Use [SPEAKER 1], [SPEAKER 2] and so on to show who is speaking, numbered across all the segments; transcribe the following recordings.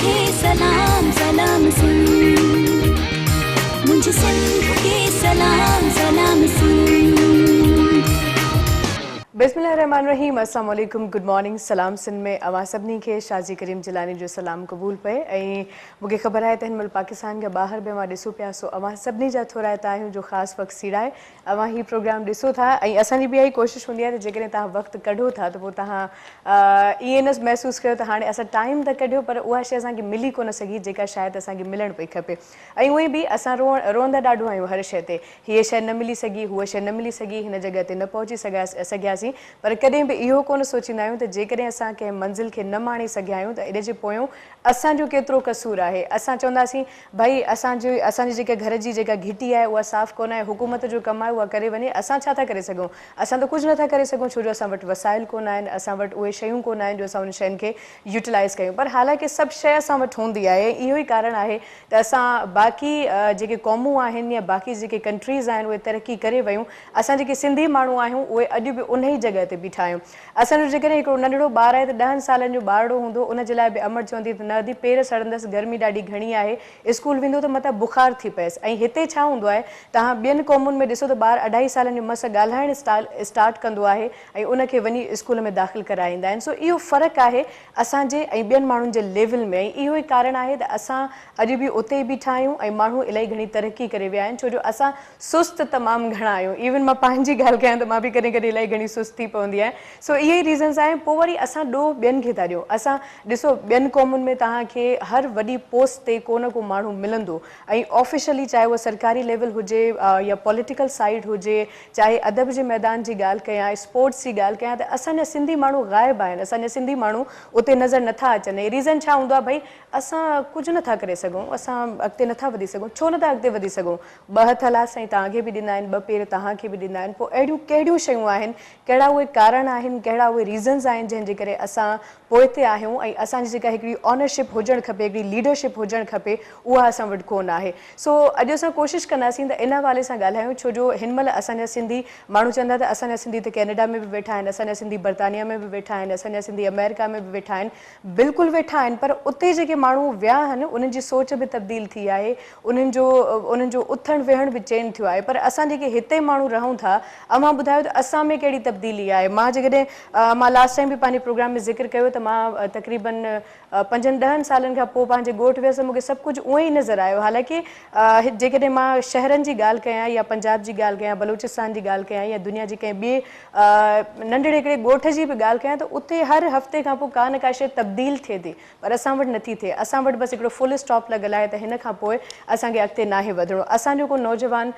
[SPEAKER 1] کي سلام سلام سنڌ، منهنجي سنڌ کي سلام سلام سنڌ.
[SPEAKER 2] بسم الله الرحمٰن الرحيم السلام عليڪم گڊ مارننگ سلام سنڌ ۾ اوهان سڀني کي شازي ڪريم جيلاني جو سلام قبول پئي ۽ مون کي خبر آهي ته هن مهل پاڪستان کان ٻاهر به اوهان ڏسو پيا سو اوهان سڀني جا ٿورائتا آهيون جو خاص وقت سيڙائي اوهان هي پروگرام ڏسو ٿا ۽ اسان جي به اها ئي ڪوشش هوندي آهي ته جيڪڏهن توهان وقت ڪڍو ٿا ته پوء توهان ائين نه محسوس ڪيو ته هاڻي اسان ٽائيم ته ڪڍيو پر اها شيء اسان کي ملي ڪونه سگهي جيڪا شايد اسان کي ملڻ پئي کپي ۽ اونئن به اسان روئندا ڏاڍو آهيون هر شيء تي هيء شيء نه ملي سگهي هوء شيء نه ملي سگهي هن جڳهه تي نه پهچي سگهياسين پر ڪڏهن به اهو ڪونه سوچيندا آهيون ته جيڪڏهن اسان ڪنهن منزل کي نه ماڻي سگهيا آهيون ته ان جي پويون اسان جو ڪيترو قصور آهي؟ اسان چونداسين ڀئي اسان جي اسان جي جيڪا گهر جي جيڪا گهٽي آهي اها صاف ڪونه آهي، حڪومت جو ڪم آهي اها ڪري وڃي، اسان ڇا ٿا ڪري سگهون؟ اسان ته ڪجهه نٿا ڪري سگهون ڇو جو اسان وٽ وسائل ڪونه آهن، اسان وٽ اهي شيون ڪونه آهن جو اسان انهن شين کي يوٽيلائيز ڪيون پر حالانڪه سڀ شيء اسان وٽ هوندي آهي ۽ اهو ئي ڪارڻ آهي ته اسان باقي جيڪي قومون آهن يا باقي جيڪي ڪنٽريز آهن اهي ترقي ڪري ويون، اسان جيڪي سنڌي ماڻهو آهيون اهي اڄ به انهي جڳهه تي بيٺا آهيون. اسان جو جيڪڏهن هڪڙو ننڍڙو ٻار آهي ته ڏهن سالن جو ٻارڙو هوندو ان جي لاء به امڙ چوندي ته نه ادي پير سڙندس گرمي ڏاڍي گهڻي آهي اسڪول ويندو ته متان بخار ٿي پئيس ۽ هتي ڇا هوندو آهي توهان ٻين قومن ۾ ڏسو ته ٻار اڍائي سالن جو مس ڳالهائڻ اسٽارٽ ڪندو آهي ۽ ان کي وڃي اسڪول ۾ داخل ڪرائي ايندا آهن سو اهو فرق آهي اسان جي ۽ ٻين ماڻهن جي ليول ۾ ۽ اهو ئي ڪارڻ آهي ته اسان اڄ به اتي ئي بيٺا آهيون ۽ ماڻهو الائي گهڻي ترقي ڪري ويا آهن ڇو جو اسان سست تمام گهڻا آهيون ايون مان پنهنجي ڳالهه ڪيان ته مان به ڪڏهن ڪڏهن الائي گهڻي سست ٿي پوندي آهيان سو اهي ئي ريزنس آهن پوء وري اسان ڏوهه ٻين کي ٿا ڏيون اسان ڏسو ٻين قومن ۾ توهان کي هر وڏي پوسٽ تي ڪو نه ڪو ماڻهو ملندو ۽ آفيشلي چاهي اها سرڪاري ليول هجي يا پوليٽيڪل سائيڊ هجي چاهي ادب جي ميدان جي ڳالهه ڪيان اسپورٽس جي ڳالهه ڪيان ته اسان جا سنڌي ماڻهو غائب آهن اسان جا سنڌي ماڻهو اتي نظر نٿا اچن ۽ ريزن ڇا هوندو آهي ڀئي اسان ڪجهه نٿا ڪري سگهون اسان اڳتي نٿا وڌي سگهون ڇو نٿا اڳتي وڌي سگهون ٻه هٿ الله سائين توهان کي به ڏنا آهن، ٻه پير توهان کي به ڏنا آهن، پوء اهڙيون ڪهڙيون شيون آهن، ڪهڙا اهي ڪارڻ آهن، ڪهڙا اهي ريزنز آهن جنهن جي ڪري اسان پوئتي آهيون ۽ اسان جي جيڪا هڪڙي اونرشپ هجڻ کپي، هڪڙي ليڊرشپ هجڻ کپي اها اسان وٽ ڪونه آهي. سو اڄ اسان ڪوشش ڪنداسين ته ان حوالي سان ڳالهايون ڇو جو هن مهل اسان جا سنڌي ماڻهو چوندا ته اسان جا سنڌي ته ڪينيڊا ۾ به ويٺا آهن، اسان جا سنڌي برطانيا ۾ به ويٺا آهن، اسان جا سنڌي آمريڪا ۾ به ويٺا آهن، بلڪل ويٺا آهن پر اتي جيڪي ماڻهو ويا آهن انهن جي سوچ به تبديل ٿي آهي انهن جو انهن جو اٿڻ ويهڻ به چينج ٿيو آهي پر اسان جيڪي هتي ماڻهو رهون ٿا اوهان ٻڌايو ته اسان ۾ ڪهڙي تبديلي آهي مان جيڪڏهن مان لاسٽ ٽائيم به پنهنجي پروگرام ۾ ذڪر ڪيو ته مان تقريبن پنجن ڏهن سالن کان پوء پنهنجي ڳوٺ ويس ته مون کي سڀ ڪجهه اونئن ئي نظر آيو حالانڪه جيڪڏهن مان شهرن جي ڳالهه ڪيان يا پنجاب جي ڳالهه ڪيان بلوچستان جي ڳالهه ڪيان يا دنيا جي ڪنهن ٻئي ننڍڙي هڪڙي ڳوٺ جي به ڳالهه ڪيان ته اتي هر هفتي کان پوء ڪا نه ڪا شيء تبديل ٿئي ٿي پر اسان وٽ نٿي ٿئي اسان وٽ بس هڪڙو فل اسٽاپ لڳل آهي ته هن کان پوء اسان کي اڳتي ناهي وڌڻو اسان جو ڪو نوجوان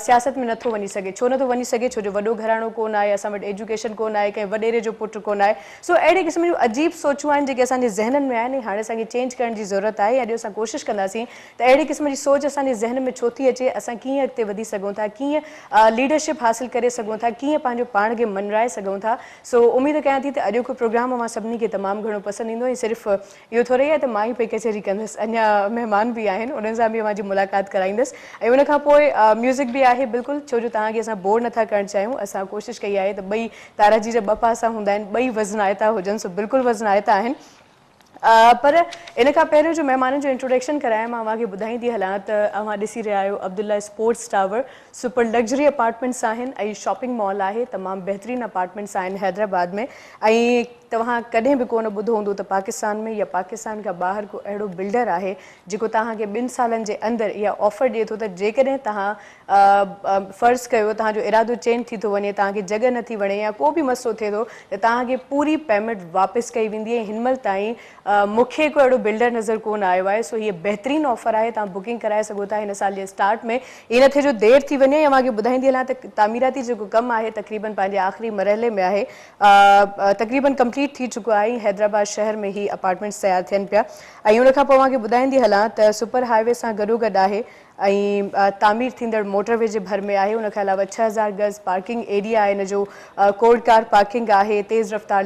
[SPEAKER 2] سياست ۾ نٿو وڃي سگهي ڇو نٿو وڃي سگهي ڇو جو وڏو گهراڻو ڪونه آهي اسان وٽ ايجوڪيشن ڪونه آهي ڪنهن وڏيري جو پٽ ڪونه آهي سو اهڙي قسم جون عجيب سوچون آهن جيڪي اسان جي ذهنن ۾ آهن ۽ هاڻي اسان کي چينج ڪرڻ جي ضرورت آهي اڄ اسان ڪوشش ڪنداسين ته اهڙي قسم جي سوچ اسان جي ذهن ۾ ڇو ٿي اچي اسان ڪيئن اڳتي وڌي سگهون ٿا ڪيئن ليڊرشپ حاصل ڪري سگهون ٿا، ڪيئن پنهنجو پاڻ کي مڃرائي سگهون ٿا، سو اميد ڪيان ٿي ته اڄوڪو پروگرام اوهان سڀني کي تمام گهڻو پسند ايندو ۽ صرف اهو ٿورئي آهي ته مان ئي پئي ڪچهري ڪندس اڃا مهمان به آهن انهن سان به اوهان جي ملاقات ڪرائيندس ۽ ان کان پوء ميوزڪ به آهي بلڪل ڇو جو توهان کي اسان بور نٿا ڪرڻ چاهيون اسان ڪوشش ڪئي آهي ته ٻئي تاراجي جا ٻه پاسا هوندا آهن ٻئي وزنائتا هجن سو بلڪل وزنائتا آهن. پر ان کان پهريون جو مهمانن جو انٽروڊڪشن ڪرايان مان اوهان کي ٻڌائيندي هلان ته اوهان ڏسي رهيا آهيو Abdullah sports tower super luxury apartments آهن ۽ شاپنگ مال آهي تمام بهترين اپارٽمينٽس آهن حيدرآباد ۾ ۽ توهان ڪڏهن به ڪونه ٻڌو هوندو ته پاڪستان ۾ يا پاڪستان کان ٻاهر ڪو اهڙو بلڊر آهي جيڪو توهان کي ٻن سالن جي اندر اها آفر ڏئي ٿو ته جيڪڏهن توهان فرض ڪيو توهان جو ارادو چينج ٿي ٿو وڃي توهان کي جڳهه نٿي وڻي يا ڪو به مسئلو ٿئي ٿو ته توهان کي پوري پيمينٽ واپس ڪئي ويندي ۽ هن مهل تائين مون کي ڪو اهڙو بلڊر نظر ڪونه آيو آهي سو هيء بهترين آفر آهي توهان بڪنگ ڪرائي سگهو ٿا هن سال جي اسٽارٽ ۾ ائين نه ٿئي جو دير ٿي وڃي ۽ اوهان کي ٻڌائيندي هلان ته تعميراتي جيڪو ڪم آهي تقريبن پنهنجي آخري مرحلي ۾ آهي تقريبن ڪمپليٽ ٿي چڪو آهي ۽ حيدرآباد شهر ۾ هي اپارٽمينٽس تيار ٿين پيا ۽ ان کان پوء اوهان کي ٻڌائيندي هلان ته سپر هاء وي سان گڏوگڏ آهي ۽ تعمير ٿيندڙ موٽر وي جي ڀر ۾ آهي. ان کان علاوه 6000 گز پارڪنگ ايريا آهي، ان جو ڪولڊ ڪار پارڪنگ آهي، تيز رفتار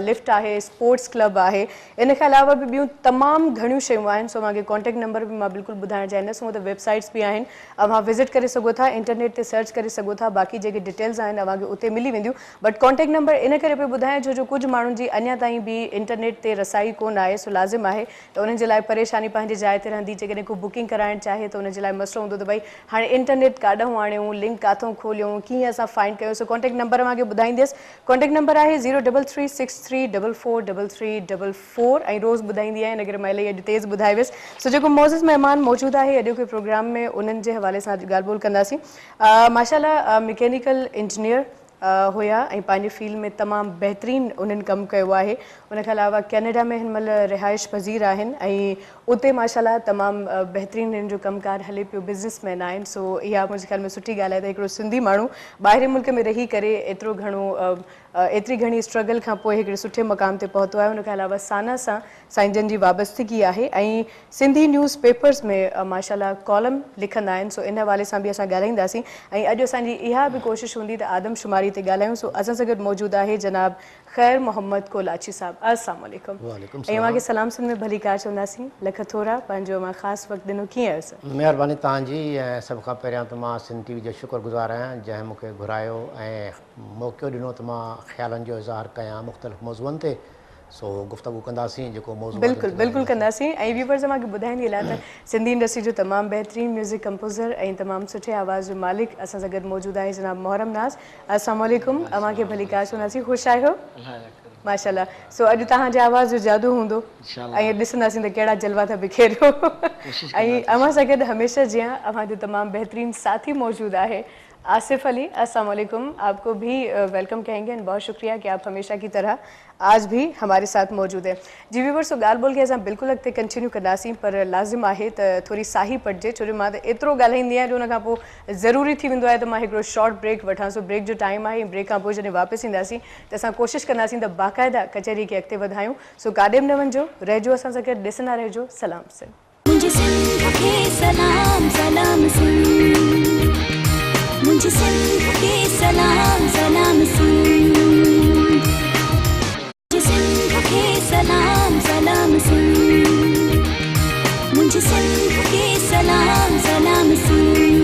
[SPEAKER 2] لفٽ آهي، اسپورٽس ڪلب آهي، ان کان علاوه به ٻيون تمام گهڻيون شيون آهن. سو اوهان کي ڪانٽيڪٽ نمبر به مان بلڪل ٻڌائڻ چاهيندس. هونء ته ويب سائيٽس به آهن، اوهان وزٽ ڪري سگهو ٿا، انٽرنيٽ تي سرچ ڪري سگهو ٿا، باقي جيڪي ڊيٽيلز آهن اوهان کي اتي ملي وينديون. بٽ ڪانٽيڪٽ نمبر ان ڪري پيو ٻڌايان ڇو جو ڪجهه ماڻهن جي اڃا تائين به انٽرنيٽ تي رسائي ڪونه آهي، سو لازم آهي ته انهن جي لاء پريشاني پنهنجي جاء تي رهندي، جيڪڏهن ڪو بڪنگ ڪرائڻ چاهي ته ان جي لاء مسئلو هوندو ته ڀئي هاڻي انٽرنيٽ ڪاڏهون آڻيون، لنڪ ڪاٿئون کوليون، ڪيئن اسان فائنڊ ڪيون، سو ڪانٽيڪٽ نمبر اوهان کي ٻڌائينديس، ڪانٽيڪٽ نمبر آهي zero double three six three double four double three double four ۽ روز ٻڌائيندي آهيان ان ڪري مان الائي اڄ تيز ٻڌائي ويس. سو جيڪو معزز مهمان موجود آهي اڄوڪي پروگرام ۾ انهن جي حوالي سان اڄ ڳالهه ٻولهه ڪنداسين. ماشاء الله مڪينيڪل انجنيئر هيا ۽ پنهنجي فيلڊ ۾ تمام بهترين انهن ڪم ڪيو آهي. ان کان علاوه ڪينيڊا ۾ هن مهل رهائش پذير آهن ۽ اتي ماشاء الله تمام بهترين هنن جو ڪم ڪار هلي پيو، بزنس مين آهن. سو اها منهنجي خيال ۾ سٺي ڳالهه آهي ته هڪڙو سنڌي ماڻهو ٻاهرين ملڪ ۾ رهي ڪري ايترو گهڻو ايتري گهڻي اسٽرگل کان پوء هڪڙي سٺي مقام تي پهتو آهي. ان کان علاوه سانا سان سائين جن جي وابستگي آهي ۽ سنڌي نيوز پيپرز ۾ ماشاء الله ڪالم لکندا آهن، سو ان حوالي سان به اسان ڳالهائينداسين ۽ اڄ اسان جي اها به ڪوشش هوندي ته آدم شماري تي ڳالهايون. سو اسان سان گڏ موجود آهي جناب خير محمد ڪولاچي صاحب. السلام عليڪم
[SPEAKER 3] وعليڪم
[SPEAKER 2] ۽ اوهان کي
[SPEAKER 3] السلام.
[SPEAKER 2] سلام سنڌ ۾ ڀليڪار چونداسين. لک ٿورا پنهنجو اوهان خاص وقت ڏنو. ڪيئن آهيو سر؟
[SPEAKER 3] مهرباني توهان جي ۽ سڀ کان پهريان ته مان سنڌ ٽي وي جو شڪر گذار آهيان جنهن مون کي گهرايو ۽ موقعو ڏنو ته مان خيالن جو اظهار ڪيان مختلف موضوعن تي. سو گفتگو ڪنداسين جيڪو موضوع آهي
[SPEAKER 2] بلڪل بلڪل ڪنداسين ۽ ويورز اوهان کي ٻڌائيندي هلان ته سنڌي انڊسٽري جو تمام بهترين ميوزڪ ڪمپوزر ۽ تمام سٺي آواز جو مالڪ اسان سان گڏ موجود آهي جناب محرم ناز. السلام عليڪم اوهان کي ڀليڪار چونداسين. خوش آهيو؟ ماشاء الله. سو اڄ توهان جي آواز جو جادو هوندو ۽ ڏسنداسين ته ڪهڙا جلوا ٿا بکيريو ۽ اوهان سان گڏ هميشه جيان اوهان جو تمام بهترين ساٿي موجود آهي آصف علي. السلام عليڪم آپ کو بھی ويلڪم ڪهين گي اينڊ بهت شڪريه ڪي آپ هميشه ڪي طرح آج ڀي هماري ساٿ موجود هين. جي ويورز سو ڳالهه ٻولهه کي اسان بلڪل اڳتي ڪنٽينيو ڪنداسين پر لازم آهي ته ٿوري ساهي پٽجي ڇو جو مان ته ايترو ڳالهائيندي آهيان جو ان کان پوء ضروري ٿي ويندو آهي ته مان هڪڙو شارٽ بريڪ وٺان. سو بريڪ جو ٽائيم آهي ۽ بريڪ کان پوء جڏهن واپس اينداسين ته اسان ڪوشش ڪنداسين ته باقاعده ڪچهري کي اڳتي وڌايون. سو ڪاڏي به نه وڃجو، رهجو اسان سان گڏ، ڏسندا رهجو سلام سنڌ.
[SPEAKER 1] منهنجي سنڌ کي سلام سلام سنڌ منهنجي سنڌ کي سلام سلام سنڌ منهنجي سنڌ کي سلام سلام سنڌ منهنجي سنڌ کي سلام سلام سنڌ.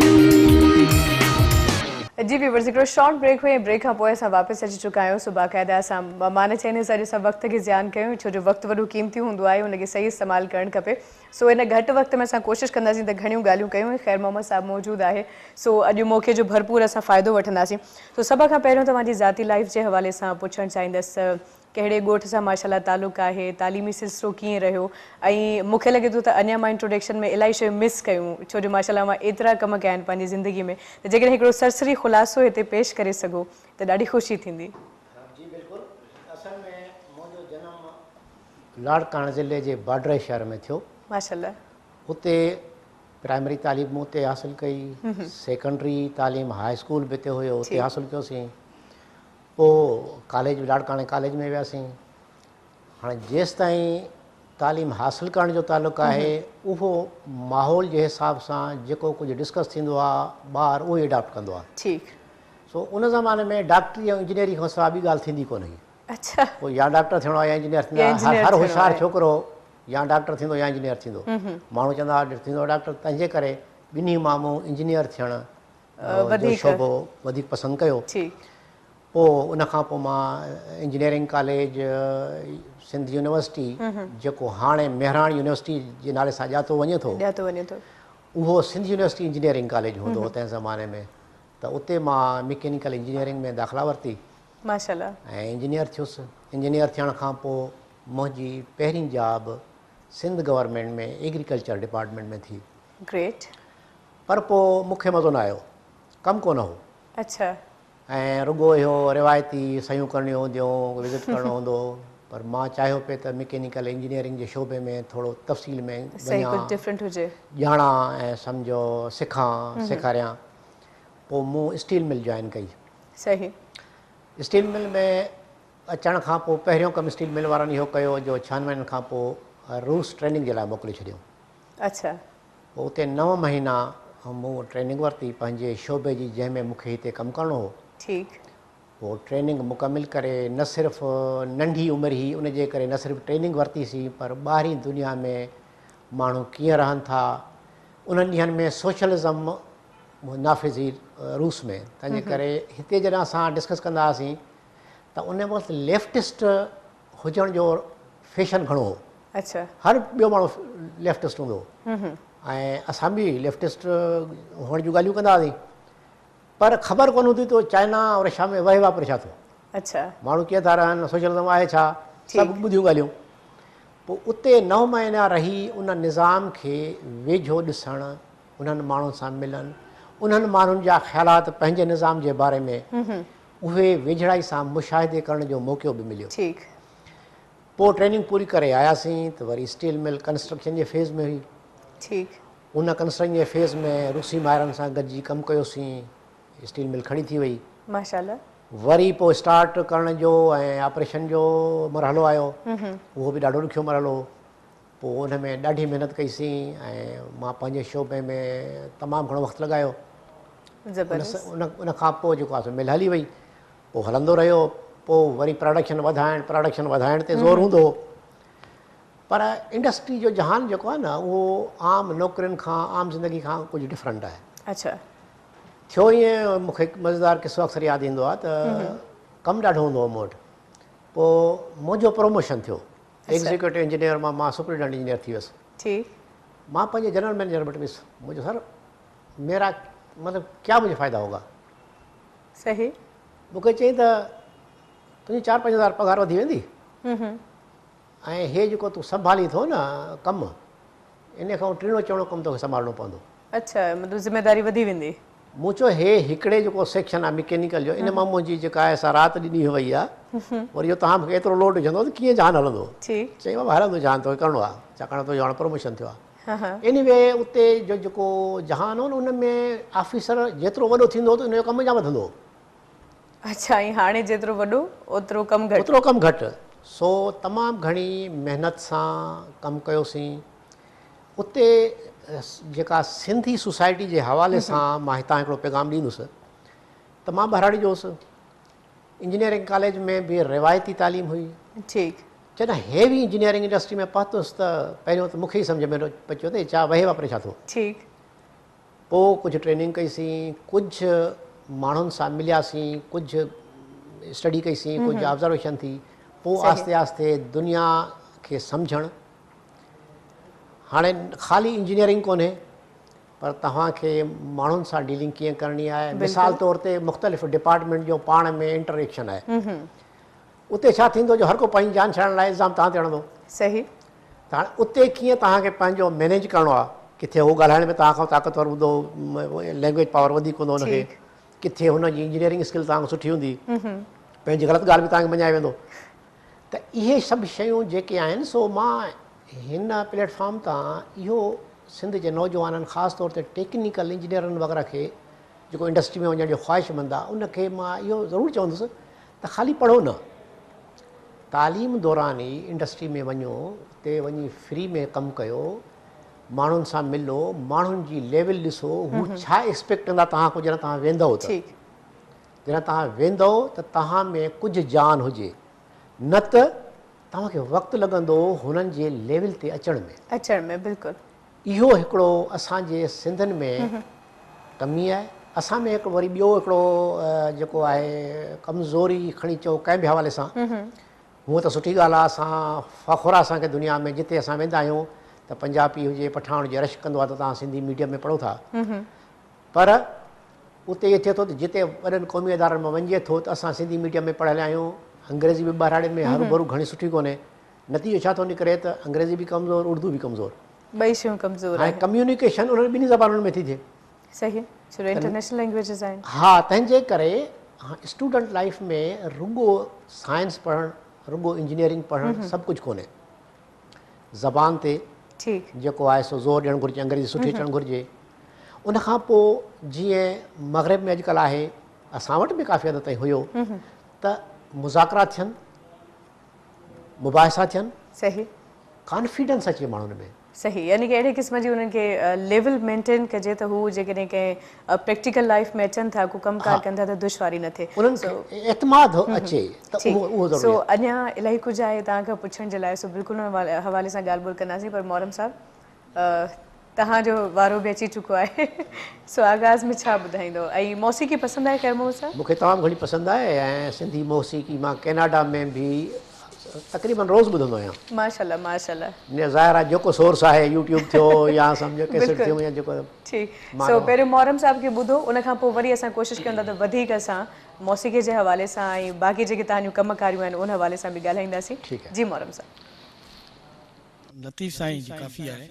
[SPEAKER 2] جي ويورز هڪڙو شارٽ بريڪ هئي ۽ بريڪ کان پوء اسان واپس اچي چڪا آهيون. سو باقاعده اسان مان نه چاهيندس اڄ اسان وقت کي زيان ڪيون ڇو جو وقت وڏو قيمتي هوندو آهي ان کي صحيح استعمال ڪرڻ کپي. سو ان گهٽ وقت ۾ اسان ڪوشش ڪنداسين ته گهڻيون ڳالهيون ڪيون ۽ خير محمد صاحب موجود آهي سو اڄ موقعي جو ڀرپور اسان فائدو وٺنداسين. سو سڀ کان پهريون توهان جي ذاتي لائيف جي حوالي سان پڇڻ چاهيندس ته ڪهڙي ڳوٺ سان ماشاء الله تعلق آهي، تعليمي سلسلو ڪيئن رهيو ۽ مون کي لڳي ٿو ته اڃا مان انٽروڊڪشن ۾ الاهي شيون مس ڪيون ڇو جو ماشاء الله اوهان ايترا ڪم ڪيا آهن پنهنجي زندگي ۾ ته جيڪڏهن هڪڙو سرسري خلاصو هتي پيش ڪري سگهو ته ڏاڍي خوشي ٿيندي.
[SPEAKER 3] جي بلڪل اصل ۾ منهنجو جنم لاڙڪاڻي ضلعي جي باڊهه شهر ۾ ٿيو.
[SPEAKER 2] ماشاء الله.
[SPEAKER 3] اتي پرائمري تعليم مون اتي حاصل ڪئي، سيڪنڊري تعليم هاء اسڪول به اتي هيو اتي حاصل ڪيوسين. پوء ڪاليج به لاڙڪاڻي ڪاليج ۾ وياسين. هاڻي جيستائين تعليم حاصل ڪرڻ جو تعلق آهي اهو ماحول جي حساب سان جيڪو ڪجهه ڊسڪس ٿيندو آهي ٻار اهو ئي اڊاپٽ ڪندو آهي. سو ان زماني ۾ ڊاڪٽري ۽ انجنيئري کان سواء ٻي ڳالهه ٿيندي ڪونه هئي. پوء يا ڊاڪٽر ٿيڻو آهي يا انجنيئر ٿيندو آهي. هر هوشيار ڇوڪرو يا ڊاڪٽر ٿيندو يا انجنيئر ٿيندو. ماڻهو چوندا هئا ٿيندو ڊاڪٽر تنهنجي ڪري ٻنهي مان مون انجنيئر ٿيڻ جو شعبو وڌيڪ پسند ڪيو. پوء ان کان پوء مان انجنيئرنگ ڪاليج سنڌ يونيورسٽي جيڪو هاڻي مهراڻ يونيورسٽي جي نالي سان ڄاتو وڃي ٿو اهو سنڌ يونيورسٽي انجنيئرنگ ڪاليج هوندو هو تنهن زماني ۾ ته اتي مان مڪينيڪل انجنيئرنگ ۾ داخلا ورتي
[SPEAKER 2] ماشاءالله.
[SPEAKER 3] ۽ انجنيئر ٿيس. انجنيئر ٿيڻ کان پوء منهنجي پهرين job Sindh government ۾ agriculture department ۾ ٿي.
[SPEAKER 2] گريٽ.
[SPEAKER 3] پر پوء مون کي مزو نه آيو. ڪم ڪونه هو. ۽ رڳو اهو روايتي صحيحون ڪرڻيون هونديون، وزٽ ڪرڻو هوندو هو. پر مان چاهيو پئي ته مڪينيڪل انجنيئرنگ جي شعبي ۾ ٿورو تفصيل ۾ وڃان، ڄاڻان ۽ سمجهو سکان، سيکاريان. پوء مون اسٽيل مل جوائن ڪئي. اسٽيل مل ۾ اچڻ کان پوء پهريون ڪم اسٽيل مل وارن اهو ڪيو جو ڇهن مهينن کان پوء روس ٽريننگ جي لاء موڪلي ڇڏيائون. پوء اتي نو مهينا مون ٽريننگ ورتي پنهنجي شعبي جي جنهن ۾ مون کي هتي ڪم ڪرڻو هو.
[SPEAKER 2] ٺيڪ.
[SPEAKER 3] پوء ٽريننگ مڪمل ڪري نه صرف ننڍي عمر هئي ان جي ڪري نه صرف ٽريننگ ورتي سين پر ٻاهرين دنيا ۾ ماڻهو ڪيئن رهن ٿا انهن ڏينهن ۾ سوشلزم نافذ هئي روس ۾ تنهن جي ڪري هتي جڏهن اسان ڊسڪس ڪندا هئاسين ته ان وقت ليفٽسٽ هجڻ جو فيشن گهڻو هو.
[SPEAKER 2] اڇا.
[SPEAKER 3] هر ٻيو ماڻهو ليفٽسٽ هوندو هو ۽ اسان به ليفٽسٽ هئڻ جون ڳالهيون ڪندا هئاسين پر خبر ڪونه هوندي ته چائنا ۽ رشيا ۾ وهي واپري ڇا ٿو.
[SPEAKER 2] اڇا.
[SPEAKER 3] ماڻهو ڪيئن ٿا رهن، سوشلزم آهي ڇا، سڀ ٻڌيون ڳالهيون. پوء اتي نو مهينا رهي ان نظام کي ويجهو ڏسڻ، انهن ماڻهن سان ملڻ، انهن ماڻهن جا خيالات پنهنجي نظام جي باري ۾ اهي ويجهڙائي سان مشاهدي ڪرڻ جو موقعو به مليو.
[SPEAKER 2] ٺيڪ.
[SPEAKER 3] پوء ٽريننگ پوري ڪري آياسين ته وري اسٽيل مل ڪنسٽرڪشن جي فيز ۾ هئي.
[SPEAKER 2] ٺيڪ.
[SPEAKER 3] ان ڪنسٽرڪشن جي فيز ۾ روسي ماهرن سان گڏجي ڪم ڪيوسين. اسٽيل مل کڙي ٿي وئي.
[SPEAKER 2] ماشاءالله.
[SPEAKER 3] وري پوء اسٽارٽ ڪرڻ جو ۽ آپريشن جو مرحلو آيو. اهو به ڏاڍو ڏکيو مرحلو هو. پوء ان ۾ ڏاڍي محنت ڪئي سين ۽ مان پنهنجي شعبي ۾ تمام گهڻو وقت لڳايو.
[SPEAKER 2] زبردست.
[SPEAKER 3] ان کان پوء جيڪو آهي سو مل هلي وئي. پوء هلندو رهيو. پوء وري پراڊڪشن وڌائڻ پراڊڪشن وڌائڻ تي زور هوندو هو. پر انڊسٽري جو جهان جيڪو آهي نه اهو عام نوڪرين کان عام زندگي کان ڪجهه ڊفرنٽ آهي.
[SPEAKER 2] اڇا.
[SPEAKER 3] ٿيو ائين مون کي هڪ مزيدار قصو اڪثر ياد ايندو آهي ته ڪم ڏاڍو هوندو هو مون وٽ. پوء منهنجو پروموشن ٿيو. ايگزيڪيوٽو انجنيئر مان مان سپرنٽينڊنٽ انجنيئر ٿي ويس.
[SPEAKER 2] ٺيڪ.
[SPEAKER 3] مان پنهنجي جنرل مئنيجر وٽ ويس. مون چيو سر ميرا مطلب ڪيا مجهي فائده هوگا؟
[SPEAKER 2] صحيح.
[SPEAKER 3] مون کي چيائين ته تنهنجي چار پنج هزار پگهار وڌي ويندي ۽ هي جيڪو تون سنڀالين ٿو نه ڪم ان کان ٽيڻو چوڻو ڪم توکي سنڀالڻو پوندو.
[SPEAKER 2] اڇا مطلب ذميداري وڌي ويندي.
[SPEAKER 3] مون چيو هي هڪڙي جيڪو سيڪشن آهي مڪينيڪل جو ان مان منهنجي جيڪا آهي سا رات ڏينهن وئي آهي وري جو توهان مونکي ايترو لوڊ وجهندو ته ڪيئن جهان هلندو.
[SPEAKER 2] ٺيڪ.
[SPEAKER 3] چيائين بابا هلندو جهان توکي ڪرڻو آهي ڇاڪاڻ تنهنجو هاڻ پروموشن ٿيو آهي. ايني وي اتي جو جيڪو جهان هو نه ان ۾ آفيسر جيترو وڏو ٿيندو هو ته ان جو ڪم اڃا وڌندو هو.
[SPEAKER 2] اڇا ۽ هاڻي جيترو وڏو اوترو ڪم گهٽ.
[SPEAKER 3] اوترو ڪم گهٽ. سو تمام گهڻي محنت سان ڪم ڪيوسين. اتي جيڪا سنڌي سوسائٽي جي حوالي سان مان هتان هڪڙو پيغام ڏيندس ته مان ٻهراڙي جو هوس. انجنيئرنگ ڪاليج ۾ به روايتي تعليم هئي.
[SPEAKER 2] ٺيڪ.
[SPEAKER 3] جڏهن هيوي انجنيئرنگ انڊسٽري ۾ پهتس ته پهريون ته مون کي ئي سمجهه ۾ نه پچيو ته هي ڇا وهي واپري ڇا ٿو.
[SPEAKER 2] ٺيڪ.
[SPEAKER 3] پوء ڪجهه ٽريننگ ڪئي سين، ڪجهه ماڻهن سان ملياسين، ڪجهه اسٽڊي ڪئي سين، ڪجهه آبزرويشن ٿي، پوء آهستي آهستي دنيا کي سمجهڻ. هاڻي خالي انجنيئرنگ ڪونهي پر توهان کي ماڻهن سان ڊيلنگ ڪيئن ڪرڻي آهي، مثال طور تي مختلف ڊپارٽمينٽ جو پاڻ ۾ انٽر ايڪشن آهي. اتي ڇا ٿيندو جو هر ڪو پنهنجي جان ڇڏائڻ لاء الزام توهان تي هڻندو.
[SPEAKER 2] صحيح.
[SPEAKER 3] ته هاڻي اتي ڪيئن توهان کي پنهنجو مينيج ڪرڻو آهي، ڪٿي هو ڳالهائڻ ۾ توهان کان طاقتور هوندو، لينگويج پاور وڌيڪ هوندو هن کي، ڪٿي هن جي انجنيئرنگ اسڪل توهان کان سٺي هوندي، پنهنجي غلط ڳالهه به توهان کي مڃائي ويندو. ته اهي سڀ شيون جيڪي آهن سو مان هن پليٽ فارم تان اهو سنڌ جي نوجوانن خاص طور تي ٽيڪنيڪل انجنيئرن وغيره کي جيڪو انڊسٽري ۾ وڃڻ جو خواهشمند آهي ان کي مان اهو ضرور چوندس ته خالي پڙهو نه، تعليم دوران ئي انڊسٽري ۾ وڃو، اتي وڃي فري ۾ ڪم ڪيو، ماڻهن سان ملو، ماڻهن جي ليول ڏسو، هو ڇا ايڪسپيڪٽ ڪندا توهان کان جڏهن توهان ويندؤ ته. جڏهن توهان ويندؤ ته توهان ۾ ڪجهه جان هجي، نه ته توهان کي وقت لڳندو هنن جي ليول تي اچڻ ۾.
[SPEAKER 2] اچڻ ۾ بلڪل.
[SPEAKER 3] اهو هڪڙو اسان جي سنڌين ۾ ڪمي آهي. اسان ۾ هڪ وري ٻيو هڪڙو جيڪو آهي ڪمزوري کڻي چئو ڪنهن به حوالي سان هونء ته سٺي ڳالهه آهي اسان فخر آهي اسان کي دنيا ۾ جتي اسان ويندا آهيون ته پنجابي هجي پٺاڻ هجي رشڪ ڪندو آهي ته توهان سنڌي ميڊيم ۾ پڙهو ٿا پر اتي اهو ٿئي ٿو ته جتي وڏن قومي ادارن ۾ وڃجي ٿو ته اسان سنڌي ميڊيم ۾ پڙهيل آهيون انگريزي به ٻهراڙين ۾ هروڀرو گهڻي سٺي ڪونهي نتيجو ڇا ٿو نڪري ته انگريزي به ڪمزور اردو به ڪمزور.
[SPEAKER 2] ٻئي شيون ڪمزور
[SPEAKER 3] آهن. هاڻي ڪميونيڪيشن انهن ٻنهي زبانن ۾ ٿي ٿئي.
[SPEAKER 2] صحيح ڇو جو انٽرنيشنل لينگويجز آهن.
[SPEAKER 3] ها تنهن جي ڪري اسٽوڊنٽ لائيف ۾ رڳو سائنس پڙهڻ رڳو انجنيئرنگ پڙهڻ سڀ ڪجهه ڪونهي. زبان تي
[SPEAKER 2] ٺيڪ.
[SPEAKER 3] جيڪو آهي سو زور ڏيڻ گهرجي انگريزي سٺي اچڻ گهرجي. ان کان پوء جيئن مغرب ۾ اڄڪلهه آهي اسان وٽ به ڪافي حد تائين هيو ته مذاڪرا ٿين. مباحثا ٿين.
[SPEAKER 2] صحيح.
[SPEAKER 3] ڪانفيڊنس اچي ماڻهن ۾.
[SPEAKER 2] صحيح، يعني ڪه اهڙي قسم جي انهن کي ليول مينٽين ڪجي ته هو جيڪڏهن ڪنهن پريڪٽيڪل لائيف ۾ اچن ٿا، ڪو ڪم ڪار ڪن ٿا ته دشواري نه ٿئي.
[SPEAKER 3] انهن کي اعتماد اچي ته اهو ضروري
[SPEAKER 2] آهي. سو اڃا الاهي ڪجهه آهي توهان کان پڇڻ جي لاء، سو بلڪل ان حوالي سان ڳالهه ٻولهه ڪنداسين، پر محرم صاحب توهان جو وارو به اچي چڪو آهي، سو آغاز ۾ ڇا ٻڌائيندو؟ ۽ موسيقي پسند آهي خير محمد صاحب؟
[SPEAKER 3] مون کي تمام گهڻي پسند آهي ۽ سنڌي موسيقي مان ڪيناڊا ۾ به تقريبن روز ٻڌندو آهيان.
[SPEAKER 2] ماشاءالله ماشاءالله.
[SPEAKER 3] ظاهر آهي جيڪو سورس آهي يوٽيوب ٿيو يا سمجهو ڪيسٽ ٿيون يا جيڪو.
[SPEAKER 2] ٺيڪ، سو پهريون محرم صاحب کي ٻڌو، ان کان پوء وري اسان ڪوشش ڪيون ٿا ته وڌيڪ اسان موسيقي جي حوالي سان ۽ باقي جيڪي توهان جون ڪم ڪاريون آهن ان حوالي سان به ڳالهائينداسين. جي محرم صاحب.
[SPEAKER 4] لطيف سائين جي ڪافي آهي.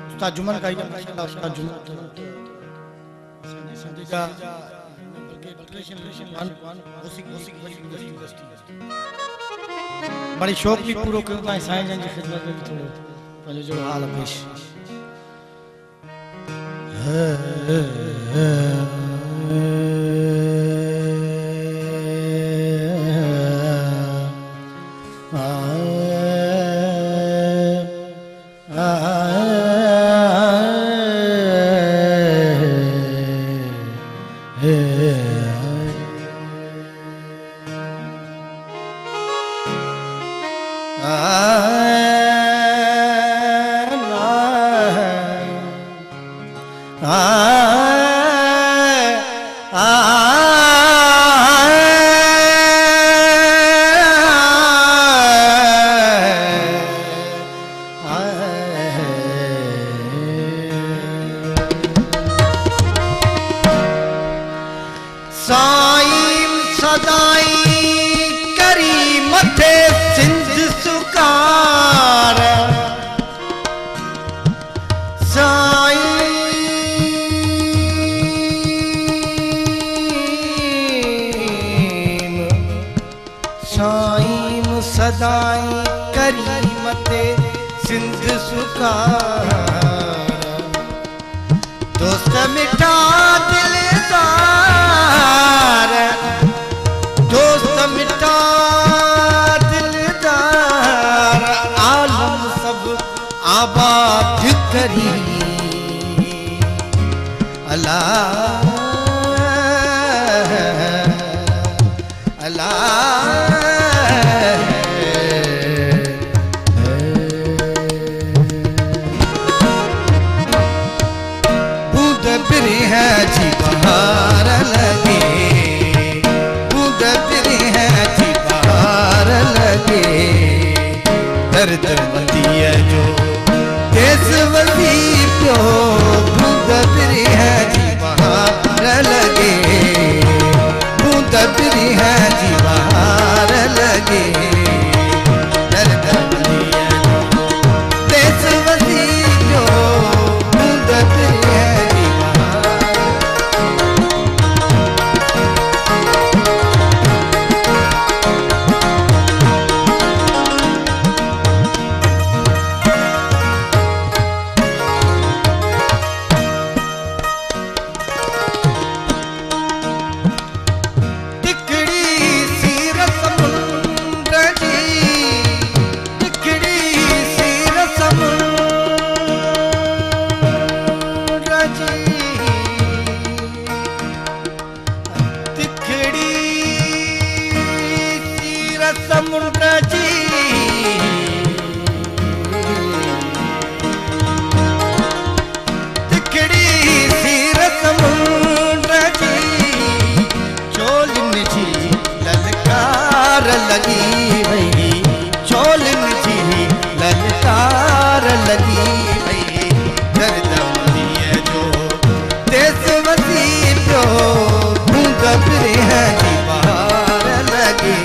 [SPEAKER 4] استاد جمن ڪائي جا ماشاءالله استاد جمن اسان جي سنڌ جا بلڪه انٽرنيشنل موسيقي وڏي يونيورسٽي مڙئي شوق به پورو ڪيون ٿا ۽ سائين جن جي خدمت ۾ به ٿورو پنهنجو جهڙو حال پيش. سائين سدائين ڪري مٿي سنڌ سڪار سائين سائين سدائين ڪري مٿي سنڌ سڪار دوست مٺا دلدار دوست مٺا دلدار عالم سڀ آباد ڪري الا الا بوند پرينءَ جي بهار لڳي، بوند پرينءَ جي بهار لڳي، درد منديءَ جو ديس وسي پيو، بوند پرينءَ جي بهار لڳي، بوند پرينءَ جي بهار لڳي، درد منديءَ جو ديس وسي پيو، بوند پرينءَ جي بهار. ٽڪڙي سير سمنڊ جي، ٽڪڙي سير سمنڊ جي، ٽڪڙي سير سمنڊ جي، ٽڪڙي سير سمنڊ جي، چولين جي للڪار لڳي وئي، چولين جي للڪار لڳي وئي، درد منديءَ جو ديس وسي پيو، بوند پرينءَ جي بهار لڳي،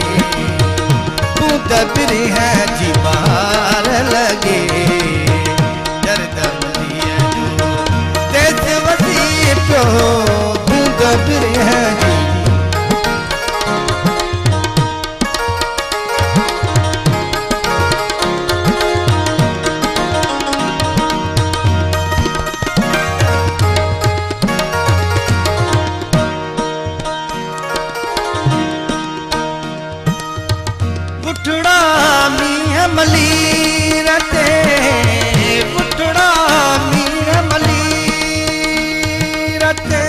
[SPEAKER 4] بوند پرينءَ جي بهار لڳي، درد منديءَ جو ديس وسي پيو، بوند پرينءَ جي. پٽڙا مينهن ملير تي، پٽڙا مينهن ملير تي.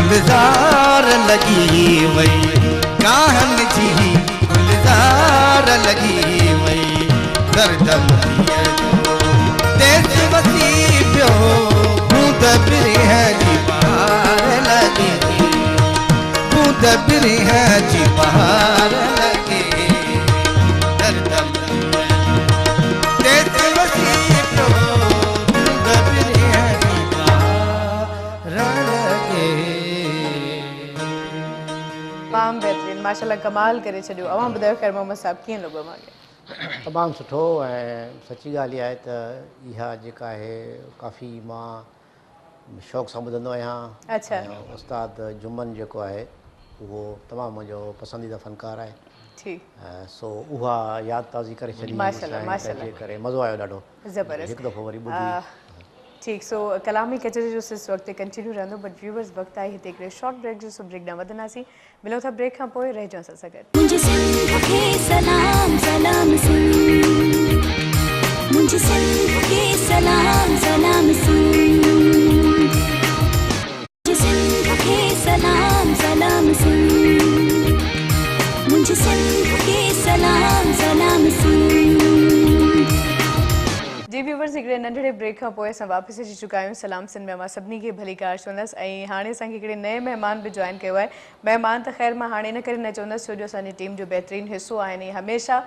[SPEAKER 4] گلزار لڳي وئي، گاهن جي گلزار لڳي وئي، درد مليء جو ديس وسي پيو، بوند پرينءَ جي بهار لڳي، بوند پرينءَ جي بهار لڳي، درد مليءَ جو ديس وسي پيو، بوند پرينءَ جي بهار لڳي.
[SPEAKER 2] تمام بهترين ماشاءالله ڪمال ڪري ڇڏيو. اوهان ٻڌايو خير محمد صاحب ڪيئن لڳو اوهان کي؟
[SPEAKER 3] تمام سٺو ۽ سچي ڳالهه اها آهي ته اها جيڪا آهي ڪافي مان شوق سان ٻڌندو آهيان.
[SPEAKER 2] اڇا.
[SPEAKER 3] ۽ استاد جمن جيڪو آهي اهو تمام منهنجو پسنديده فنڪار آهي.
[SPEAKER 2] ٺيڪ.
[SPEAKER 3] سو اها ياد تازي ڪري ڇڏي
[SPEAKER 2] ماشاءالله
[SPEAKER 3] سائين
[SPEAKER 2] ماشاءالله.
[SPEAKER 3] تنهن جي ڪري مزو آيو ڏاڍو.
[SPEAKER 2] زبردست.
[SPEAKER 3] هڪ دفعو وري ٻڌي.
[SPEAKER 2] ٺيڪ سو ڪلامي ڪچهري جو سلسلو اڳتي ڪنٽينيو رهندو بٽ ويورز وقت آهي هتي هڪڙي شارٽ بريڪ جو، سو بريڪ ڏانهن وڌنداسين. ملون ٿا بريڪ کان پوء، رهجو اسان سان گڏ.
[SPEAKER 1] منهنجي سنڌ کي سلام سلام سنڌ، منهنجي سنڌ کي سلام سلام سنڌ، منهنجي سنڌ کي سلام سلام سنڌ، منهنجي سنڌ کي سلام سلام سنڌ.
[SPEAKER 2] جي ويورز هڪڙي ننڍڙي بريڪ کان پوء اسان واپس اچي چڪا آهيون. سلام سنڌ ۾ اوهان سڀني کي ڀليڪار چوندس ۽ هاڻي اسان کي هڪڙي نئين مهمان به جوائن ڪيو آهي. مهمان ته خير مان هاڻي ان ڪري نه چوندس ڇو جو اسان جي ٽيم جو بهترين حصو آهن ۽ هميشه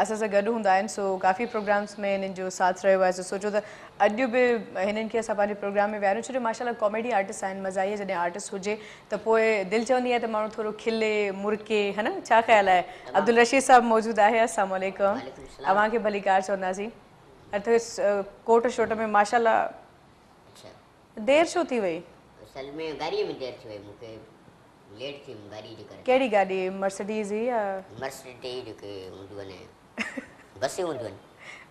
[SPEAKER 2] اسان سان گڏ هوندا آهن، سو ڪافي پروگرامس ۾ هنن جو ساٿ رهيو آهي، سو سوچيو ته اڄ به هنن کي اسان پنهنجي پروگرام ۾ ويهاريون ڇو جو ماشاءالله ڪاميڊي آرٽسٽ آهن. مزاحيه جڏهن آرٽسٽ هجي ته پوء دل چوندي آهي ته ماڻهو ٿورو کلي مرڪي ها نه، ڇا خيال آهي؟ عبدالرشيد صاحب موجود آهي. السلام عليڪم، اوهان کي ڀليڪار چونداسين. اٿ ڪوٽ شوٽ ۾ ماشاءالله. دير ڇو ٿي وئي؟
[SPEAKER 5] اصل ۾ گاڏيء ۾ دير ٿي وئي مونکي، ليٽ ٿي ويم گاڏيء جي ڪري.
[SPEAKER 2] ڪهڙي گاڏي، مرسڊيز هئي يا؟
[SPEAKER 5] مرسڊيز جيڪي هونديون آهن بسيون هونديون آهن.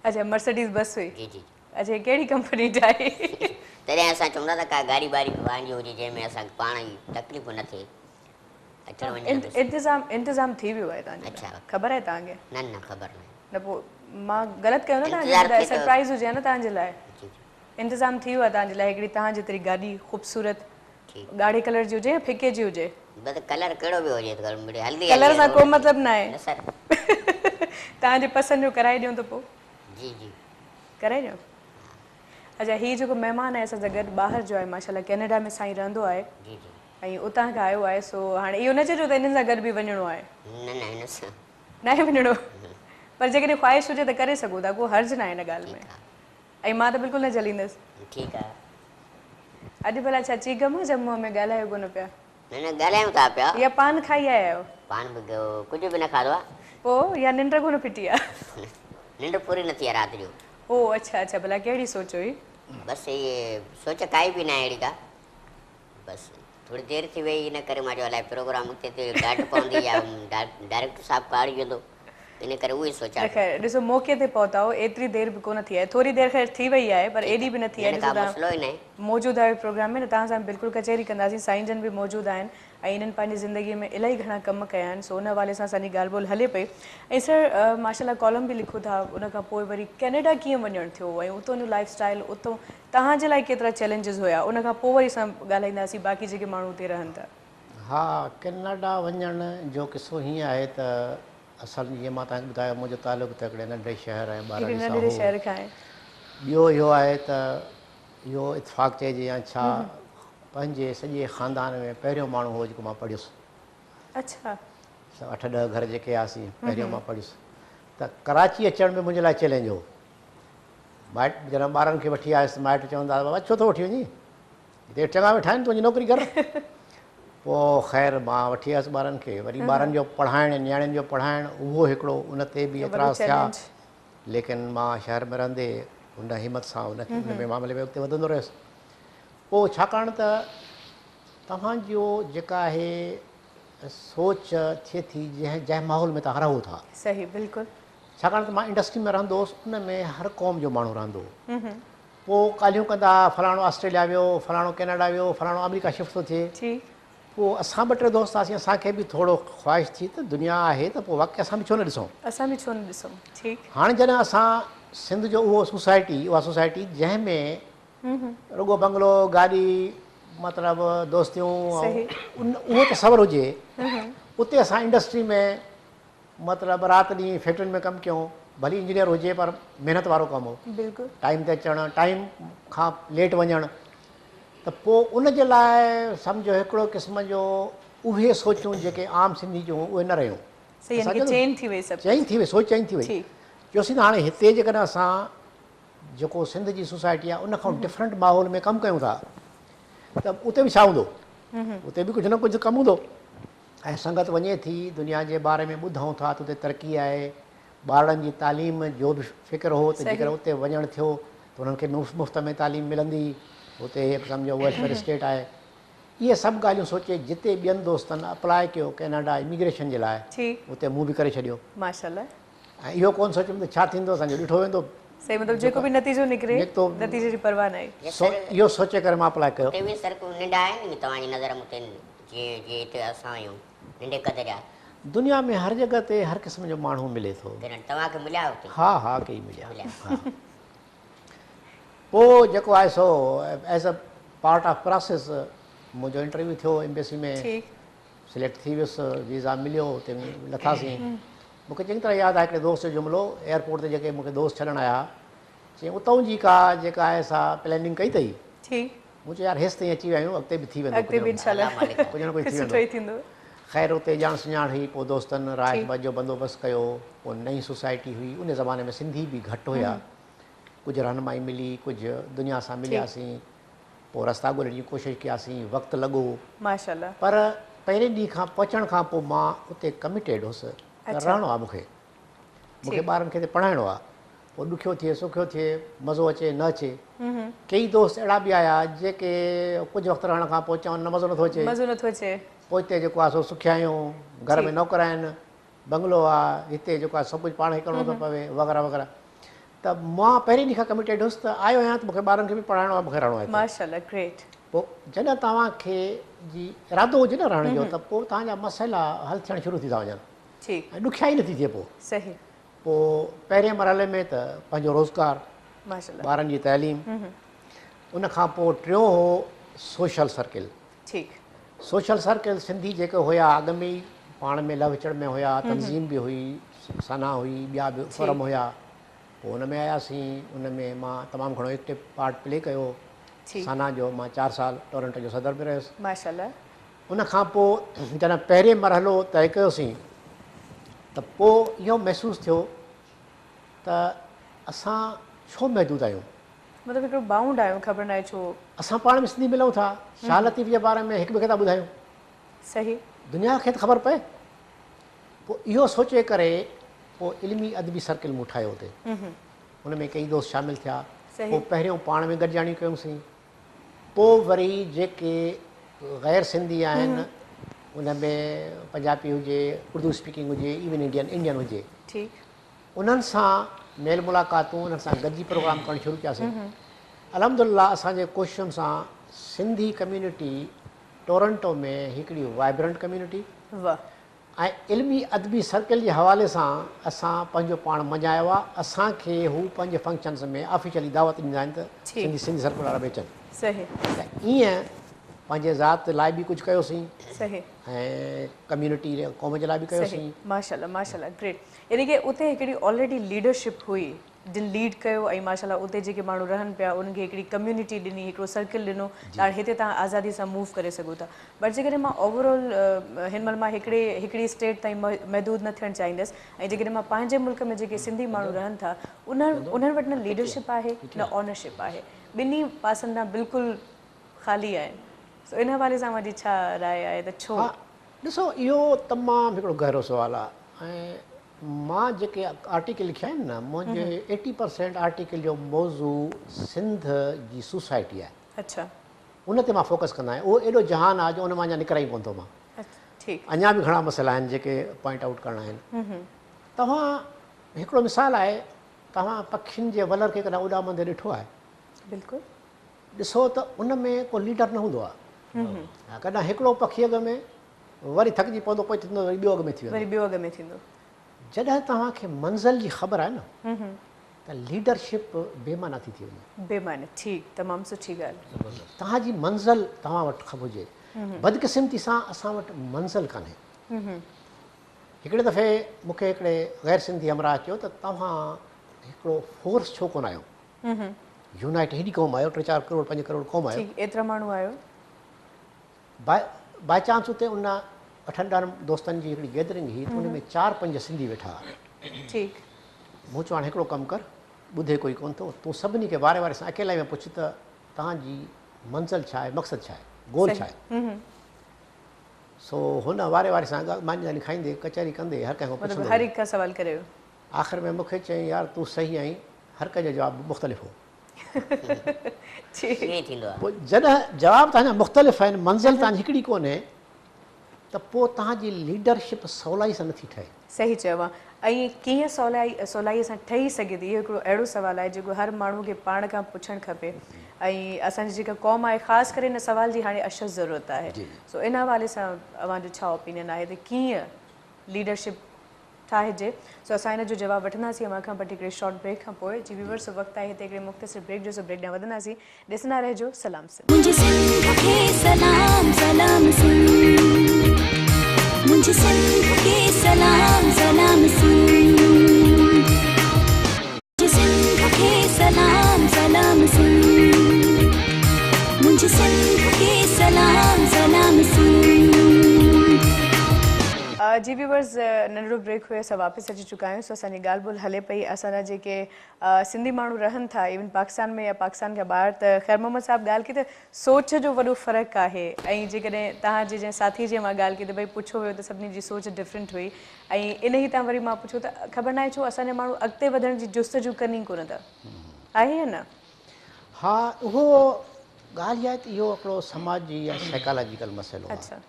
[SPEAKER 2] اڇا مرسڊيز بس هئي.
[SPEAKER 5] جي جي.
[SPEAKER 2] اڇا هي ڪهڙي ڪمپني ٺاهي؟
[SPEAKER 5] تڏهن اسان چوندا ته ڪا گاڏي ٻاڏي پنهنجي هجي جنهن ۾ اسان کي پاڻ ئي تڪليف نه ٿئي اچڻ وڃڻ ۾.
[SPEAKER 2] انتظام انتظام ٿي ويو آهي توهان جي لاء؟ خبر آهي توهان کي؟
[SPEAKER 5] نه نه خبر ناهي.
[SPEAKER 2] نه پوء مان غلط ڪيو نه توهان کي ٻڌايو، سرپرائز هجي ها نه توهان جي لاء. انتظام ٿي ويو آهي توهان جي لاء هڪڙي توهان جيتري گاڏي خوبصورت ڳاڙهي ڪلر جي هجي يا ڦڪي جي هجي؟
[SPEAKER 5] بس ڪلر ڪهڙو به هجي هلندي
[SPEAKER 2] ڪلر سان ڪو مطلب ناهي.
[SPEAKER 5] نه سر.
[SPEAKER 2] توهان جي پسند جو ڪرائي ڏيون ته پوء؟
[SPEAKER 5] جي جي
[SPEAKER 2] ڪرائي ڏيون. اڇا هي جيڪو مهمان آهي اسان سان گڏ ٻاهر جو آهي ماشاءالله ڪينيڊا ۾ سائين رهندو آهي.
[SPEAKER 5] جي جي.
[SPEAKER 2] ۽ اتان کان آيو آهي، سو هاڻي اهو نه چئجو ته انهن سان گڏ به وڃڻو آهي.
[SPEAKER 5] نه نه هن سان
[SPEAKER 2] ناهي وڃڻو، پر جيڪڏهن خواهش هجي ته ڪري سگهو ٿا، ڪو حرج ناهي ان ڳالهه ۾. ۽ مان ته بلڪل نه جهليندس.
[SPEAKER 5] ٺيڪ آهي.
[SPEAKER 2] اڄ ڀلا ڇا چيگم آ ڇا منهن ۾ ڳالهايو ڪونه پيا؟
[SPEAKER 5] نه نه ڳالهايون ٿا پيا.
[SPEAKER 2] يا پان کائي آيا آهيو؟
[SPEAKER 5] پان به ڪجهه به نه کاڌو آ.
[SPEAKER 2] پوء يا ننڊ ڪونه ڦٽي آ؟
[SPEAKER 5] ننڊ پوري نه ٿي آ رات جو.
[SPEAKER 2] او اڇا اڇا ڀلا ڪهڙي سوچ هئي؟
[SPEAKER 5] بس هي سوچ ڪائي به ناهي اهڙي ڪا، بس ٿوري دير ٿي وئي ان ڪري مان چيو الائي پروگرام اڳتي تي ڊاٽ پوندي يا ڊائريڪٽر صاحب ڪاوڙي ويندو، ان ڪري اهو ئي سوچان
[SPEAKER 2] نه خير ڏسو موقعي تي پهتا آهيو، ايتري دير به ڪونه ٿي آهي، ٿوري دير خير ٿي وئي آهي پر ايڏي به نه ٿي آهي.
[SPEAKER 5] ڏسو توهان مسئلو ئي ناهي.
[SPEAKER 2] موجود آهيو پروگرام ۾ نه توهان سان بلڪل ڪچهري ڪنداسين، سائين جن به موجود آهن ۽ انهن پنهنجي زندگي ۾ الاهي گهڻا ڪم ڪيا آهن، سو ان حوالي سان اسان جي ڳالهه ٻولهه هلي پئي. ۽ سر ماشاءالله ڪالم به لکو ٿا، ان کان پوء وري ڪينيڊا ڪيئن وڃڻ ٿيو ۽ اتان جو لائف اسٽائل، اتان توهان جي لاء ڪيترا چئلينجز هيا، ان کان پوء وري اسان ڳالهائينداسين باقي جيڪي ماڻهو اتي رهن ٿا.
[SPEAKER 3] ها ڪينيڊا وڃڻ جو قصو هيئن آهي ته اصل جيئن مان توهان کي ٻڌايو منهنجو تعلق ته هڪڙي ننڍڙي شهر ۽
[SPEAKER 2] هڪڙي
[SPEAKER 3] ٻهراڙي سان
[SPEAKER 2] ننڍڙي
[SPEAKER 3] هو.
[SPEAKER 2] شهر کان آهي.
[SPEAKER 3] ٻيو اهو آهي ته اهو اتفاق چئجي يا ڇا، پنهنجي سڄي خاندان ۾ پهريون ماڻهو هو جيڪو مان پڙهيس.
[SPEAKER 2] اڇا.
[SPEAKER 3] سڀ اٺ ڏهه گهر جيڪي هئاسين، پهريون مان پڙهيس. ته ڪراچي اچڻ به منهنجي لاء چئلينج هو. مائٽ جڏهن ٻارن کي وٺي آيس ته مائٽ چوندا هئا بابا ڇو ٿو وٺي وڃين؟ هتي چڱا ويٺا آهن، تون وڃي نوڪري ڪر. پوء خير مان وٺي آيس ٻارن کي. وري ٻارن جو پڙهائڻ، نياڻين جو پڙهائڻ اهو هڪڙو ان تي به اعتراض ٿيا. ليڪن مان شهر ۾ رهندي ان همت سان ان ۾ معاملي ۾ اڳتي وڌندو رهيس. پوء ڇاڪاڻ ته توهان جو جيڪا آهي سوچ ٿئي ٿي جنهن جنهن ماحول ۾ توهان رهو ٿا.
[SPEAKER 2] صحيح بلڪل.
[SPEAKER 3] ڇاڪاڻ ته مان انڊسٽري ۾ رهندو هوس ان ۾ هر قوم جو ماڻهو رهندو هو. پوء ڳالهيون ڪندا ها فلاڻو آسٽريليا ويو، فلاڻو ڪينيڊا ويو، فلاڻو آمريڪا شفٽ ٿو ٿئي. پوء اسان ٻه ٽي دوست هئاسين اسان کي به ٿورو خواهش ٿي ته دنيا آهي ته پوء واقعي اسان به ڇو نه ڏسون.
[SPEAKER 2] اسان به ڇو نه ڏسون. ٺيڪ.
[SPEAKER 3] هاڻي جڏهن اسان سنڌ جو اهو سوسائٽي اها سوسائٽي جنهن ۾ رڳو بنگلو، گاڏي، مطلب دوستيون ۽ اهو تصور هجي اتي اسان انڊسٽري ۾ مطلب رات ڏينهن فيڪٽرين ۾ ڪم ڪيون ڀلي انجنيئر هجي پر محنت وارو ڪم هو ٽائيم تي اچڻ ٽائيم کان ليٽ وڃڻ ته پوء ان جي لاء سمجهو هڪڙو قسم جو اهي سوچون جيڪي عام سنڌي جون اهي نه رهيون
[SPEAKER 2] چينج ٿي وئي سڀ
[SPEAKER 3] چينج ٿي وئي سوچ چينج ٿي وئي چيوسين ته هاڻي هتي جيڪڏهن اسان جيڪو سنڌ جي سوسائٽي آهي ان کان ڊفرنٽ ماحول ۾ ڪم ڪيون ٿا ته اتي به ڇا هوندو اتي به ڪجهه نه ڪجهه ڪم هوندو ۽ سنگت وڃي ٿي دنيا جي باري ۾ ٻڌون ٿا ته اتي ترقي آهي ٻارڙن جي تعليم جو به فڪر هو ته جيڪڏهن اتي وڃڻ ٿيو ته انهن کي مفت ۾ تعليم ملندي اتي هڪ سمجهو ويلفيئر اسٽيٽ آهي اهي سڀ ڳالهيون سوچي جتي ٻين دوستن اپلاء ڪيو ڪينيڊا اميگريشن جي لاء اتي مون به ڪري ڇڏيو
[SPEAKER 2] ماشاءالله
[SPEAKER 3] ۽ اهو ڪونه سوچيم ته ڇا ٿيندو اسان جو ڏٺو ويندو.
[SPEAKER 2] صحيح مطلب جيڪو به نتيجو نڪري نتيجي جي پرواهه ناهي.
[SPEAKER 3] سو اهو سوچي ڪري مان اپلاء ڪيو.
[SPEAKER 5] اتي به سر ڪو ننڍا آهن توهان جي نظر ۾ اتي جيئن جيئن هتي اسان آهيون ننڍي قد جا.
[SPEAKER 3] دنيا ۾ هر جڳهه تي هر قسم جو ماڻهو ملي ٿو.
[SPEAKER 5] ڪنهن توهان کي مليا اتي؟
[SPEAKER 3] ها ها ڪيئي مليا. ها پوء جيڪو آهي سو as a part of process منهنجو انٽرويو ٿيو ايمبيسي ۾ سليڪٽ ٿي ويس ويزا مليو اتي لٿاسين. مون کي چڱي طرح ياد آهي هڪڙي دوست جو جملو ايئرپورٽ تي جيڪي مون کي دوست ڇڏڻ آيا چيائين اتئون جي ڪا جيڪا آهي سا پلاننگ ڪئي اٿئي؟ مون چيو يار هيستائين اچي ويا آهيون اڳتي به ٿي ويندو
[SPEAKER 2] اڳتي به انشاء الله
[SPEAKER 3] ڪجهه نه ڪجهه ٿي ويندو. خير اتي ڄاڻ سڃاڻ هئي پوء دوستن رهائش بس جو بندوبست ڪيو پوء نئين سوسائٽي هئي ان زماني ۾ سنڌي به گهٽ هيا ڪجهه رهنمائي ملي ڪجهه دنيا سان ملياسين پوء رستا ڳولڻ جي ڪوشش ڪياسين، وقت لڳو.
[SPEAKER 2] ماشاءالله.
[SPEAKER 3] پر پهرين ڏينهن کان پهچڻ کان پوء مان اتي ڪميٽيڊ هوس ته رهڻو آهي مون کي. مون کي ٻارن کي هتي پڙهائڻو آهي. پوء ڏکيو ٿئي سکيو ٿئي، مزو اچي نه اچي. ڪيئي دوست اهڙا به آيا جيڪي ڪجهه وقت رهڻ کان پوء چون نه مزو نٿو اچي.
[SPEAKER 2] مزو نٿو اچي.
[SPEAKER 3] پوء هتي جيڪو آهي سو سکيا آهيون، گهر ۾ نوڪر آهن، بنگلو آهي، هتي جيڪو آهي سڀ ڪجهه پاڻ کي ڪرڻو ٿو پوي وغيره وغيره. ته مان پهرين ڏينهن کان ڪميٽيڊ هيس ته آيو آهيان ته مون کي ٻارن کي به پڙهائڻو آهي مون کي رهڻو آهي هتي.
[SPEAKER 2] ماشاءالله گريٽ.
[SPEAKER 3] پوء جڏهن توهان کي جي ارادو هجي نه رهڻ جو ته پوء توهان جا مسئلا حل ٿيڻ شروع ٿي ٿا وڃن
[SPEAKER 2] ٺيڪ.
[SPEAKER 3] ۽ ڏکيائي نٿي ٿئي پوء.
[SPEAKER 2] صحيح.
[SPEAKER 3] پوء پهرين مرحلي ۾ ته پنهنجو روزگار،
[SPEAKER 2] ماشاءالله.
[SPEAKER 3] ٻارن جي تعليم، ان کان پوء ٽيون هو سوشل سرڪل.
[SPEAKER 2] ٺيڪ.
[SPEAKER 3] سوشل سرڪل سنڌي جيڪي هيا اڳ ۾ ئي پاڻ ۾ لهه وچڙ ۾ هيا، تنظيم به هئي، سانا هئي، ٻيا به فورم هيا، پوء ان ۾ آياسين، ان ۾ مان تمام گهڻو ايڪٽو پارٽ پلي ڪيو، سانا جو مان چار سال ٽورنٽو جو صدر به رهيس.
[SPEAKER 2] ماشاءالله.
[SPEAKER 3] ان کان پوء جڏهن پهرين مرحلو طئي ڪيوسين ته پوء اهو محسوس ٿيو ته اسان ڇو محدود آهيون؟
[SPEAKER 2] مطلب هڪڙو بائونڊ آهيون خبر ناهي ڇو.
[SPEAKER 3] اسان پاڻ ۾ سنڌي ملون ٿا شاهه لطيف جي باري ۾ هڪ ٻئي کي ٿا ٻڌايون.
[SPEAKER 2] صحيح.
[SPEAKER 3] دنيا کي ته خبر پئي. پوء اهو سوچي ڪري پوء علمي ادبي سرڪل مون ٺاهيو اتي. ان ۾ ڪيئي دوست شامل ٿيا. پوء پهريون پاڻ ۾ گڏجاڻيون ڪيونسين. پوء وري جيڪي غير سنڌي آهن ان ۾ پنجابي هجي، اردو اسپيڪنگ هجي، ايون انڊين انڊين هجي.
[SPEAKER 2] ٺيڪ.
[SPEAKER 3] انهن سان ميل ملاقاتون انهن سان گڏجي پروگرام ڪرڻ شروع ڪياسين. الحمدلله اسان جي ڪوششن سان سنڌي ڪميونٽي ٽورنٽو ۾ هڪڙي وائبرنٽ ڪميونٽي ۽ علمي ادبي سرڪل جي حوالي سان اسان پنهنجو پاڻ مڃايو آ اسان کي هو پنهنجي فنڪشنز ۾ آفيشلي دعوت ڏيندا آهن ته سنڌي سنڌي سرڪل وارا به اچن ته ائين پنهنجي ذات لاء به ڪجهه ڪيوسين ۽ ڪميونٽي قوم جي لاء به ڪيوسين.
[SPEAKER 2] ماشاءالله ماشاءالله گريٽ. يعني ڪه اتي هڪڙي آلريڊي ليڊرشپ هئي جن ليڊ ڪيو ۽ ماشاء الله اتي جيڪي ماڻهو رهن پيا انهن کي هڪڙي ڪميونٽي ڏني هڪڙو سرڪل ڏنو ته هاڻي هتي توهان آزادي سان موو ڪري سگهو ٿا. بٽ جيڪڏهن مان اوور آل هن مهل مان هڪڙي هڪڙي اسٽيٽ تائين محدود نه ٿيڻ چاهيندس ۽ جيڪڏهن مان پنهنجي ملڪ ۾ جيڪي سنڌي ماڻهو رهن ٿا انهن انهن وٽ نه ليڊرشپ آهي نه اونرشپ آهي ٻنهي پاسن ڏانهن بلڪل خالي آهن سو ان حوالي سان اوهان جي ڇا راء آهي ته ڇو؟
[SPEAKER 3] ها ڏسو اهو تمام هڪڙو گهرو سوال آهي ۽ مان جيڪي آرٽيڪل لکيا آهن نه منهنجي ايٽي پرسينٽ آرٽيڪل جو موضوع سنڌ جي سوسائٽي آهي.
[SPEAKER 2] اڇا.
[SPEAKER 3] ان تي مان فوڪس ڪندو آهيان اهو ايڏو جهان آهي جو ان مان اڃا نڪران ئي ڪونه ٿو مان.
[SPEAKER 2] ٺيڪ.
[SPEAKER 3] اڃا به گهڻا مسئلا آهن جيڪي پوائنٽ آئوٽ ڪرڻا آهن. توهان هڪڙو مثال آهي توهان پکين جي ولر کي ڪڏهن اڏامندي ڏٺو آهي؟
[SPEAKER 2] بلڪل.
[SPEAKER 3] ڏسو ته ان ۾ ڪو ليڊر نه هوندو آهي. ڪڏهن هڪڙو پکي اڳ ۾ وري ٿڪجي پوندو پوء ٿيندو وري ٻيو اڳ ۾ ٿي ويندو.
[SPEAKER 2] وري ٻيو اڳ ۾ ٿيندو.
[SPEAKER 3] جڏهن توهان کي منزل جي خبر آهي نه ته ليڊرشپ بي معنيٰ ٿي ٿي وڃي.
[SPEAKER 2] بي معنيٰ ٺيڪ تمام سٺي ڳالهه.
[SPEAKER 3] توهان جي منزل توهان وٽ هجي. بدقسمتي سان اسان وٽ منزل ڪانهي. هڪڙي دفعي مون کي هڪڙي غير سنڌي همراهه چيو ته توهان هڪڙو فورس ڇو ڪونه آهيو؟ يونائيٽ هيڏي قوم آهيو ٽي چار ڪروڙ پنج ڪروڙ قوم آهيو.
[SPEAKER 2] ٺيڪ ايترا ماڻهو آهيو.
[SPEAKER 3] باء چانس اتي ان اٺن ڏهن دوستن جي هڪڙي گيدرنگ هئي ته ان ۾ چار پنج سنڌي ويٺا هئا.
[SPEAKER 2] ٺيڪ.
[SPEAKER 3] مون چيو هاڻي هڪڙو ڪم ڪر، ٻڌي ڪوئي ڪونه ٿو، تون سڀني کي واري واري سان اڪيلائي ۾ پڇ ته توهان جي منزل ڇا آهي، مقصد ڇا آهي، گول ڇا آهي. سو هن واري واري سان ماني داني کائيندي، ڪچهري ڪندي هر ڪنهن کان پڇندو
[SPEAKER 2] مطلب هر هڪ کان سوال ڪري ويو.
[SPEAKER 3] آخر ۾ مون کي چيائين يار تون صحيح آهين، هر ڪنهن جو جواب مختلف هو.
[SPEAKER 5] ائين ٿيندو آهي.
[SPEAKER 3] پوء جڏهن جواب توهان جا مختلف آهن، منزل توهان جي هڪڙي ڪونهي ته پوء توهان جي ليڊرشپ سولائي سان نٿي ٺهي.
[SPEAKER 2] صحيح چيو آ. ۽ ڪيئن سولائي سولائي سان ٺهي سگهي ٿي اهو هڪڙو اهڙو سوال آهي جيڪو هر ماڻهو کي پاڻ کان پڇڻ کپي ۽ اسان جي جيڪا قوم آهي خاص ڪري ان سوال جي هاڻي اشد ضرورت آهي سو ان حوالي سان اوهان جو ڇا اوپينين آهي ته ڪيئن ليڊرشپ ٺاهجي سو اسان ان جو جواب وٺنداسين اوهان کان بٽ هڪڙي شارٽ بريڪ کان پوء. جي ويورس وقت آهي هتي هڪڙي مختصر بريڪ جو سو بريڪ ڏانهن وڌنداسين ڏسندا رهجو سلام سنڌ.
[SPEAKER 1] منهنجي سنڌ کي سلام سلام سنڌ منهنجي سنڌ کي سلام سلام سنڌ منهنجي سنڌ کي سلام سلام سنڌ منهنجي سنڌ کي سلام سلام سنڌ.
[SPEAKER 2] جي ويورز ننڍڙو بريڪ هيو اسان واپس اچي چڪا آهيون سو اسان جي ڳالهه ٻولهه هلي پئي اسان جا جيڪي سنڌي ماڻهو رهن ٿا ايون پاڪستان ۾ يا پاڪستان کان ٻاهر ته خير محمد صاحب ڳالهه ڪئي ته سوچ جو وڏو فرق آهي ۽ جيڪڏهن توهان جي جنهن ساٿي جي مان ڳالهه ڪئي ته ڀئي پڇيو ويو ته سڀني جي سوچ ڊفرنٽ هئي ۽ انهي تان وري مان پڇيو ته خبر ناهي ڇو اسان جا ماڻهو اڳتي وڌڻ جي جستجو ڪن ئي ڪونه ٿا آهي يا نه؟
[SPEAKER 3] ها اهو ڳالهه اها آهي ته اهو هڪڙو سماجي يا سائيڪالاجيڪل مسئلو آهي.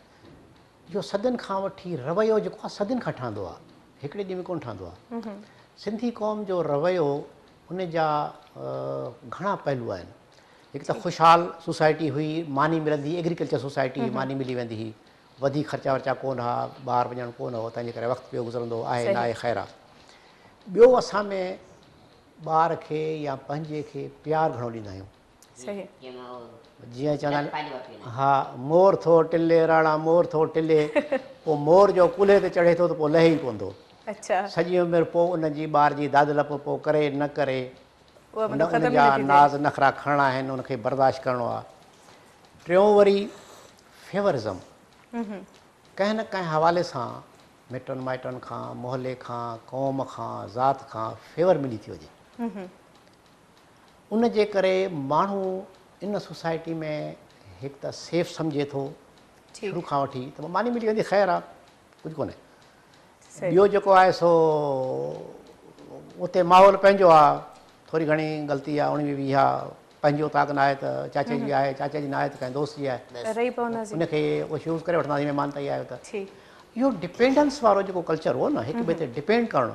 [SPEAKER 3] اهو صدين کان وٺي رويو جيڪو آهي صدين کان ٺهندو آهي هڪڙي ڏينهن ۾ ڪونه ٺهندو آهي. سنڌي قوم جو رويو ان جا گهڻا پهلو آهن. هڪ ته خوشحال سوسائٽي هئي ماني ملندي هئي ايگريڪلچر سوسائٽي هئي ماني ملي ويندي هئي وڌيڪ خرچا ورچا ڪونه هئا ٻاهر وڃڻ ڪونه هو تنهن جي ڪري وقت پيو گذرندو هو آهي نه آهي خير آهي. ٻيو اسان ۾ ٻار کي يا پنهنجي کي پيار گهڻو ڏيندا آهيون. جيئن چوندا آهن ها مور ٿو ٽلي راڻا مور ٿو ٽلي پوء مور جو ڪلهي تي چڙهي ٿو ته پوء لهي ئي ڪونه ٿو سڄي عمر پوء ان جي ٻار جي داد لپ پوء ڪري نه ڪري ان جا ناز نخرا کڻڻا آهن ان کي برداشت ڪرڻو آهي ٽيون وري فيورزم ڪنهن نه ڪنهن حوالي سان مٽن مائٽن کان محلي کان قوم کان ذات کان فيور ملي ٿي وڃي ان جي ڪري ماڻهو ان سوسائٽي ۾ هڪ ته سيف سمجهي ٿو شروع کان وٺي ته ماني ملي ويندي خير آ ڪجهه ڪونهي ٻيو جيڪو آهي سو اتي ماحول پنهنجو آ ٿوري گهڻي غلطي آ اڻويهه ويهه آ پنهنجي اوطاق نه آهي ته چاچي جي آهي چاچي جي نه آهي ته ڪنهن دوست جي آهي ان کي يوز ڪري وٺنداسين مهمان تائين آيو ته اهو ڊپينڊنس وارو جيڪو ڪلچر هو نه هڪ ٻئي تي ڊپينڊ ڪرڻ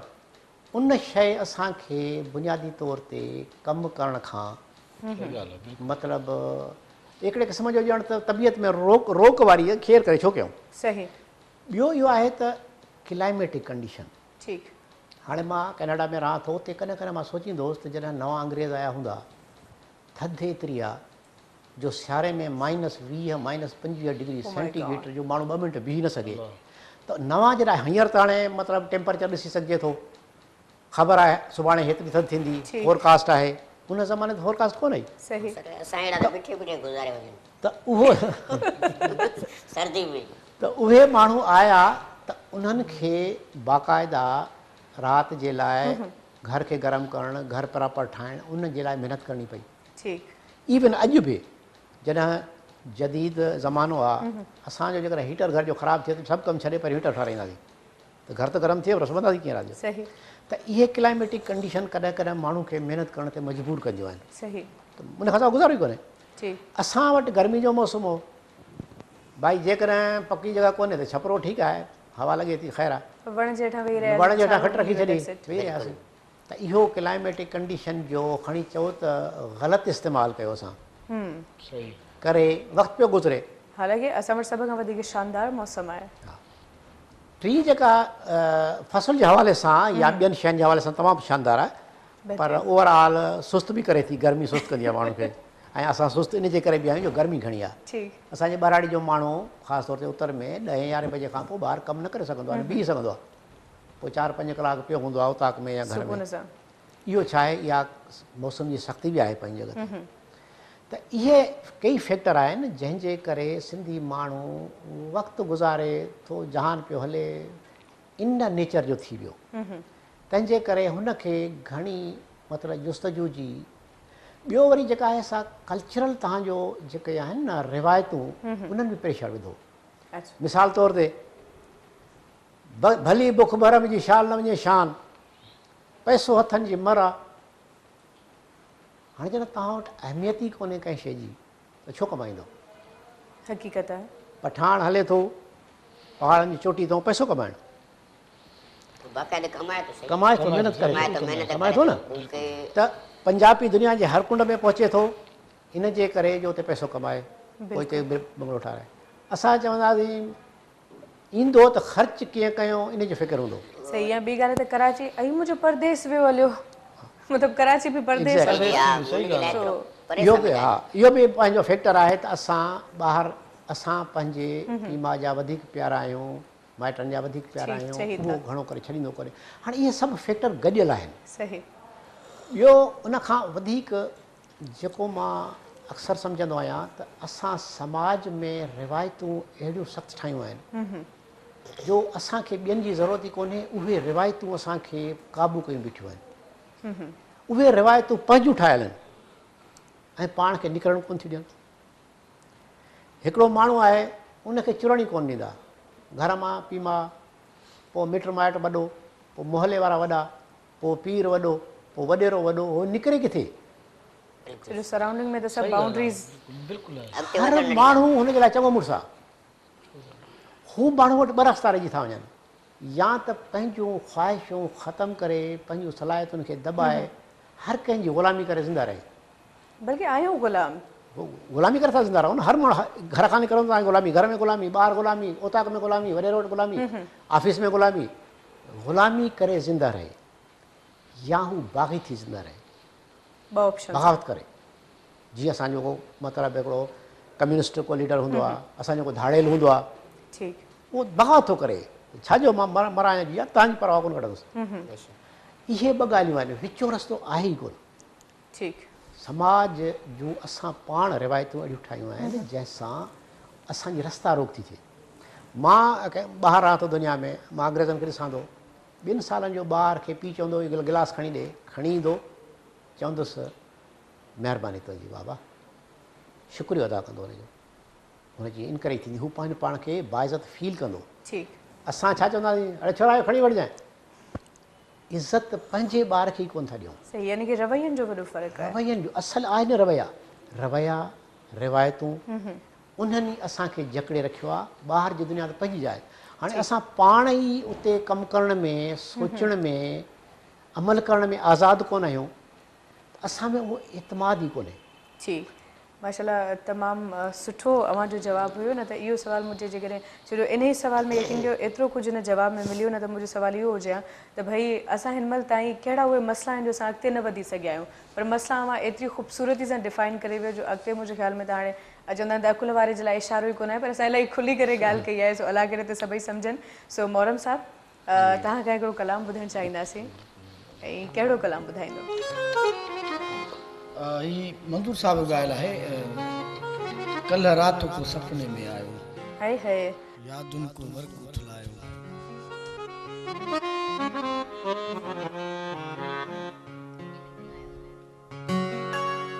[SPEAKER 3] ان شيء اسان کي بنيادي طور تي ڪم ڪرڻ کان مطلب هڪڙي قسم جو ڄڻ ته طبيعت ۾ روڪ روڪ واري خير ڪري ڇو ڪيون.
[SPEAKER 2] صحيح.
[SPEAKER 3] ٻيو اهو آهي ته ڪلائميٽڪ ڪنڊيشن.
[SPEAKER 2] ٺيڪ.
[SPEAKER 3] هاڻي مان ڪئناڊا ۾ رهان ٿو اتي ڪڏهن ڪڏهن مان سوچيندو هوس ته جڏهن نوان انگريز آيا هوندا ٿڌ ايتري آ جو سياري ۾ minus 20 minus 25 degree centi grade جو ماڻهو ٻه منٽ بيهي نه سگهي ته نوان جڏهن هينئر ته هاڻي مطلب ٽيمپريچر ڏسي سگهجي ٿو. خبر آهي سڀاڻي هيتري ٿڌ ٿيندي، فورڪاسٽ آهي. ان زماني ته فورڪاسٽ ڪونه هئي.
[SPEAKER 2] صحيح.
[SPEAKER 5] اسان اهڙا ته بيٺي بيٺي گذاري وڃن.
[SPEAKER 3] ته اهو
[SPEAKER 5] سردي ۾.
[SPEAKER 3] ته اهي ماڻهو آيا ته انهن کي باقاعده رات جي لاء گهر کي گرم ڪرڻ، گهر پراپر ٺاهڻ ان جي لاء محنت ڪرڻي پئي.
[SPEAKER 2] ٺيڪ.
[SPEAKER 3] ايون اڄ به جڏهن جديد زمانو آ، اسان جو جيڪڏهن هيٽر گهر جو خراب ٿئي ته سڀ ڪم ڇڏي پهريون هيٽر ٺهرائينداسين. ته گهر ته گرم ٿئي پر سمهنداسين ڪيئن رات جو؟
[SPEAKER 2] صحيح.
[SPEAKER 3] ته اهي ڪلائميٽڪ ڪنڊيشن ڪڏهن ڪڏهن ماڻهو کي محنت ڪرڻ تي مجبور ڪنديون آهن.
[SPEAKER 2] صحيح.
[SPEAKER 3] ته ان کان سواء گذارو ئي ڪونهي.
[SPEAKER 2] ٺيڪ.
[SPEAKER 3] اسان وٽ گرمي جو موسم هو. ڀائي جيڪڏهن پڪي جڳهه ڪونهي ته ڇپرو ٺيڪ آهي، هوا لڳي ٿي خير آهي.
[SPEAKER 2] وڻ جي هيٺان ويهي رهياسين.
[SPEAKER 3] وڻ جي هيٺان کٽ رکي ڇڏي ويهي رهياسين. ته اهو ڪلائميٽڪ ڪنڊيشن جو کڻي چئو ته غلط استعمال ڪيو اسان.
[SPEAKER 4] صحيح.
[SPEAKER 3] ڪري وقت پيو گذري.
[SPEAKER 2] حالانڪه اسان وٽ سڀ کان وڌيڪ شاندار موسم آهي.
[SPEAKER 3] ها. ٽين جيڪا فصل جي حوالي سان يا ٻين شين جي حوالي سان تمام شاندار آهي پر اوور آل سست به ڪري ٿي گرمي سست ڪندي آهي ماڻهو کي ۽ اسان سست ان جي ڪري به آهيون جو گرمي گهڻي آهي اسان جي ٻهراڙي جو ماڻهو خاص طور تي اتر ۾ ڏهين يارهين بجي کان پوء ٻاهر ڪم نه ڪري سگهندو آهي نه بيهي سگهندو آهي پوء چار پنج ڪلاڪ پيو هوندو آهي اوطاق ۾ يا گهر ۾ اهو ڇا آهي اها موسم جي سختي به آهي پنهنجي جڳهه تي ته اهي ڪيئي فيڪٽر آهن جنهن جي ڪري سنڌي ماڻهو وقت گذاري ٿو جهان پيو هلي ان نيچر جو ٿي ويو تنهن جي ڪري هن کي گهڻي مطلب جستجو جي ٻيو وري جيڪا آهي سا ڪلچرل توهان جو جيڪي آهن نه روايتون انهن به پريشر وڌو مثال طور تي ڀلي بک ڀرم جي شال نه وڃي شان پئسو هٿن جي مر آ. هاڻي جڏهن توهان وٽ اهميت ئي ڪونهي ڪنهن شيء جي ته ڇو ڪمائيندؤ؟
[SPEAKER 2] حقيقت آهي.
[SPEAKER 3] پٺاڻ هلي ٿو پهاڙن جي چوٽي تان پئسو ڪمائڻ.
[SPEAKER 5] باقاعده ڪمائي ٿو سهي.
[SPEAKER 3] ڪمائي ٿو محنت ڪري ٿو ڪمائي ٿو نه ته پنجابي دنيا جي هر ڪنڊ ۾ پهچي ٿو ان جي ڪري جو اتي پئسو ڪمائي پوء هتي بنگلو ٺاهرائي. اسان چونداسين ايندو ته خرچ ڪيئن ڪيون ان جو فڪر هوندو.
[SPEAKER 2] صحيح ۽ ٻي ڳالهه ته ڪراچي ائي منهنجو پرديس ويو هليو مطلب ڪراچي به پرديس
[SPEAKER 3] آهي اهو به ها اهو به پنهنجو فيڪٽر آهي ته اسان ٻاهر اسان پنهنجي پيء ماء جا وڌيڪ پيارا آهيون مائٽن جا وڌيڪ پيارا آهيون اهو گهڻو ڪري ڇڏيندو ڪونهي هاڻي اهي سڀ فيڪٽر گڏيل آهن ٻيو ان کان وڌيڪ جيڪو مان اڪثر سمجهندو آهيان ته اسان سماج ۾ روايتون اهڙيون سخت ٺاهيون آهن جو اسان کي ٻين جي ضرورت ئي ڪونهي اهي روايتون اسان کي قابو ڪيون بيٺيون آهن اهي روايتون پنهنجون ٺاهيل آهن ۽ پاڻ کي نڪرڻ ڪونه ٿيون ڏين هڪڙو ماڻهو آهي ان کي چرڻ ئي ڪونه ڏيندا گهر مان پيء ماء پوء مٽ مائٽ وڏو پوء محلي وارا وڏا پوء پير وڏو، پوء وڏيرو وڏو، هو نڪري ڪٿي؟
[SPEAKER 2] ڇو جو سرائونڊنگ ۾ ته سڀ بائونڊريز.
[SPEAKER 3] هر ماڻهو هن جي لاء چڱو مڙس آ. هو ماڻهو وٽ ٻه رستا رهجي ٿا وڃن، يا ته پنهنجون خواهشون ختم ڪري، پنهنجون صلاحيتن کي دٻائي، هر ڪنهن جي غلامي ڪري زنده رهي.
[SPEAKER 2] بلڪه آهيون غلام.
[SPEAKER 3] غلامي ڪري ٿا زنده رهون نه، هر ماڻهو گهر کان نڪرندو ته غلامي، گهر ۾ غلامي، ٻاهر غلامي، اوطاق ۾ غلامي، وڏيري وٽ غلامي، آفيس ۾ غلامي. غلامي ڪري زنده رهي يا هو باغي ٿي زنده رهي.
[SPEAKER 2] ٻه آپشنز.
[SPEAKER 3] بغاوت ڪري جيئن اسان جو ڪو مطلب هڪڙو ڪميونسٽ ڪو ليڊر هوندو آ اسان جو ڪو ڌاڙيل هوندو آ
[SPEAKER 2] ٺيڪ.
[SPEAKER 3] اهو بغاوت ٿو ڪري ڇا جو مان مران يا جيئان توهان جي پرواهه ڪونه ڪڍندس. اهي ٻه ڳالهيون آهن وچون رستو آهي ئي ڪونه.
[SPEAKER 2] ٺيڪ.
[SPEAKER 3] سماج جون اسان پاڻ روايتون اهڙيون ٺاهيون آهن جنهن سان اسان جي رستا روڪ ٿي ٿئي. مان ٻاهر رهان ٿو دنيا ۾ مان انگريزن کي ڏسان ٿو ٻن سالن جو ٻار کي پيء چوندو هو گلاس کڻي ڏي کڻي ايندو چوندس مهرباني تنهنجي بابا شڪريو ادا ڪندو هن جو هن جي انڪريج ٿيندي هو پنهنجو پاڻ کي باعزت فيل ڪندو.
[SPEAKER 2] ٺيڪ.
[SPEAKER 3] اسان ڇا چونداسين اڙي ڇورا اهو کڻي وٺجانء. عزت پنهنجي ٻار کي ئي ڪونه ٿا ڏيون.
[SPEAKER 2] صحيح يعني ڪه روين جو وڏو فرق آهي.
[SPEAKER 3] روين جو اصل آهي نه رويا، رويا، روايتون انهن ئي اسان کي جڪڙي رکيو آهي، ٻاهر جي دنيا ته پنهنجي جاء هاڻي اسان پاڻ ئي اتي ڪم ڪرڻ ۾ سوچڻ ۾ عمل ڪرڻ ۾ آزاد ڪونه آهيون ته اسان ۾ اهو اعتماد ئي ڪونهي.
[SPEAKER 2] ٺيڪ ماشاءالله تمام سٺو اوهان جو جواب هيو نه ته اهو سوال منهنجي جيڪڏهن ڇو جو انهي سوال ۾ يقين ڪيو ايترو ڪجهه ان جواب ۾ مليو نه ته منهنجو سوال اهو هجي ها ته ڀئي اسان هن مهل تائين ڪهڙا اهي مسئلا آهن جو اسان اڳتي نه وڌي سگهيا آهيون پر مسئلا اوهان ايتري خوبصورتي سان ڊفائن ڪري ويو جو اڳتي منهنجي خيال ۾ ته هاڻي چوندا آهن ته عقل واري جي لاء اشارو ئي ڪونه آهي پر اسان الاهي کلي ڪري ڳالهه ڪئي آهي سو الله ڪري ته سڀئي سمجهن سو محرم صاحب توهان کان هڪڙو ڪلام ٻڌڻ چاهينداسين. ۽ ڪهڙو ڪلام ٻڌائيندو؟
[SPEAKER 4] هي منظور صاحب جو ڳايل آهي ڪلهه رات ڪو سپني ۾ آيو.
[SPEAKER 2] هائي هائي.
[SPEAKER 4] يادن ڪو ورق اٿلايو.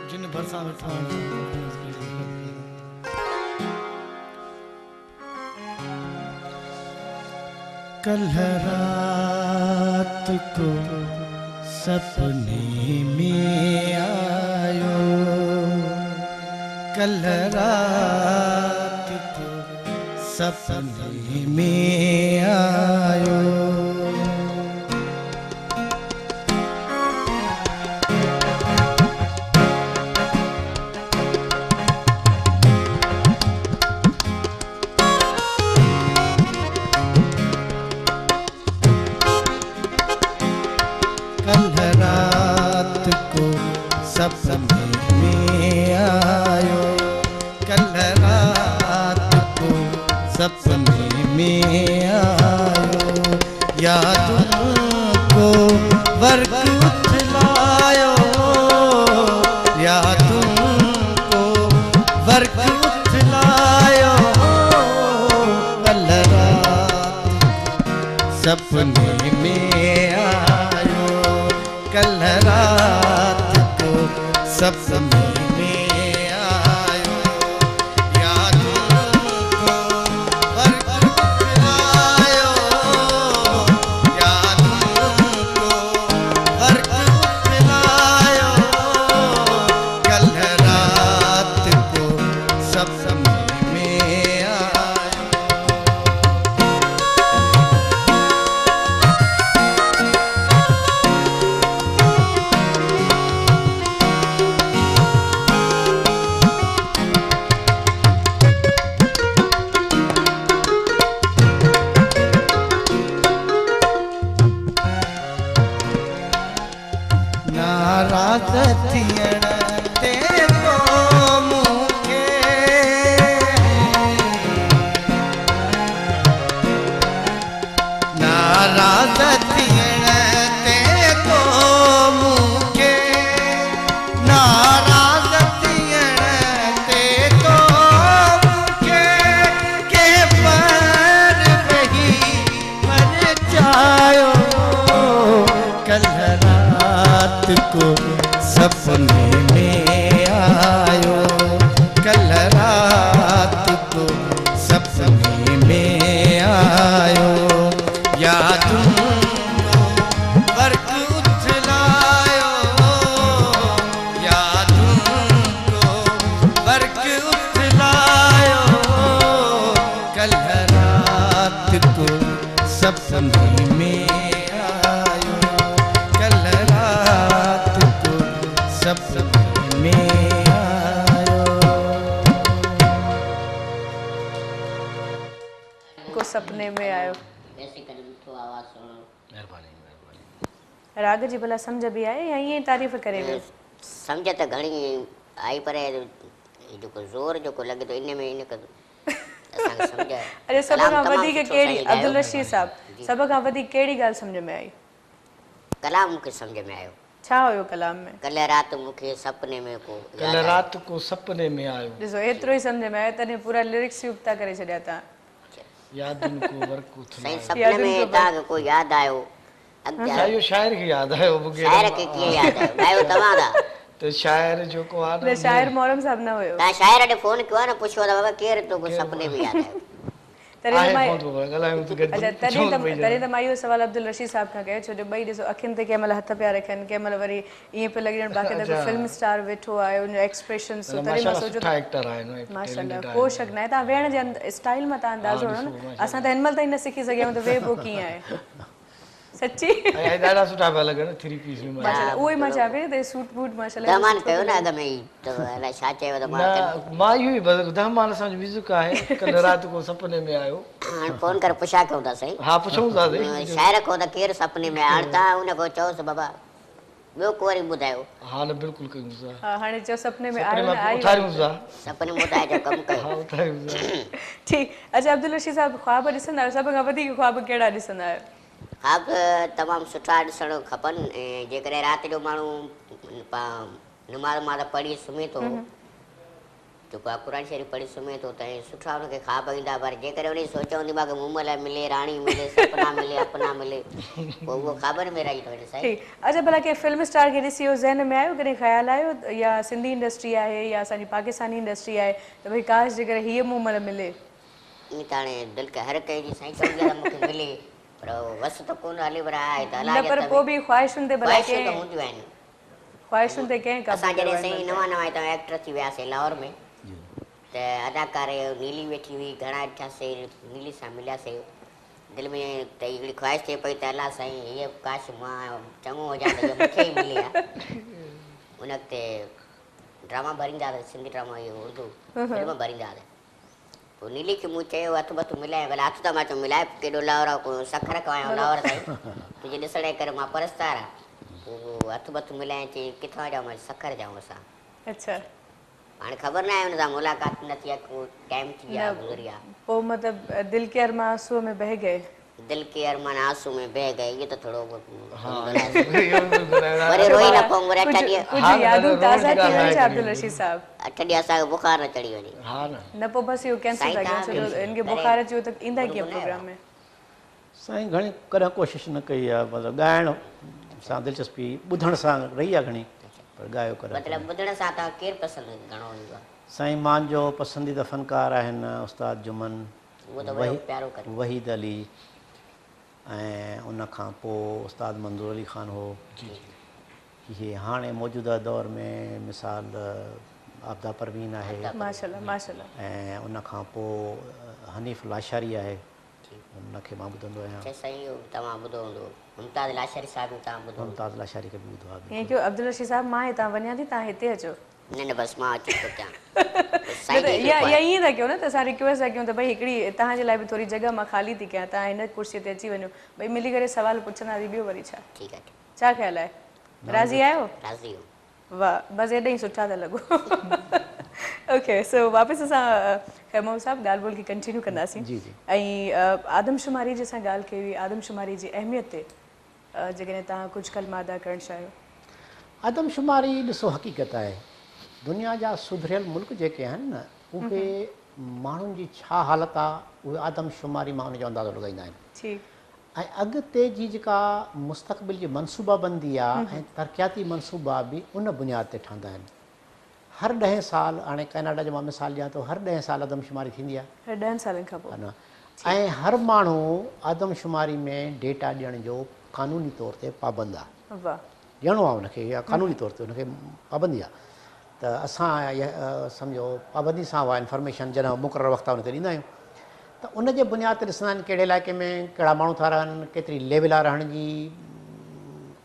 [SPEAKER 4] جن ڀرسان ويٺو آهيان. ڪلهه رات ڪو سپني ۾ آيو ڪلهه رات ڪو سپني ۾ آيو. ڪلهه رات ڪو سپني ۾ آيو ڪلهه رات ڪو سپني ۾ آيو يادن ڪو ورق اٿلايو يادن ڪو ورق اٿلايو ڪلهه رات سپني ۾ آيو ڪلهه رات ڪو سپني ۾ آيو يادن ڪو ورق اٿلايو يادن ڪو ورق اٿلايو ڪلهه رات ڪو سپني ۾ آيو. ناراض ٿيڻ تي تو مون کي ناراض ٿيڻ تي تو مون کي ناراض ٿيڻ تي تو مون کي ڪنهن پر ويهي پرچايو ڪلهه رات ڪو سپني ۾ آيو ڪلهه رات ڪو سپني ۾ آيو يادن ڪو ورق اٿلايو يادن ڪو ورق اٿلايو ڪلهه رات ڪو سپني ۾ آيو ڪلهه رات ڪو سپني ۾ آيو.
[SPEAKER 2] ڪو سپني ۾ آيو.
[SPEAKER 5] بيسيڪلي مٺو آواز سهڻو.
[SPEAKER 4] مهرباني مهرباني.
[SPEAKER 2] راڳ جي ڀلا سمجهه به آئي يا ائين ئي تعريف ڪري ويو؟
[SPEAKER 5] سمجهه ته گهڻي آئي پر هي جيڪو زور جيڪو لڳي ٿو ان ۾ ان ڪري اسان کي سمجهه
[SPEAKER 2] اچا سڀ
[SPEAKER 5] ڪلام
[SPEAKER 2] کان
[SPEAKER 5] تمام
[SPEAKER 2] وڌيڪ
[SPEAKER 5] سٺو
[SPEAKER 2] ڪهڙي
[SPEAKER 5] سائين ڳايو.
[SPEAKER 2] عبدالرشيد صاحب
[SPEAKER 5] جي.
[SPEAKER 2] سڀ کان وڌيڪ ڪهڙي ڳالهه سمجهه ۾ آئي؟
[SPEAKER 5] ڪلام مون کي سمجهه ۾ آيو.
[SPEAKER 2] ڇا هيو ڪلام ۾؟
[SPEAKER 5] ڪلهه رات مون کي سپني ۾ ڪو ياد
[SPEAKER 4] ڪلهه
[SPEAKER 5] آيو.
[SPEAKER 4] رات ڪو سپني ۾ آيو.
[SPEAKER 2] ڏسو ايترو ئي سمجهه ۾ آيو تڏهن پورا لرڪس ئي ابتا ڪري ڇڏيا تان.
[SPEAKER 4] يادن ڪو ورق
[SPEAKER 5] سائين
[SPEAKER 4] اٿلايو.
[SPEAKER 5] سپني
[SPEAKER 2] يادن
[SPEAKER 5] ۾
[SPEAKER 2] ڪو ورق.
[SPEAKER 5] توهان کي ڪو ياد آيو اڳتي
[SPEAKER 4] سائين اهو شاعر کي ياد آيو مون کي
[SPEAKER 5] شاعر کي ڪيئن ياد آيو ڳايو توهان ٿا.
[SPEAKER 4] ته شاعر جيڪو آهي
[SPEAKER 2] نه شاعر محرم صاحب نه هيو.
[SPEAKER 5] توهان شاعر ڏي فون ڪيو آهي نه پڇيو ته بابا ڪير توکي سپني ۾ ياد آيو.
[SPEAKER 2] تڏهن
[SPEAKER 4] آهي
[SPEAKER 2] ته مان
[SPEAKER 4] فون ٿو پر ڳالهايون ته گڏجي
[SPEAKER 2] اڇا تڏهن
[SPEAKER 4] پڇون
[SPEAKER 2] ته
[SPEAKER 4] ته ٻئي
[SPEAKER 2] تڏهن
[SPEAKER 4] ڄڻا.
[SPEAKER 2] ته مان اهو سوال عبدالرشيد صاحب کان ڪيو ڇو جو ٻئي ڏسو اکين تي ڪنهن مهل هٿ پيا رکن ڪنهن مهل وري ائين پيو لڳي ڄڻ باقاعده ڪو
[SPEAKER 4] اڇا.
[SPEAKER 2] فلم اسٽار ويٺو آهي ان جو ايڪسپريشنس
[SPEAKER 4] نه
[SPEAKER 2] تڏهن مان
[SPEAKER 4] ماشاءالله
[SPEAKER 2] سوچيو
[SPEAKER 4] سٺا ايڪٽر آهن ۽
[SPEAKER 2] ماشاءالله
[SPEAKER 4] ٽيلنٽيڊ
[SPEAKER 2] ڪو
[SPEAKER 4] آهن.
[SPEAKER 2] شڪ ناهي توهان ويهڻ جي اسٽائل مان توهان
[SPEAKER 4] ها
[SPEAKER 2] اندازو هڻو
[SPEAKER 4] ڏسو
[SPEAKER 2] نه
[SPEAKER 4] ماشاءالله.
[SPEAKER 2] اسان ته هن مهل تائين نه سکي سگهيا آهيون ته ويهبو ڪيئن آهي سچي
[SPEAKER 4] ۽ ۽ ڏاڍا سٺا پيا لڳن ٿري پيس ۾ ماشاءالله.
[SPEAKER 2] ماشاءالله اهو ئي مان چوان پئي ته سوٽ بوٽ ماشاءالله ايڏو
[SPEAKER 5] دهمان
[SPEAKER 2] سٺو
[SPEAKER 5] ڪيو
[SPEAKER 2] پيو
[SPEAKER 5] نه
[SPEAKER 2] لڳي.
[SPEAKER 5] اڳ ۾ ئي ته الائي ڇا چيو ته مان
[SPEAKER 4] نه مان اهو ئي بس دهمان اسان جو ميوزڪ آهي ڪلهه رات ڪو سپني ۾ آيو.
[SPEAKER 5] هاڻ فون ڪري پڇا ڪيون ٿا سائين.
[SPEAKER 4] ها پڇون ٿا سائين.
[SPEAKER 5] شاعر کان ته ڪير سپني ۾ آيو هاڻ توهان ان کان چئوس بابا ٻيو ڪو وري ٻڌايو.
[SPEAKER 4] ها نه بلڪل ڪيون ٿا.
[SPEAKER 2] ها هاڻي چئو سپني ۾
[SPEAKER 4] سپني
[SPEAKER 2] آيو
[SPEAKER 4] مان
[SPEAKER 2] نه آئي
[SPEAKER 4] اٿاريون ٿا.
[SPEAKER 5] سپني ۾ ٻڌائي جو ڪم ڪيو.
[SPEAKER 4] ها اٿاريون ٿا.
[SPEAKER 2] ٺيڪ اڇا عبدالرشيد صاحب خواب ڏسندا آهيو سڀ کان وڌيڪ خواب ڪهڙا ڏسندا آهيو؟
[SPEAKER 5] خواب تمام سٺا ڏسڻ کپن ۽ جيڪڏهن رات جو ماڻهو نماز وماز پڙهي سمهي ٿو جيڪو آ قرآن شريف پڙهي سمهي ٿو ته ۽ سٺا ان کي خواب ايندا پر جيڪڏهن ان جي سوچ هوندي مان کي مومل ملي راڻي ملي سپنا ملي اپنا ملي پوء اهو خوابن ۾ رهجي ٿو وڃي سائين.
[SPEAKER 2] ٺيڪ اڇا ڀلا ڪنهن فلم اسٽار کي ڏسي اهو ذهن ۾ آيو ڪڏهن خيال آيو يا سنڌي انڊسٽري آهي يا اسان جي پاڪستاني انڊسٽري آهي ته ڀئي ڪاش جيڪر هيء مومل ملي.
[SPEAKER 5] ائين ته هاڻي دل کي هر ڪنهن جي سائين چوندي آ ته مون کي ملي پر وس ته ڪونه هلي پر آهي ته الله
[SPEAKER 2] نه
[SPEAKER 5] جي
[SPEAKER 2] پر
[SPEAKER 5] هٿ
[SPEAKER 2] پوء
[SPEAKER 5] ۾.
[SPEAKER 2] به خواهشن تي ڀلا
[SPEAKER 5] خواهشون ته
[SPEAKER 2] ڪنهن
[SPEAKER 5] هونديون آهن.
[SPEAKER 2] خواهشن تي ڪنهن قابو
[SPEAKER 5] اسان
[SPEAKER 2] ڪيو
[SPEAKER 5] جڏهن
[SPEAKER 2] آهي
[SPEAKER 5] سائين
[SPEAKER 2] هن
[SPEAKER 5] نوان
[SPEAKER 2] مهل
[SPEAKER 5] نوان هتان ايڪٽر ٿي وياسين لاهور ۾ ته اداڪار نيلي ويٺي هئي گهڻا ڏٺاسين نيلي سان ملياسين دل ۾ ته هڪڙي خواهش ٿئي پئي ته الله سائين هيء ڪاش مان چڱو هجان ته هيء مون کي ئي ملي ها ان وقت ڊراما ڀريندا هئا سنڌي ڊراما اهي اردو فلم ڀريندا هئا پوء نيلي کي مون چيو هٿ ٻٿ ملائي ڀلا هٿ ته مان چيو ملائي ڪيڏو لاهور آ ڪو سکر کان آيو لاهور تائين تنهنجي ڏسڻ جي ڪري مان پرستار آ پوء هٿ ٻٿ ملائي چي ڪٿان جا مان سکر جا آهيون اسان.
[SPEAKER 2] اڇا.
[SPEAKER 5] هاڻي خبر ناهي ان سان ملاقات نه ٿي آ ڪو ٽائيم ٿي ويا گذري ويا.
[SPEAKER 2] پوء مطلب دل ڪي ارمان آنسوء ۾ بهه گئي.
[SPEAKER 5] دل ڪي ارمان آنسو ۾ بهه گئي اهو ته ٿورو وري روئي نه پئون وري اٺ ڏينهن.
[SPEAKER 2] ڪجهه يادون تازه ٿي ويون ڇا عبدالرشيد صاحب.
[SPEAKER 5] اٺ ڏينهن اسان کي بخار نه چڙهي وڃي.
[SPEAKER 2] نه پوء بس اهو ڪينسل ٿا ڪيون ڇو جو هن کي بخار اچي ويو ته ايندا ڪيئن پروگرام ۾.
[SPEAKER 3] سائين گهڻي ڪڏهن ڪوشش نه ڪئي آ مطلب ڳائڻ سان دلچسپي ٻڌڻ سان رهي آ گهڻي پر ڳايو ڪڏهن
[SPEAKER 5] مطلب ٻڌڻ سان توهان ڪير پسند گهڻو ايندو آ.
[SPEAKER 3] سائين مانجو پسنديده فنڪار آهن استاد جمن وحيد علي ۽ ان کان پوء استاد منظور علي خان هو. اهي هاڻي موجوده دور ۾ مثال عابده پروين آهي ۽ ان کان پوء حنيف لاشاري آهي ان کي مان ٻڌندو آهيان. ممتاز لاشاري کي به ٻڌو آهي
[SPEAKER 2] ائين ڪيو عبدالرشيد صاحب مان هتان وڃان ٿي توهان هتي اچو.
[SPEAKER 5] نه نه بس مان اچي ٿو ٿيان.
[SPEAKER 2] نه ته يا يا ائين ٿا ڪيون نه ته اسان ريڪويسٽ ٿا ڪيون ته ڀئي هڪڙي توهان جي لاء به ٿوري جڳهه مان خالي ٿي ڪيان توهان هن ڪرسي تي اچي وڃو ٻئي ملي ڪري سوال پڇنداسين ٻيو وري ڇا.
[SPEAKER 5] ٺيڪ آهي.
[SPEAKER 2] ڇا خيال آهي راضي آهيو؟
[SPEAKER 5] راضي آهيون.
[SPEAKER 2] واه بس ايڏا ئي سٺا ٿا لڳو. اوڪي سو واپس اسان خير محمد صاحب ڳالهه ٻولهه کي ڪنٽينيو ڪنداسين
[SPEAKER 3] جي جي
[SPEAKER 2] ۽ آدمشماري جي اسان ڳالهه ڪئي هئي آدمشماري جي اهميت تي جيڪڏهن توهان ڪجهه ڪلما ادا ڪرڻ چاهيو.
[SPEAKER 3] آدمشماري ڏسو حقيقت آهي دنيا جا سڌريل ملڪ جيڪي آهن نه اهي ماڻهن جي ڇا حالت آ اهي آدمشماري مان ان جو اندازو لڳائيندا آهن ۽ اڳتي جي جيڪا مستقبل جي منصوبا بندي آ ۽ ترقياتي منصوبا به ان بنياد تي ٺهندا آهن هر ڏهين سال هاڻي ڪئناڊا جو مان مثال ڏيان ٿو هر ڏهين سال آدمشماري ٿيندي آهي.
[SPEAKER 2] هر ڏهن سالن کان پوء.
[SPEAKER 3] ۽ هر ماڻهو آدمشماري ۾ ڊيٽا ڏيڻ جو قانوني طور تي پابند آهي.
[SPEAKER 2] واهه.
[SPEAKER 3] ڏيڻو آهي ان کي اها قانوني طور تي ان کي پابندي آهي ته اسان سمجهو پابندي سان اها انفارميشن جڏهن مقرر وقت آهي ان تي ڏيندا آهيون ته ان جي بنياد تي ڏسندا آهن ڪهڙي علائقي ۾ ڪهڙا ماڻهو ٿا رهن، ڪيتري ليول آهي رهڻ جي،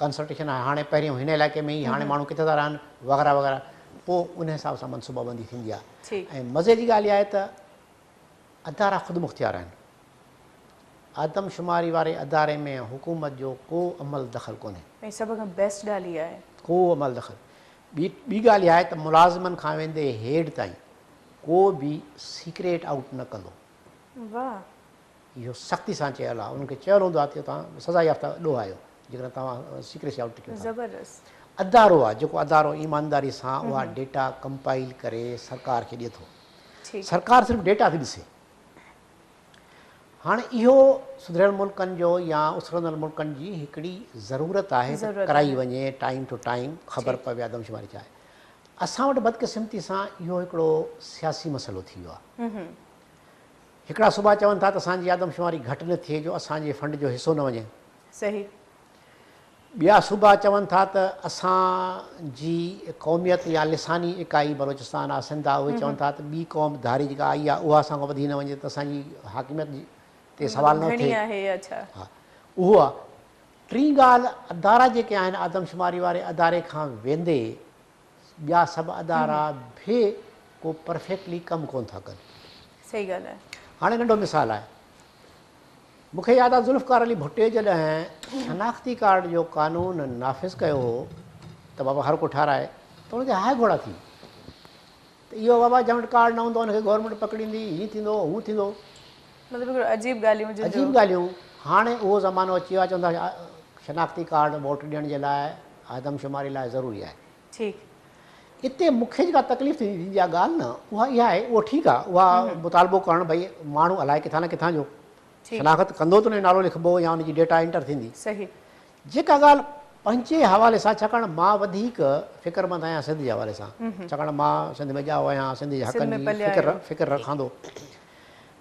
[SPEAKER 3] ڪنسنٽريشن آهي هاڻي پهريون هن علائقي ۾ ئي هاڻي ماڻهو ڪٿي ٿا رهن وغيره وغيره پوء ان حساب سان منصوبا بندي ٿيندي آهي ۽ مزي جي ڳالهه اها آهي ته ادارا خودمختيار آهن آدمشماري واري اداري ۾ حڪومت جو ڪو عمل دخل ڪونهي.
[SPEAKER 2] ۽ سڀ کان بيسٽ ڳالهه اها آهي.
[SPEAKER 3] ڪو عمل دخل ٻي ٻي ڳالهه اها آهي ته ملازمن کان ويندي هيڊ تائين ڪو به سيڪريٽ آئوٽ نه ڪندو.
[SPEAKER 2] واهه.
[SPEAKER 3] اهو سختي سان چيل آهي انهن کي چيل هوندو آهي ته توهان سزا يافته ڏوهه آهيو جيڪڏهن توهان سيڪريسي آئوٽ ڪيو ٿا.
[SPEAKER 2] زبردست.
[SPEAKER 3] ادارو آهي جيڪو ادارو ايمانداري سان اها ڊيٽا ڪمپائل ڪري سرڪار کي ڏئي ٿو. سرڪار صرف ڊيٽا ٿي ڏسي. هاڻي اهو سڌريل ملڪن جو يا اسرندڙ ملڪن جي هڪڙي ضرورت آهي ته ڪرائي وڃي ٽائيم ٽو ٽائيم خبر پوي آدمشماري ڇا آهي. اسان وٽ بدقسمتي سان اهو هڪڙو سياسي مسئلو ٿي ويو آهي. هڪڙا صوبا چون ٿا ته اسان جي آدمشماري گهٽ نه ٿئي جو اسان جي فنڊ جو حصو نه وڃي. ٻيا صوبا چون ٿا ته اسان جي قوميت يا لساني اڪائي بلوچستان آ سنڌ آ اهي چون ٿا ته ٻي قوم ڌاري جيڪا آئي آ اها اسان کان وڌي نه وڃي ته اسان جي حاڪميت تي سوال نه اٿي. ها اهو آ. ٽين ڳالهه ادارا جيڪي آهن آدمشماري واري اداري کان ويندي ٻيا سڀ ادارا به ڪو پرفيڪٽلي ڪم ڪونه ٿا ڪن.
[SPEAKER 2] صحيح ڳالهه آهي.
[SPEAKER 3] هاڻي ننڍو مثال آهي. مون کي ياد آهي ذوالفقار علي ڀٽي جڏهن شناختي ڪارڊ جو قانون نافذ ڪيو هو ته بابا هر ڪو ٺهرائي ته ان تي هاء گهوڙا ٿي ته اهو بابا جنهن وٽ ڪارڊ نه هوندو ان کي گورنمينٽ پڪڙيندي هيئن ٿيندو هونئن ٿيندو.
[SPEAKER 2] مطلب هڪڙو عجيب ڳالهيون جن جو.
[SPEAKER 3] عجيب ڳالهيون. هاڻي اهو زمانو اچي ويو آهي چون ٿا شناختي ڪارڊ ووٽ ڏيڻ جي لاء آدمشماري لاء ضروري آهي.
[SPEAKER 2] ٺيڪ.
[SPEAKER 3] اتي مون کي جيڪا تڪليف ٿيندي آهي ڳالهه نه اها اها آهي اهو ٺيڪ آهي اها مطالبو ڪرڻ ڀئي ماڻهو الائي ڪٿان نه ڪٿان جو شناخت ڪندو ته ان جو نالو لکبو يا ان جي ڊيٽا انٽر ٿيندي.
[SPEAKER 2] صحيح.
[SPEAKER 3] جيڪا ڳالهه پنهنجي حوالي سان ڇاڪاڻ مان وڌيڪ فڪرمند آهيان سنڌ جي حوالي سان ڇاڪاڻ مان سنڌ ۾ ڄائو آهيان سنڌ جي حقن جي فڪر فڪر رکان ٿو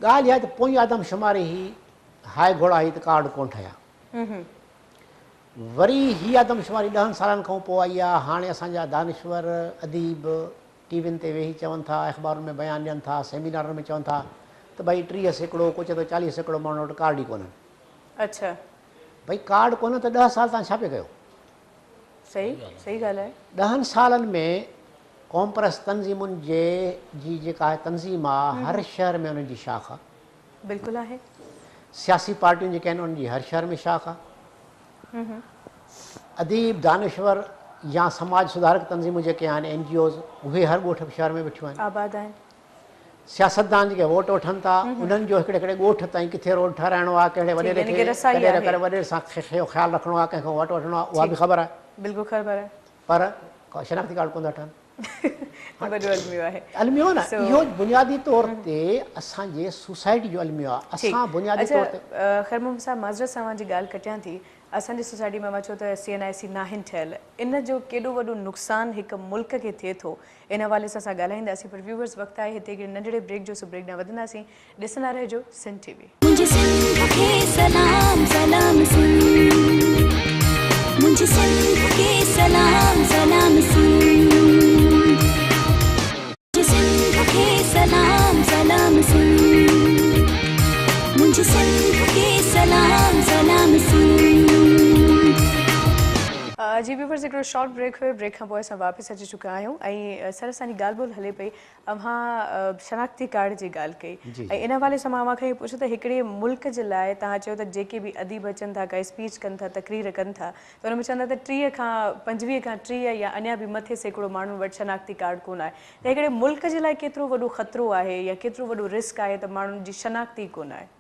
[SPEAKER 3] ڳالهه اها آهي ته پوئين آدمشماري هي هاء گهوڙا هي ته ڪارڊ ڪونه ٺهيا وري هي آدمشماري ڏهن سالن کان پوء آئي آهي هاڻي اسان جا دانشور اديب ٽي وين تي ويهي چون ٿا اخبارن ۾ بيان ڏين ٿا سيمينارن ۾ چون ٿا ته ڀئي 30% ڪو چئي ٿو 40% ماڻهن وٽ ڪارڊ ئي ڪونهن.
[SPEAKER 2] اڇا.
[SPEAKER 3] ڀئي ڪارڊ ڪونهن ته ڏهه سال توهان ڇا پئي ڪيو؟
[SPEAKER 2] صحيح صحيح ڳالهه آهي.
[SPEAKER 3] ڏهن سالن ۾ قومپرست تنظيمن جي جي جيڪا تنظيم آ هر شهر ۾ انهن جي شاخ آ.
[SPEAKER 2] بلڪل آهي.
[SPEAKER 3] سياسي پارٽيون جيڪي آهن انهن جي هر شهر ۾ شاخ آ. اديب، دانشور يا سماج سڌارڪ تنظيمون جيڪي آهن اين جي اوز اهي هر ڳوٺ شهر ۾ ويٺيون آهن.
[SPEAKER 2] آباد آهن.
[SPEAKER 3] سياستدان جيڪي ووٽ وٺن ٿا انهن جو هڪڙي هڪڙي ڳوٺ تائين ڪٿي روڊ ٺهرائڻو آهي ڪهڙي وڏيري کي ڪڏهن وڏيري سان خيال رکڻو آهي ڪنهن کان ووٽ وٺڻو آهي اها به خبر آهي.
[SPEAKER 2] بلڪل خبر آهي.
[SPEAKER 3] پر شناختي ڪارڊ ڪونه ٿا ٺهن.
[SPEAKER 2] وڏو الميو آهي.
[SPEAKER 3] الميو نه اهو بنيادي طور تي اسان جي سوسائٽي جو الميو آهي اسان بنيادي طور تي.
[SPEAKER 2] اڇا خير محمد صاحب معذرت سان اوهان جي ڳالهه ڪٽيان ٿي اسان جي سوسائٽي ۾ اوهان چيو ته سي اين آء سي ناهن ٺهيل ان جو ڪيڏو وڏو نقصان هڪ ملڪ کي ٿئي ٿو ان حوالي سان اسان ڳالهائينداسين پر ويوئرز وقت آهي هتي هڪڙي ننڍڙي بريڪ جو سو بريڪ ڏانهن وڌنداسين ڏسندا رهجو سنڌ ٽي وي.
[SPEAKER 1] منهنجي سنڌ کي سلام سلام سنڌ منهنجي سنڌ کي سلام سلام سنڌ منهنجي سنڌ کي سلام سلام سنڌ منهنجي سنڌ کي سلام سلام سنڌ.
[SPEAKER 2] جي ويوئرز هڪڙو شارٽ بريڪ هيو بريڪ کان پوء اسان واپس اچي چڪا آهيون ۽ سر اسان جي ڳالهه ٻولهه هلي پئي اوهان شناختي ڪارڊ جي ڳالهه ڪئي ۽ ان حوالي سان مان اوهان کان اهو پڇيو ته هڪڙي ملڪ جي لاء توهان چيو ته جيڪي به اديب اچن ٿا ڪا اسپيچ ڪن ٿا تقرير ڪن ٿا ته ان ۾ چون ٿا ته 30 کان 25 کان 30 يا اڃا به مٿي سيڪڙو ماڻهن وٽ شناختي ڪارڊ ڪونه آهي ته هڪڙي ملڪ جي لاء ڪيترو وڏو خطرو آهي يا ڪيترو وڏو رسڪ آهي ته ماڻهن جي شناخت ئي ڪونه آهي.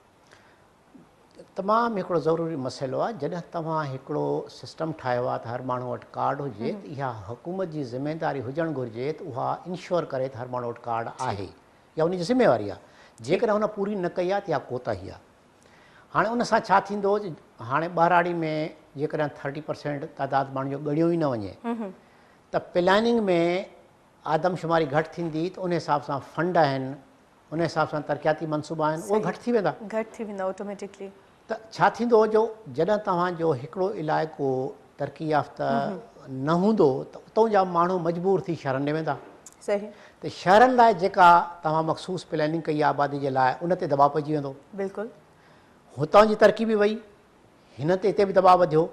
[SPEAKER 3] تمام هڪڙو ضروري مسئلو آهي جڏهن توهان هڪڙو سسٽم ٺاهيو آهي ته هر ماڻهو وٽ ڪارڊ هجي ته اها حڪومت جي ذميداري هجڻ گهرجي ته اها انشور ڪري ته هر ماڻهو وٽ ڪارڊ آهي يا ان جي ذميواري آهي جيڪڏهن هن پوري نه ڪئي آهي ته اها ڪوتاهي آهي هاڻي ان سان ڇا ٿيندو هاڻي ٻهراڙي ۾ جيڪڏهن 30% تعداد ماڻهن جو ڳڻيو ئي نه وڃي ته پلاننگ ۾ آدمشماري گهٽ ٿيندي ته ان حساب سان فنڊ آهن ان حساب سان ترقياتي منصوبا آهن اهي گهٽ ٿي ويندا.
[SPEAKER 2] گهٽ ٿي ويندا آٽوميٽڪلي.
[SPEAKER 3] ته ڇا ٿيندو جو جڏهن توهان جو هڪڙو علائقو ترقي يافته نه هوندو ته اتان جا ماڻهو مجبور ٿي شهرن ڏي ويندا.
[SPEAKER 2] صحيح.
[SPEAKER 3] ته شهرن لاء جيڪا توهان مخصوص پلاننگ ڪئي آهي آبادي جي لاء ان تي دٻاء پئجي ويندو.
[SPEAKER 2] بلڪل.
[SPEAKER 3] هتان جي ترقي به وئي هن تي هتي به دٻاء وڌيو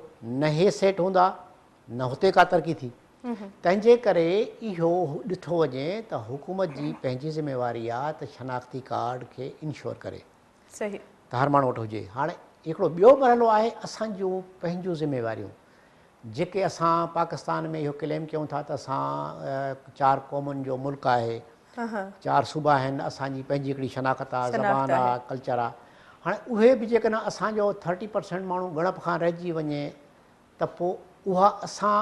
[SPEAKER 3] نه هي سيٽ هوندا نه هتي ڪا ترقي ٿي. تنهن جي ڪري اهو ڏٺو وڃي ته حڪومت جي پنهنجي ذميواري آ ته شناختي ڪارڊ کي انشور ڪري ته هر ماڻهو وٽ هجي. هاڻي هڪڙو ٻيو مرحلو آهي اسان جون پنهنجون ذميواريون جيڪي اسان پاڪستان ۾ اهو ڪليم ڪيون ٿا ته اسان چار قومن جو ملڪ آهي، چار صوبا آهن، اسان جي پنهنجي هڪڙي شناخت آ، زبان آ، ڪلچر آ. هاڻي اهي به جيڪڏهن اسان جو 30% ماڻهو ڳڻپ کان رهجي وڃي ته پوء اها اسان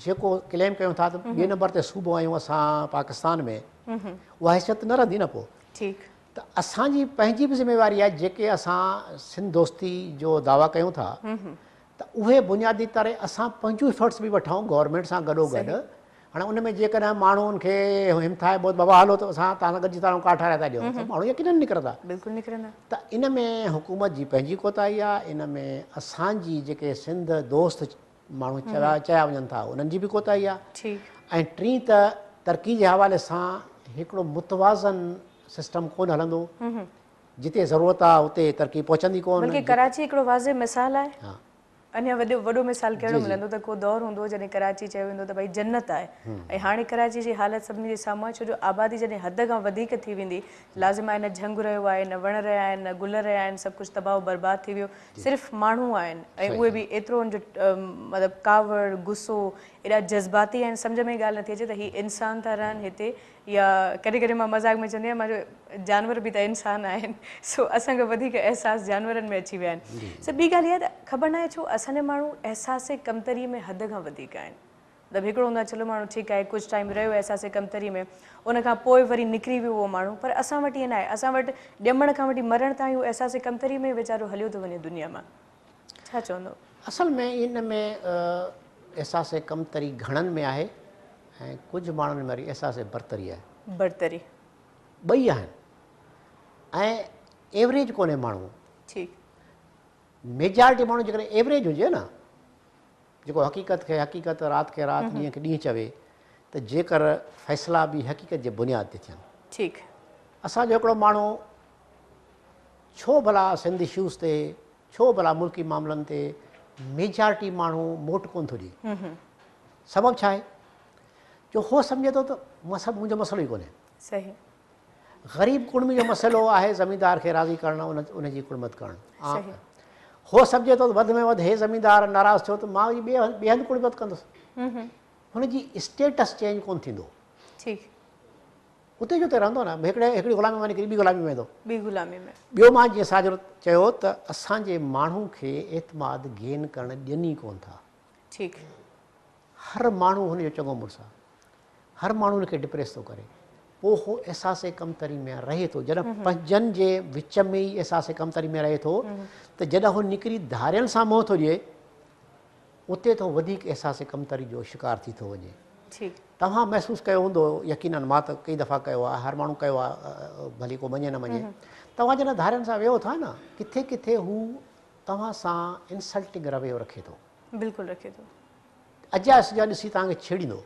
[SPEAKER 3] جيڪو ڪليم ڪيون ٿا ته ٻئي نمبر تي صوبو آهيون اسان پاڪستان ۾ اها حيثيت نه رهندي نه پوء.
[SPEAKER 2] ٺيڪ.
[SPEAKER 3] ته اسان جي پنهنجي به ذميواري آهي جيڪي اسان سنڌ دوستي جو دعويٰ ڪيون ٿا ته اهي بنيادي طرح اسان پنهنجون افرٽس به وٺون گورنمينٽ سان گڏو گڏ. هاڻي ان ۾ جيڪڏهن ماڻهن کي همٿائبو ته بابا هلو ته اسان توهان سان گڏجي توهان ڪارڊ ٺاهرائي ٿا ڏيون ته ماڻهو يقينن نڪرندا.
[SPEAKER 2] بلڪل نڪرندا.
[SPEAKER 3] ته ان ۾ حڪومت جي پنهنجي ڪوتاهي آهي، ان ۾ اسان جي جيڪي سنڌ دوست ماڻهو چيا وڃن ٿا انهن جي به ڪوتاهي آهي.
[SPEAKER 2] ٺيڪ.
[SPEAKER 3] ۽ ٽين ته ترقي جي حوالي سان هڪڙو متوازن سسٽم ڪونه هلندو، جتي ضرورت آهي اتي ترقي پهچندي ڪونه.
[SPEAKER 2] بلڪه ڪراچي هڪڙو واضح مثال آهي. اڃا وڏو وڏو مثال ڪهڙو ملندو ته ڪو دور هوندو هو جڏهن ڪراچي چيو ويندو ته ڀئي جنت آهي ۽ هاڻي ڪراچي جي حالت سڀني جي سامهون آهي ڇو جو آبادي جڏهن حد کان وڌيڪ ٿي ويندي لازم آهي نه جهنگ رهيو آهي نه وڻ رهيا آهن نه گل رهيا آهن سڀ ڪجهه تباهه و برباد ٿي ويو صرف ماڻهو آهن ۽ اهي به ايترو ان جو مطلب ڪاوڙ غصو ايڏا جذباتي آهن سمجهه ۾ ئي ڳالهه نٿي اچي ته هي انسان ٿا رهن هتي يا ڪڏهن ڪڏهن مان مذاق ۾ چوندي آهيان مان چيو جانور به ته انسان آهن سو اسان کان وڌيڪ احساس جانورن ۾ اچي ويا آهن سو ٻي ڳالهه اها ته خبر ناهي ڇو اسان جا ماڻهو احساس ڪمتري ۾ حد کان وڌيڪ آهن مطلب هڪڙو هوندو آهي چلو ماڻهو ٺيڪ آهي ڪجهه ٽائيم رهيو احساس ڪمتري ۾ ان کان پوء وري نڪري ويو اهو ماڻهو پر اسان وٽ ائين ناهي اسان وٽ ڄمڻ کان وٺي مرڻ تائين اهو احساس ڪمتري ۾ ويچارو هليو ٿو وڃي دنيا مان ڇا چوندو؟
[SPEAKER 3] اصل ۾ ان ۾ احساس ڪمتري گهڻن ۾ آهي ۽ ڪجهه ماڻهن ۾ وري احساس برتري آهي.
[SPEAKER 2] برتري.
[SPEAKER 3] ٻئي آهن ۽ ايوريج ڪونهي ماڻهو.
[SPEAKER 2] ٺيڪ.
[SPEAKER 3] ميجارٽي ماڻهو جيڪڏهن ايوريج هجي نه جيڪو حقيقت کي حقيقت رات کي رات ڏينهن کي ڏينهن چوي ته جيڪر فيصلا به حقيقت جي بنياد تي ٿين.
[SPEAKER 2] ٺيڪ.
[SPEAKER 3] اسان جو هڪڙو ماڻهو ڇو ڀلا سنڌ اشوز تي ڇو ڀلا ملڪي معاملن تي ميجارٽي ماڻهو موٽ ڪونه ٿو ڏئي؟ سبب ڇا آهي؟ جو هو سمجهي ٿو ته منهنجو مسئلو ئي ڪونهي.
[SPEAKER 2] صحيح.
[SPEAKER 3] غريب ڪڙمي جو مسئلو آهي زميندار کي راضي ڪرڻ ان جي ڪڙمت ڪرڻ.
[SPEAKER 2] صحيح.
[SPEAKER 3] هو سمجهي ٿو ته وڌ ۾ وڌ هي زميندار ناراض ٿيو ته مان وري ٻئي هنڌ ڪڙمت ڪندس. هن جي اسٽيٽس چينج ڪونه ٿيندو.
[SPEAKER 2] ٺيڪ.
[SPEAKER 3] اتي جو اتي رهندو نه، هڪڙي هڪڙي غلامي مان نڪري ٻي غلامي ۾ ويندو.
[SPEAKER 2] ٻي غلامي ۾.
[SPEAKER 3] ٻيو مان جيئن ساجد چيو ته اسان جي ماڻهو کي اعتماد گين ڪرڻ ڏين ئي ڪونه ٿا.
[SPEAKER 2] ٺيڪ.
[SPEAKER 3] هر ماڻهو هن جو چڱو مڙس آ. هر ماڻهو هن کي ڊپريس ٿو ڪري. پوء هو احساس ڪمتري ۾ رهي ٿو. جڏهن پنهنجن جي وچ ۾ ئي احساس ڪمتري ۾ رهي ٿو ته جڏهن هو نڪري ڌارين سان منهن ٿو ڏئي اتي ٿو وڌيڪ احساس ڪمتري جو شڪار ٿي ٿو وڃي.
[SPEAKER 2] ٺيڪ.
[SPEAKER 3] توهان محسوس ڪيو هوندو يقينن مان ته ڪئي دفعا ڪيو آهي هر ماڻهو ڪيو آهي ڀلي ڪو مڃي نه مڃي توهان جڏهن ڌارين سان ويهو ٿا نه ڪٿي ڪٿي هو توهان سان انسلٽنگ رويو رکي ٿو.
[SPEAKER 2] بلڪل رکي ٿو.
[SPEAKER 3] اجايا سجايا ڏسي توهان کي ڇيڙيندو.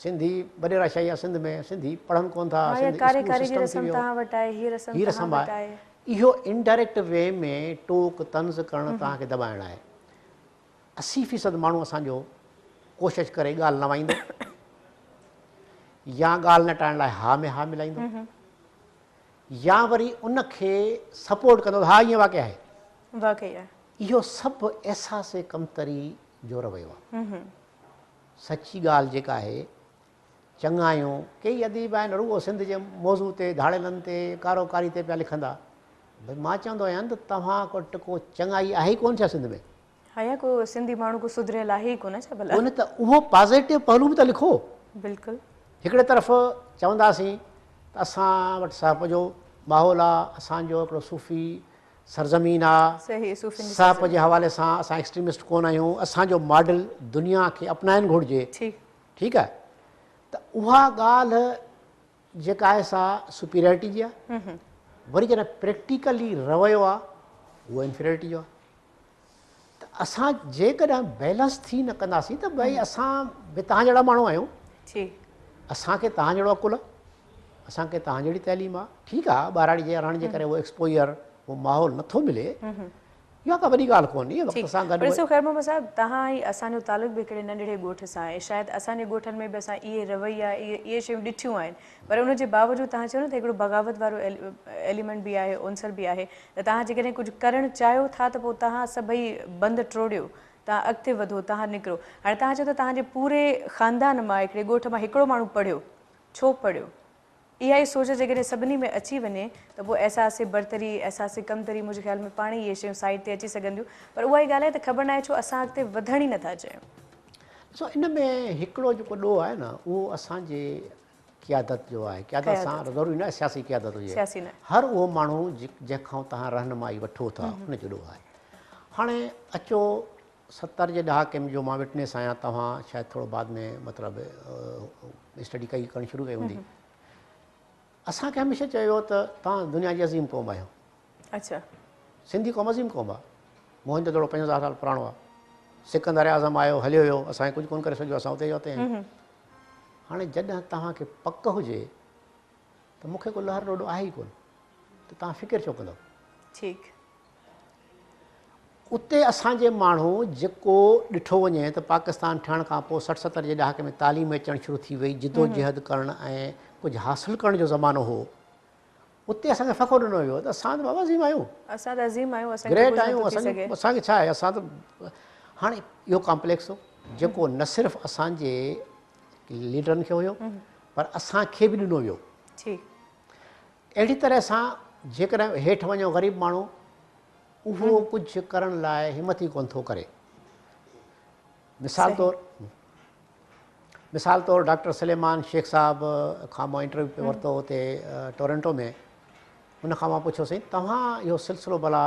[SPEAKER 3] سنڌي وڏيرا شاهي آهي سنڌ ۾ سنڌي پڙهن ڪونه ٿا
[SPEAKER 2] ها يا
[SPEAKER 3] سنڌ
[SPEAKER 2] ڪاري
[SPEAKER 3] اسڪول
[SPEAKER 2] ڪاري جي
[SPEAKER 3] سسٽم ٿي
[SPEAKER 2] رسم
[SPEAKER 3] ويو
[SPEAKER 2] توهان وٽ آهي هي رسم
[SPEAKER 3] هي
[SPEAKER 2] توهان
[SPEAKER 3] رسم
[SPEAKER 2] وٽ
[SPEAKER 3] آهي
[SPEAKER 2] آهي.
[SPEAKER 3] اهو انڊائريڪٽ وي ۾ ٽوڪ طنز ڪرڻ توهان کي دٻائڻ آهي. 80% ماڻهو اسان جو ڪوشش ڪري ڳالهه نوائيندو يا ڳالهه نٽائڻ لاء ها ۾ ها ملائيندو يا وري ان کي سپورٽ ڪندو ها ائين واقعي آهي.
[SPEAKER 2] واقعي آهي.
[SPEAKER 3] اهو سڀ احساس ڪمتري جو رويو آهي. سچي ڳالهه جيڪا آهي چڱا آهيون. ڪيئي اديب آهن رڳو سنڌ جي موضوع تي ڌاڙيلن تي ڪارو ڪاري تي پيا لکندا. ڀئي مان چوندو آهيان ته توهان وٽ ڪو چڱائي آهي ئي ڪونه ڇا سنڌ ۾؟
[SPEAKER 2] ها يا ڪو سنڌي ماڻهو ڪو سڌريل آهي ئي ڪونه ڇا ڀلا؟
[SPEAKER 3] ڪونه ته اهو پازيٽو پهلو به ته لکو.
[SPEAKER 2] بلڪل.
[SPEAKER 3] هڪڙي طرف چونداسين ته اسان وٽ سهپ جو ماحول آ، اسان جو هڪڙو صوفي سرزمين آ،
[SPEAKER 2] صحيح صوفين جي
[SPEAKER 3] سهپ
[SPEAKER 2] سرزمين.
[SPEAKER 3] جي حوالي سان اسان ايڪسٽريمسٽ ڪونه آهيون، اسان جو ماڊل دنيا کي اپنائڻ گهرجي.
[SPEAKER 2] ٺيڪ.
[SPEAKER 3] ٺيڪ آهي ته اها ڳالهه جيڪا آهي سا سپيريارٽي جي آهي وري جڏهن پريڪٽيڪلي رويو آهي اهو انفيريارٽي جو آهي ته اسان جيڪڏهن بيلنس ٿي نه ڪنداسين ته ڀئي اسان به توهان جهڙا ماڻهو آهيون اسان کي توهان جهڙو عقل آهي اسان کي توهان جهڙي تعليم آهي ٺيڪ آهي ٻهراڙي جي رهڻ جي ڪري اهو ايڪسپوزر اهو ماحول نٿو ملي اها ڪا وڏي ڳالهه ڪونهي وقت سان گڏ.
[SPEAKER 2] پر ڏسو خير محمد صاحب توهان ۽ اسان جو تعلق به هڪڙي ننڍڙي ڳوٺ سان آهي شايد اسان جي ڳوٺن ۾ به اسان اهي رويا اهي شيون ڏٺيون آهن پر ان جي باوجود توهان چيو نه ته هڪڙو بغاوت وارو ايليمينٽ به آهي عنصر به آهي ته توهان جيڪڏهن ڪجهه ڪرڻ چاهيو ٿا ته پوء توهان سڀئي بند ٽوڙيو توهان اڳتي وڌو توهان نڪرو هاڻي توهان چئو ٿا توهان جي پوري خاندان مان هڪڙي ڳوٺ مان هڪڙو ماڻهو پڙهيو ڇو پڙهيو اها ئي سوچ جيڪڏهن سڀني ۾ اچي وڃي ته پوء احساس برتري، احساس ڪمتري منهنجي خيال ۾ پاڻ ئي اهي شيون سائيڊ تي اچي سگهنديون پر اها ئي ڳالهه آهي ته خبر ناهي ڇو اسان اڳتي وڌڻ ئي نٿا چاهيون.
[SPEAKER 3] ڏسو ان ۾ هڪڙو جيڪو ڏوهه آهي نه اهو اسان جي قيادت جو آهي، قيادت سان ضروري ناهي سياسي قيادت هجي، هر اهو ماڻهو جنهن کان توهان رهنمائي وٺو ٿا ان جو ڏوهه آهي. هاڻي اچو 70 جي ڏهاڪي ۾ جو مان وٽنيس آهيان توهان شايد ٿورو بعد ۾ مطلب اسٽڊي ڪئي ڪرڻ شروع ڪئي هوندي اسان کي هميشه چيو ويو ته توهان دنيا جي عظيم قوم آهيو.
[SPEAKER 2] اڇا.
[SPEAKER 3] سنڌي قوم عظيم قوم آهي. موهن جو دڙو 5000 سال پراڻو آهي. سڪندر اعظم آيو هليو ويو اسان کي ڪجهه ڪونه ڪري سگهيو اسان اتي جو اتي آهيون. هاڻي جڏهن توهان کي پڪ هجي ته مون کي ڪو لهر لوڏو آهي ئي ڪونه ته توهان فڪر ڇو ڪندؤ؟
[SPEAKER 2] ٺيڪ.
[SPEAKER 3] اتي اسان جي ماڻهو جيڪو ڏٺو وڃي ته پاڪستان ٺهڻ کان پوء 60 70 جي ڏهاڪي ۾ تعليم اچڻ شروع ٿي وئي جدوجهد ڪرڻ ۽ ڪجهه حاصل ڪرڻ جو زمانو هو اتي اسان کي فخر ڏنو ويو ته اسان ته بابا عظيم آهيون.
[SPEAKER 2] اسان ته عظيم آهيون اسان کي
[SPEAKER 3] گريٽ
[SPEAKER 2] ڪجهه
[SPEAKER 3] آهيون
[SPEAKER 2] نٿو ٿي سگهي.
[SPEAKER 3] اسان کي ڇا آهي اسان ته هاڻي اهو ڪامپليڪس هو. جيڪو نه صرف اسان جي ليڊرن کي هيو پر اسان کي به ڏنو ويو. اهڙي طرح سان جيڪڏهن هيٺ وڃو غريب ماڻهو اهو ڪجهه ڪرڻ لاء همت ئي ڪونه ٿو ڪري. مثال طور مثال طور ڊاڪٽر سليمان شيخ صاحب کان مان انٽرويو پئي ورتو اتي ٽورنٽو ۾، ان کان مان پڇيو سائين توهان اهو سلسلو ڀلا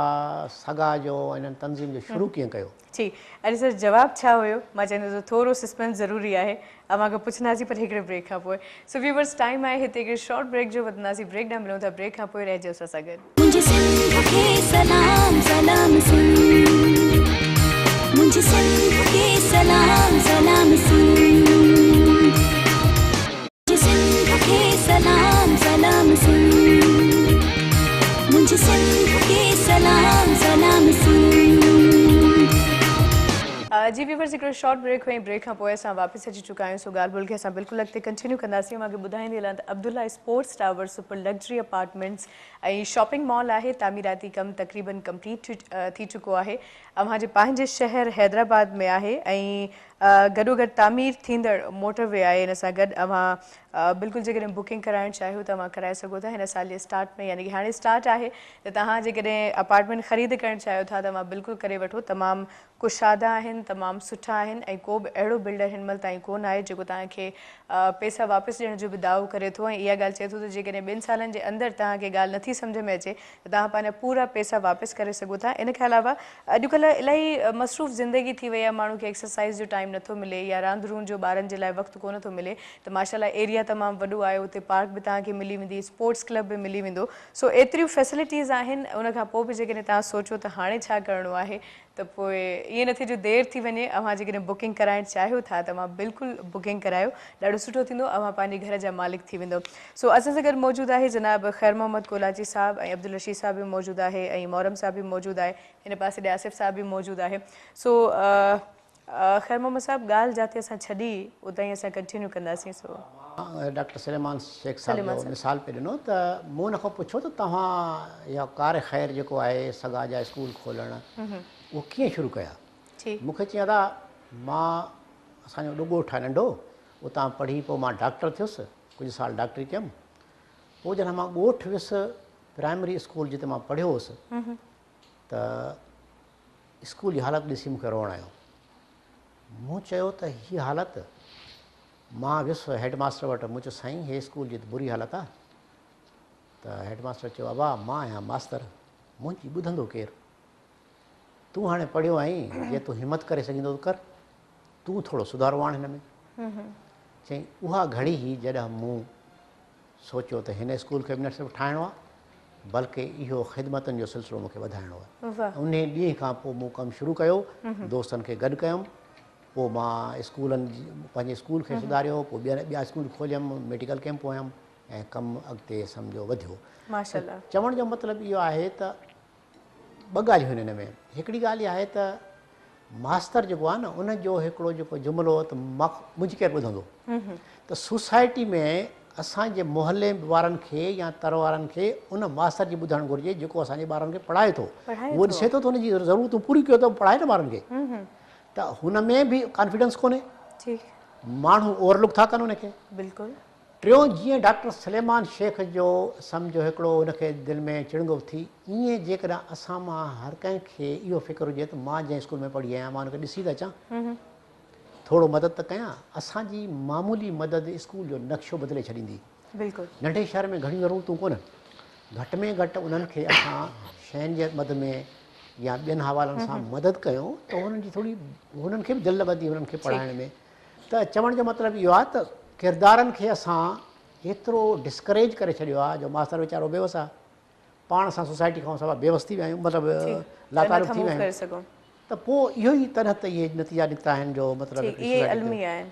[SPEAKER 3] سگا جو ۽ انهن تنظيم جو شروع ڪيئن ڪيو؟
[SPEAKER 2] جي علي سر جواب ڇا هيو؟ مان چاهيندس ته ٿورو سسپينس ضروري آهي اوهان کان پڇنداسين پر هڪڙي بريڪ کان پوء. سو ويورز ٽائيم آهي هتي هڪڙي شارٽ بريڪ جو وڌنداسين بريڪ ڏانهن ملون ٿا بريڪ کان پوء رهجو اسان سان گڏ.
[SPEAKER 1] منهنجي سنڌ کي سلام سلام سنڌ منهنجي سنڌ کي سلام سلام سنڌ منهنجي سنڌ کي سلام سلام سنڌ منهنجي سنڌ کي سلام سلام سنڌ.
[SPEAKER 2] جي ويورز هڪڙو شارٽ بريڪ هئي بريڪ کان پوء اسان واپس اچي چڪا آهيون سو ڳالهه ٻولهه کي اسان بلڪل اڳتي ڪنٽينيو ڪنداسين اوهان کي ٻڌائيندي هلان ته Abdullah sports tower super luxury apartments ۽ shopping mall آهي تعميراتي ڪم تقريبن ڪمپليٽ ٿي چڪو آهي اوهان جي پنهنجي شهر حيدرآباد ۾ آهي ۽ گڏوگڏ تعمير ٿيندڙ موٽر وي آهي ان سان گڏ اوهان بلڪل جيڪڏهن بڪنگ ڪرائڻ چاهيو ته اوهان ڪرائي سگهو ٿا هن سال جي اسٽارٽ ۾ يعني هاڻي اسٽارٽ آهي ته توهان جيڪڏهن اپارٽمينٽ خريد ڪرڻ چاهيو ٿا ته اوهان بلڪل ڪري وٺو تمام ڪشادا آهن تمام سٺا آهن ۽ ڪو به اهڙو بلڊر هن مهل تائين ڪونه آهي جيڪو توهان کي پئسا واپس ڏيڻ جو به دعوو ڪري ٿو ۽ اها ڳالهه چئي ٿو ته جيڪڏهن ٻن سالن جي اندر توهان کي ڳالهه نٿي سمجهه ۾ اچي ته توهان پنهنجا پورا پئسا واپس ڪري سگهو ٿا ان کان علاوه اڄڪلهه الاهي مصروف زندگي ٿي وئي آهي ماڻهو کي ايڪسرسائز جو ٽائيم نٿو ملي يا راند روند جو ٻارن جي لاء وقت ڪونه ٿو ملي ته ماشاء الله ايريا تمام وڏو آهي اتي پارڪ به توهان کي ملي ويندي اسپورٽس ڪلب به ملي ويندو سو ايتريون فيسلٽيز آهن ان کان پوء به جيڪڏهن توهان سوچو ته هاڻي ڇا ڪرڻو آهي ته پوء ائين نه ٿئي جو دير ٿي وڃي، اوهان جيڪڏهن بڪنگ ڪرائڻ چاهيو ٿا ته اوهان بلڪل بڪنگ ڪرايو ڏاڍو سٺو ٿيندو اوهان پنهنجي گهر جا مالڪ ٿي ويندو. سو اسان سان گڏ موجود آهي جناب خير محمد ڪولاچي صاحب ۽ عبدالرشيد صاحب به موجود آهي ۽ محرم صاحب به موجود آهي هن پاسي ڏي آصف صاحب به موجود آهي سو خير محمد صاحب ڳالهه جاتي اسان ڇڏي اتان ئي اسان ڪنٽينيو ڪنداسين سو.
[SPEAKER 3] مان ڊاڪٽر سليمان شيخ صاحب جو مثال پئي ڏنو ته مون ان کان پڇيو ته توهان اها ڪار خير جيڪو آهي سگا جا اسڪول کولڻ اهو ڪيئن شروع ڪيا؟ مون کي چيائين ادا مان اسان جو ڳوٺ آهي ننڍو اتان پڙهي پوء مان ڊاڪٽر ٿيس ڪجهه سال ڊاڪٽري ڪيم پوء جڏهن مان ڳوٺ ويس پرائمري اسڪول جتي مان پڙهيو هوس ته اسڪول جي حالت ڏسي مون کي روئڻ آيو. مون چيو ته هي حالت، مان ويس هيڊ ماستر وٽ، مون چيو سائين هي اسڪول جي ته بري حالت آ. ته هيڊ ماستر چيو ابا مان آهيان ماستر، منهنجي ٻڌندو ڪير؟ تون هاڻي پڙهيو آهين، جي تون همت ڪري سگهين ٿو ته ڪر، تون ٿورو سڌارو آڻ هن ۾. چيائين اها گهڙي هئي جڏهن مون سوچيو ته هن اسڪول کي به نه صرف ٺاهڻو آهي بلڪه اهو خدمتن جو سلسلو مون کي وڌائڻو آهي. انهي ڏينهن کان پوء مون ڪم شروع ڪيو، دوستن کي گڏ ڪيم، پوء مان اسڪولن پنهنجي اسڪول کي سڌاريو، پوء ٻيا اسڪول کوليم، ميڊيڪل ڪئمپ هنيم ۽ ڪم اڳتي سمجهو وڌيو. چوڻ جو مطلب اهو آهي ته ٻه ڳالهيون آهن ان ۾، هڪڙي ڳالهه اها آهي ته ماستر جيڪو آهي نه ان جو هڪڙو جيڪو جملو ته منهنجي ڪير ٻڌندو ته سوسائٽي ۾ اسان جي محلي وارن کي يا تر وارن کي ان ماستر جي ٻڌڻ گهرجي جيڪو اسان جي ٻارن کي پڙهائي ٿو اهو ڏسي ٿو ته ان جي ضرورتون پوريون ڪيو ته پڙهائي نه ٻارن کي ته هن ۾ به ڪانفيڊنس ڪونهي ماڻهو اوور لڪ ٿا ڪن ان کي
[SPEAKER 2] بلڪل
[SPEAKER 3] ٽيون جيئن ڊاڪٽر سليمان شيخ جو سمجهو هڪڙو هن کي دل ۾ چڻنگ اٿي، ايئن جيڪڏهن اسان مان هر ڪنهن کي اهو فڪر هجي ته مان جنهن اسڪول ۾ پڙهي آهيان مان ان کي ڏسي ته اچان، ٿورو مدد ته ڪيان، اسان جي معمولي مدد اسڪول جو نقشو بدلي ڇڏيندي.
[SPEAKER 2] بلڪل.
[SPEAKER 3] ننڍي شهر ۾ گهڻيون ضرورتون ڪونهن، گهٽ ۾ گهٽ انهن کي اسان شين جي مد ۾ يا ٻين حوالن سان مدد ڪيون ته هنن جي ٿوري هنن کي به دل لڳندي هنن کي پڙهائڻ ۾. ته چوڻ جو مطلب اهو آهي ته ڪردارن کي اسان ايترو ڊسڪريج ڪري ڇڏيو آهي جو ماستر ويچارو بيوس آهي. پاڻ اسان سوسائٽي کان سوا بيوس ٿي ويا آهيون مطلب لاتعلق ٿي ويا آهيون ته پوء اهو ئي تڏهن ته اهي نتيجا نڪتا آهن جو مطلب
[SPEAKER 2] اهي الميا آهن.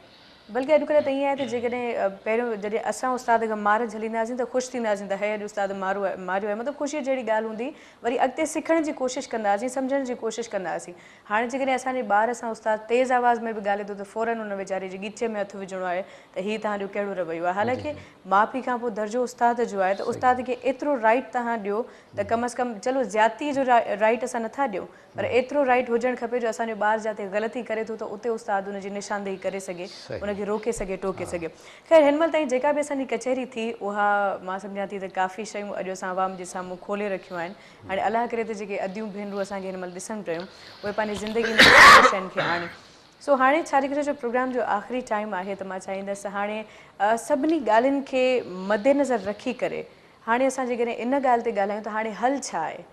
[SPEAKER 2] بلڪه اڄڪلهه ته ائين آهي ته جيڪڏهن پهريون جڏهن اسان استاد کان مار جهليندا هئاسين ته خوش ٿيندا هئاسين ته هي اڄ استاد مارو آهي ماريو آهي مطلب خوشيء جهڙي ڳالهه هوندي وري اڳتي سکڻ جي ڪوشش ڪندا هئاسين سمجهڻ جي ڪوشش ڪندا هئاسين هاڻي جيڪڏهن اسان جي ٻار سان استاد تيز آواز ۾ به ڳالهائي ٿو ته فورن ان ويچاري جي ڳچيء ۾ هٿ وجهڻو آهي ته هي توهان جو ڪهڙو رويو آهي حالانڪه ماء پيء کان پوء درجو استاد جو آهي ته استاد کي ايترو رائيٽ توهان ڏيو ته ڪم از ڪم چلو زيادتي جو رائيٽ اسان نٿا ڏيون پر ايترو رائيٽ هجڻ کپي جو اسان جو ٻار جاتي غلطي ڪري ٿو ته اتي استاد ان جي نشاندهي ڪري سگهي ان کي روڪي سگهي ٽوڪي سگهي. خير هن مهل تائين جيڪا به اسان جي ڪچهري ٿي اها مان سمجهان ٿي ته ڪافي شيون اڄ اسان عوام جي سامهون کولي رکيون آهن هاڻي الله ڪري ته جيڪي اديون ڀينرون اسان کي هن مهل ڏسن پيون اهي پنهنجي زندگي ۾ انهن شين کي آڻين. سو هاڻي ڇا جي جو پروگرام جو آخري ٽائيم آهي ته مان چاهيندس ته هاڻي سڀني ڳالهين کي مدنظر رکي ڪري هاڻي اسان جيڪڏهن ان ڳالهه تي ڳالهايون ته هاڻي حل ڇا آهي؟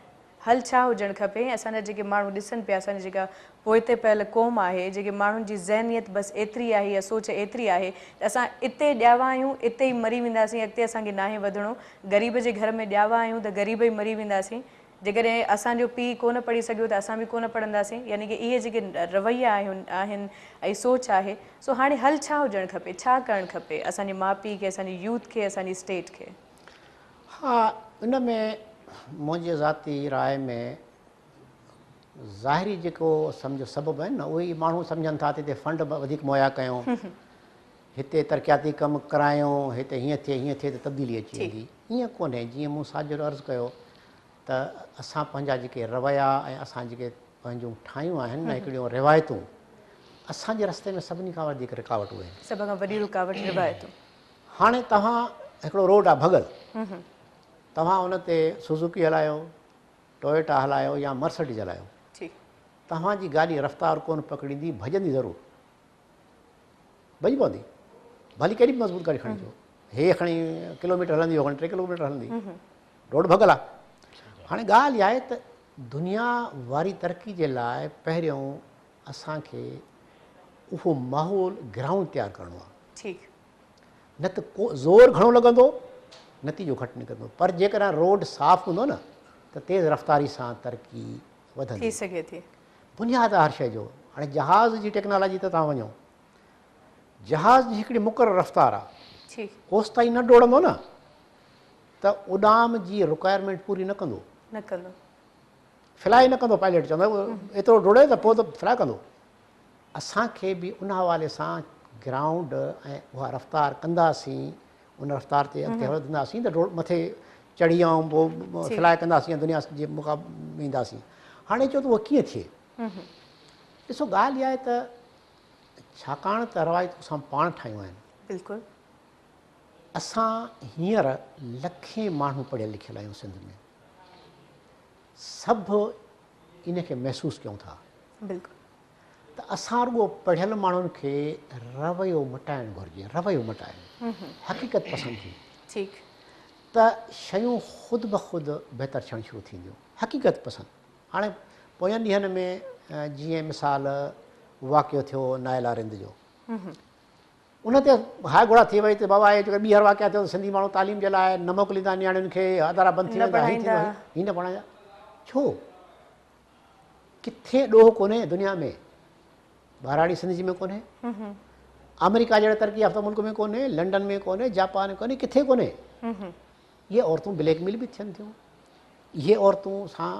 [SPEAKER 2] حل ڇا هجڻ کپي ۽ اسان جا جيڪي ماڻهو ڏسن پيا اسان جي جيڪا پوئتي پيل قوم آهي جيڪي ماڻهن جي ذهنيت بس ايتري آهي يا سوچ ايتري آهي ته اسان اتي ڄاوا آهيون اتي ئي مري وينداسين اڳتي اسان کي ناهي وڌڻو غريب جي گهر ۾ ڄاوا آهيون ته غريب ئي مري وينداسين جيڪڏهن اسان جو پيء ڪونه پڙهي سگهيو ته اسان به ڪونه پڙهنداسين يعني ڪي اهي جيڪي رويا آهن آهن ۽ سوچ آهي سو هاڻي حل ڇا هجڻ کپي ڇا ڪرڻ کپي اسان جي ماء پيء کي اسان جي يوٿ کي اسان جي اسٽيٽ کي.
[SPEAKER 3] ها ان ۾ منهنجي ذاتي راء ۾ ظاهري جيڪو سمجهو سبب آهن نه اهي ئي ماڻهو سمجهن ٿا ته هتي فنڊ وڌيڪ مهيا ڪيون هتي ترقياتي ڪم ڪرايون هتي هيئن ٿئي هيئن ٿئي ته تبديلي اچي ويندي ائين ڪونهي جيئن مون ساجد عرض ڪيو ته اسان پنهنجا جيڪي رويا ۽ اسان جيڪي پنهنجون ٺاهيون آهن نه هڪڙيون روايتون اسان جي رستي ۾ سڀني کان وڌيڪ رڪاوٽ اهي آهن.
[SPEAKER 2] سڀ کان وڏي رڪاوٽ روايتون.
[SPEAKER 3] هاڻي توهان هڪڙو روڊ آ ڀڳل توهان ان تي سوزوڪي هلايو ٽويوٽا هلايو يا مرسڊيز هلايو توهان جي گاڏي رفتار ڪونه پڪڙيندي ڀڄندي ضرور ڀڄي پوندي ڀلي ڪيڏي به مضبوط گاڏي کڻي اچو هي کڻي ڪلوميٽر هلندي هو کڻي 3 ڪلوميٽر هلندي روڊ ڀڳل آ هاڻي ڳالهه اها آهي ته دنيا واري ترقي جي لاء پهريون اسان کي اهو ماحول گرائونڊ تيار ڪرڻو آ
[SPEAKER 2] ٺيڪ
[SPEAKER 3] نه ته ڪو زور گهڻو لڳندو نتيجو گهٽ نڪرندو پر جيڪڏهن روڊ صاف هوندو نه ته تيز رفتاري سان ترقي وڌندي.
[SPEAKER 2] ٿي سگهي ٿي.
[SPEAKER 3] بنياد آهي هر شيء جو. هاڻي جهاز جي ٽيڪنالاجي تي توهان وڃو جهاز جي هڪڙي مقرر رفتار آهي
[SPEAKER 2] ٺيڪ.
[SPEAKER 3] اوستائين نه ڊوڙندو نه ته اڏام جي رڪوائرمينٽ پوري نه ڪندو.
[SPEAKER 2] نه ڪندو.
[SPEAKER 3] فلائي نه ڪندو پائليٽ چوندو ايترو ڊوڙي ته پوء ته فلائي ڪندو. اسان کي به ان حوالي سان گرائونڊ ۽ اها رفتار ڪنداسين ان رفتار تي اڳتي وڌنداسين ته مٿي چڙهي ۽ پوء فلاء ڪنداسين ۽ دنيا جي مقابلي ۾ اينداسين. هاڻي چئو ته اهو ڪيئن ٿئي؟ ڏسو ڳالهه اها آهي ته ڇاڪاڻ ته روايتون اسان پاڻ ٺاهيون آهن.
[SPEAKER 2] بلڪل.
[SPEAKER 3] اسان هينئر لکين ماڻهو پڙهيل لکيل آهيون سنڌ ۾. سڀ ان کي محسوس ڪيون ٿا.
[SPEAKER 2] بلڪل.
[SPEAKER 3] ته اسان رڳو پڙهيل ماڻهن کي رويو مٽائڻ گهرجي، رويو مٽائڻ، حقيقت پسند ٿي.
[SPEAKER 2] ٺيڪ.
[SPEAKER 3] ته شيون خود بخود بهتر ٿيڻ شروع ٿينديون. حقيقت پسند. هاڻي پوين ڏينهن ۾ جيئن مثال واقعو ٿيو نائلا رند جو. ان تي هاء گهوڙا ٿي وئي ته بابا هي جيڪر ٻيهر واقعا ٿيو ته سنڌي ماڻهو تعليم جي لاء نه موڪليندا نياڻين کي ادارا بند ٿي ويندا هي ٿيندو هي نه پڙهائيندا ڇو ڪٿي ڏوهه ڪونهي دنيا ۾ ٻهراڙي سنڌ جي ۾ ڪونهي آمريڪا جهڙي ترقي يافته ملڪ ۾ ڪونهي لنڊن ۾ ڪونهي جاپان ۾ ڪونهي ڪٿي ڪونهي اهي عورتون بليڪ ميل به ٿين ٿيون اهي عورتون سان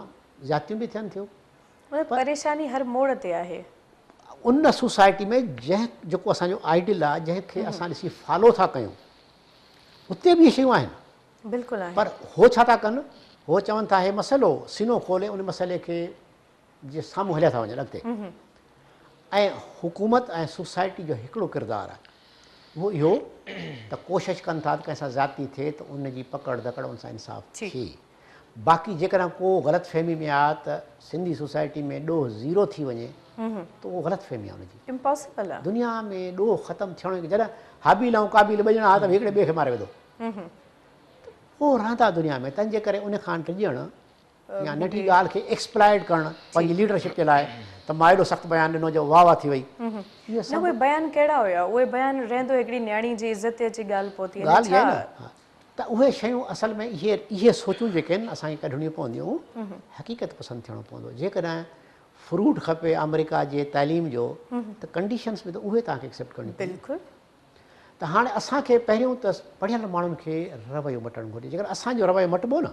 [SPEAKER 3] زيادتيون به ٿين ٿيون
[SPEAKER 2] مطلب پريشاني هر موڙ تي آهي.
[SPEAKER 3] ان سوسائٽي ۾ جنهن جيڪو اسان جو آئيڊل آهي جنهن کي اسان ڏسي فالو ٿا ڪيون اتي به اهي شيون آهن.
[SPEAKER 2] بلڪل آهن.
[SPEAKER 3] پر هو ڇا ٿا ڪن هو چون ٿا هي مسئلو سينو کولي ان مسئلي کي جي سامهون هليا ٿا وڃن اڳتي ۽ حڪومت ۽ سوسائٽي جو هڪڙو ڪردار آهي اهو اهو ته ڪوشش ڪن ٿا ته ڪنهن سان زيادتي ٿئي ته ان جي پڪڙ ڌڪڙ ان سان انصاف ٿئي. باقي جيڪڏهن ڪو غلط فهمي ۾ آ ته سنڌي سوسائٽي ۾ ڏوهه زيرو ٿي وڃي ته اهو غلط فهمي آ ان جي.
[SPEAKER 2] امپاسيبل آ.
[SPEAKER 3] دنيا ۾ ڏوهه ختم ٿيڻ جڏهن هابيل ۽ قابيل ٻه ڄڻا ها ته هڪڙي ٻئي کي ماري وڌو ته اهو رهندا دنيا ۾ تنهن جي ڪري ان کان ڊڄڻ يا ننڍي ڳالهه کي ايڪسپلائيٽ ڪرڻ پنهنجي ليڊرشپ جي لاء ته مان ايڏو سخت بيان ڏنو جو واهه واهه ٿي وئي
[SPEAKER 2] اهي سڀ نه اهي بيان ڪهڙا هيا اهي بيان رهندو هڪڙي نياڻي جي عزت تي اچي ڳالهه پهتي
[SPEAKER 3] ڳالهه اها نه ته اهي شيون اصل ۾ اهي اهي سوچون جيڪي آهن اسان کي ڪڍڻيون پونديون حقيقت پسند ٿيڻو پوندو جيڪڏهن فروٽ کپي آمريڪا جي تعليم جو ته ڪنڊيشنس به ته اهي توهان کي ايڪسيپٽ ڪرڻيون
[SPEAKER 2] پونديون. بلڪل.
[SPEAKER 3] ته هاڻي اسان کي پهريون ته پڙهيل ماڻهن کي رويو مٽڻ گهرجي. جيڪڏهن اسان جو رويو مٽبو نه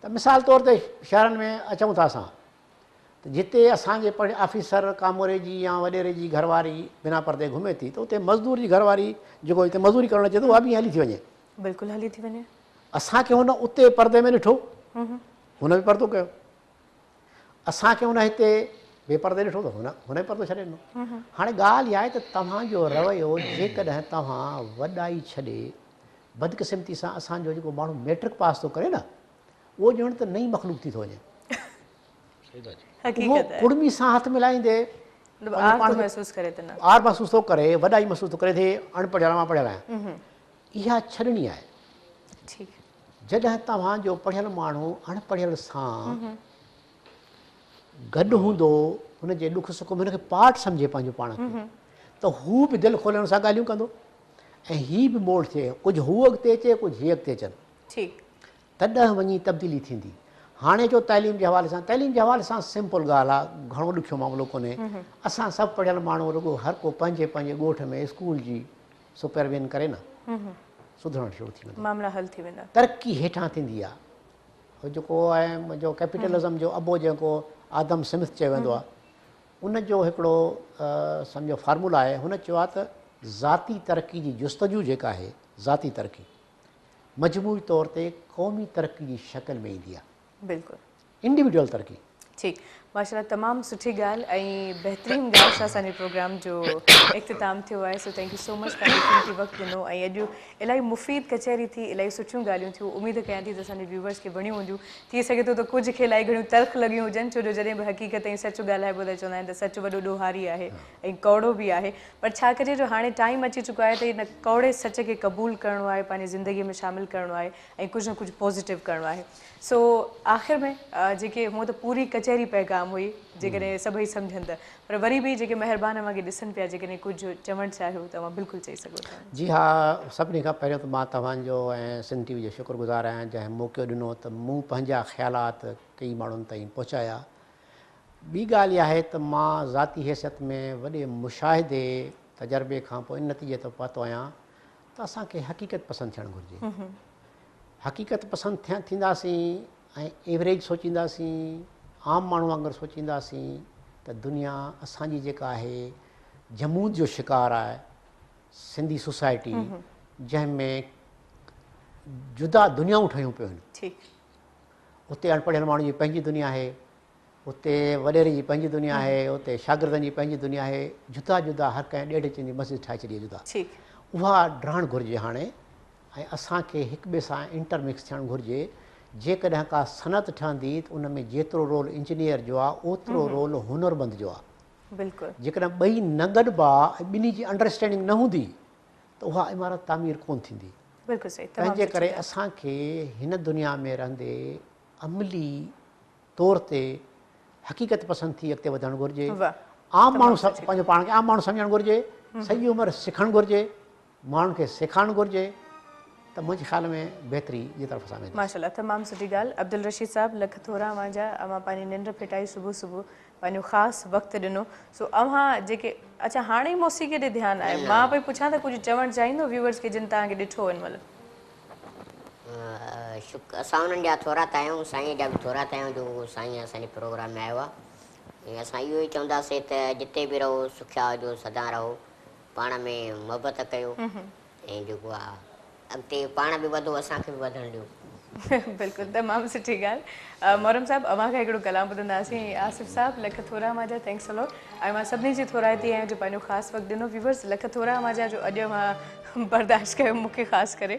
[SPEAKER 3] ته مثال طور تي شهرن ۾ اچون ٿا اسان ته جتي اسان جي پڙهيل آفيسر ڪاموري جي يا وڏيري جي گهر واري بنا پردي گهمي ٿي ته اتي مزدور جي گهر واري جيڪو هتي مزدوري ڪرڻ اچي ٿو اها به ائين هلي ٿي وڃي.
[SPEAKER 2] بلڪل هلي ٿي وڃي.
[SPEAKER 3] اسان کي هن اتي پردي ۾ ڏٺو هن به پردو ڪيو. اسان کي هن هتي بي پردي ڏٺو ته هن هن به پردو ڇڏي ڏنو. هاڻي ڳالهه اها آهي ته توهان جو رويو جيڪڏهن توهان وڏائي ڇڏي بدقسمتي سان اسان جو جيڪو ماڻهو ميٽرڪ پاس ٿو ڪري نه اهو ڄڻ ته نئين مخلوق ٿي ٿو وڃي. اهو ڪڙمي سان هٿ ملائيندي
[SPEAKER 2] عار ٿو محسوس ڪري ته نه
[SPEAKER 3] عار محسوس ٿو ڪري وڏائي محسوس ٿو ڪري ته اڻ پڙهيل مان پڙهيل آهيان. اها ڇڏڻي آهي.
[SPEAKER 2] ٺيڪ.
[SPEAKER 3] جڏهن توهان جو پڙهيل ماڻهو اڻ پڙهيل سان گڏ هوندو، هن جي ڏک سک ۾ هن کي پارٽ سمجهي پنهنجو پاڻ کي ته هو به دل کولي هن سان ڳالهيون ڪندو ۽ هي به موڙ ٿئي، ڪجهه هو اڳتي اچي ڪجهه هي اڳتي اچن.
[SPEAKER 2] ٺيڪ.
[SPEAKER 3] تڏهن وڃي تبديلي ٿيندي. هاڻي جو تعليم جي حوالي سان، تعليم جي حوالي سان سمپل ڳالهه آ، گهڻو ڏکيو معاملو ڪونهي. اسان سڀ پڙهيل ماڻهو رڳو هر ڪو پنهنجي پنهنجي ڳوٺ ۾ اسڪول جي سپرويزن ڪري نه سڌرڻ شروع ٿي ويندو.
[SPEAKER 2] معاملا حل ٿي ويندا.
[SPEAKER 3] ترقي هيٺان ٿيندي آ. هو جيڪو آهي جو ڪيپيٽلزم جو ابو جيڪو آدم سمٿ چيو ويندو آ ان جو هڪڙو سمجهو فارمولا آهي هن چيو آ ته ذاتي ترقي جي جستجو جيڪا آهي ذاتي ترقي مجموعي طور تي قومي ترقي جي شڪل ۾ ايندي آ.
[SPEAKER 2] بلڪل.
[SPEAKER 3] انڊيوڊيول ترقي.
[SPEAKER 2] ٺيڪ ماشاءالله تمام سٺي ڳالهه ۽ بهترين ڳالهه سان اسان جي پروگرام جو اختتام ٿيو آهي so thank you so much پنهنجو قيمتي وقت ڏنو ۽ اڄ الاهي مفيد ڪچهري ٿي الاهي سٺيون ڳالهيون ٿيون اميد ڪيان ٿي ته اسان جي ويوورس کي وڻيون هونديون ٿي سگهي ٿو ته ڪجهه کي الاهي گهڻيون تلخ لڳيون هجن ڇو جو جڏهن به حقيقت ۽ سچ ڳالهائبو ته چوندا آهن ته سچ وڏو ڏوهاري آهي ۽ ڪؤڙو به آهي پر ڇا ڪجي جو هاڻي ٽائيم اچي چڪو آهي ته ان ڪؤڙي سچ کي قبول ڪرڻو آهي پنهنجي زندگي ۾ شامل ڪرڻو آهي ۽ ڪجهه نه ڪجهه پازيٽو ڪرڻو آهي سو آخر ۾ جيڪي هونء ته پوري ڪچهري پيغام هئي جيڪڏهن سڀئي سمجهن ته پر وري به جيڪي مهربان اوهان کي ڏسن پيا جيڪڏهن ڪجهه چوڻ چاهيو ته اوهان بلڪل چئي سگهو ٿا.
[SPEAKER 3] جي ها سڀني کان پهريون ته مان توهان جو ۽ سنڌ ٽي وي جو شڪر گذار آهيان جنهن موقعو ڏنو ته مون پنهنجا خيالات ڪيئي ماڻهن تائين پهچايا ٻي ڳالهه اها آهي ته مان ذاتي حيثيت ۾ وڏي مشاهدي تجربي کان پوء ان نتيجي تي پهتو آهيان ته اسان کي حقيقت پسند ٿيڻ گهرجي. حقيقت پسند ٿينداسين ۽ ايوريج سوچينداسين، عام ماڻهو وانگر سوچينداسين ته دنيا اسان جي جيڪا آهي جمود جو شڪار آهي، سنڌي سوسائٽي جنهن ۾ جدا دنيائون ٺهيون پيون آهن. اتي اڻپڙهيل ماڻهو جي پنهنجي دنيا آهي، اتي وڏيري جي پنهنجي دنيا آهي، اتي شاگردن جي پنهنجي دنيا آهي، جدا جدا هر ڪنهن ڏيڍ انچ جي مسجد ٺاهي ڇڏي آهي جدا. اها ڊهڻ گهرجي هاڻي ۽ اسان کي هڪ ٻئي سان انٽر مڪس ٿيڻ گهرجي. جيڪڏهن ڪا صنعت ٺهندي ته ان ۾ جيترو رول انجنيئر جو آهي اوترو رول هنرمند جو آهي. جيڪڏهن ٻئي نه گڏبا ۽ ٻنهي جي انڊراسٽينڊنگ نه هوندي ته اها عمارت تعمير ڪونه ٿيندي. تنهنجي ڪري اسان کي هن دنيا ۾ رهندي عملي طور تي حقيقت پسند ٿي اڳتي وڌڻ گهرجي. عام ماڻهو پنهنجو پاڻ کي عام ماڻهو سمجهڻ گهرجي، سڄي عمر سکڻ گهرجي، ماڻهن کي سيکارڻ گهرجي ته منهنجي خيال ۾ بهتري جي طرف اسان وينداسين.
[SPEAKER 2] ماشاءالله تمام سٺي ڳالهه عبدالرشيد صاحب لک ٿورا اوهان جا اوهان پنهنجي ننڊ ڦٽائي صبح صبح پنهنجو خاص وقت ڏنو سو اوهان جيڪي اڇا هاڻي ئي موسيقي ڏي ڌيان آيو مان پئي پڇان ته ڪجهه چوڻ چاهيندو ويوئرس کي جن توهان کي ڏٺو هن مهل.
[SPEAKER 5] شڪر اسان انهن جا ٿورائتا آهيون سائين جا به ٿورائتا آهيون جو سائين اسان جي پروگرام ۾ آيو آهي ۽ اسان اهو ئي چونداسين ته جتي به رهو سکيا هجو سدا رهو پاڻ ۾ محبت ڪيو ۽ جيڪو آ اڳتي پاڻ به وڌو اسان کي به وڌڻ ڏيو.
[SPEAKER 2] بلڪل تمام سٺي ڳالهه محرم صاحب اوهان کان هڪڙو ڪلام ٻڌنداسين ۽ آصف صاحب لک ٿورا اوهان جا thanks a lot ۽ مان سڀني جي ٿورائتي آهيان جو پنهنجو خاص وقت ڏنو ويورز لک ٿورا اوهان جا جو اڄ اوهان برداشت ڪيو مون کي خاص ڪري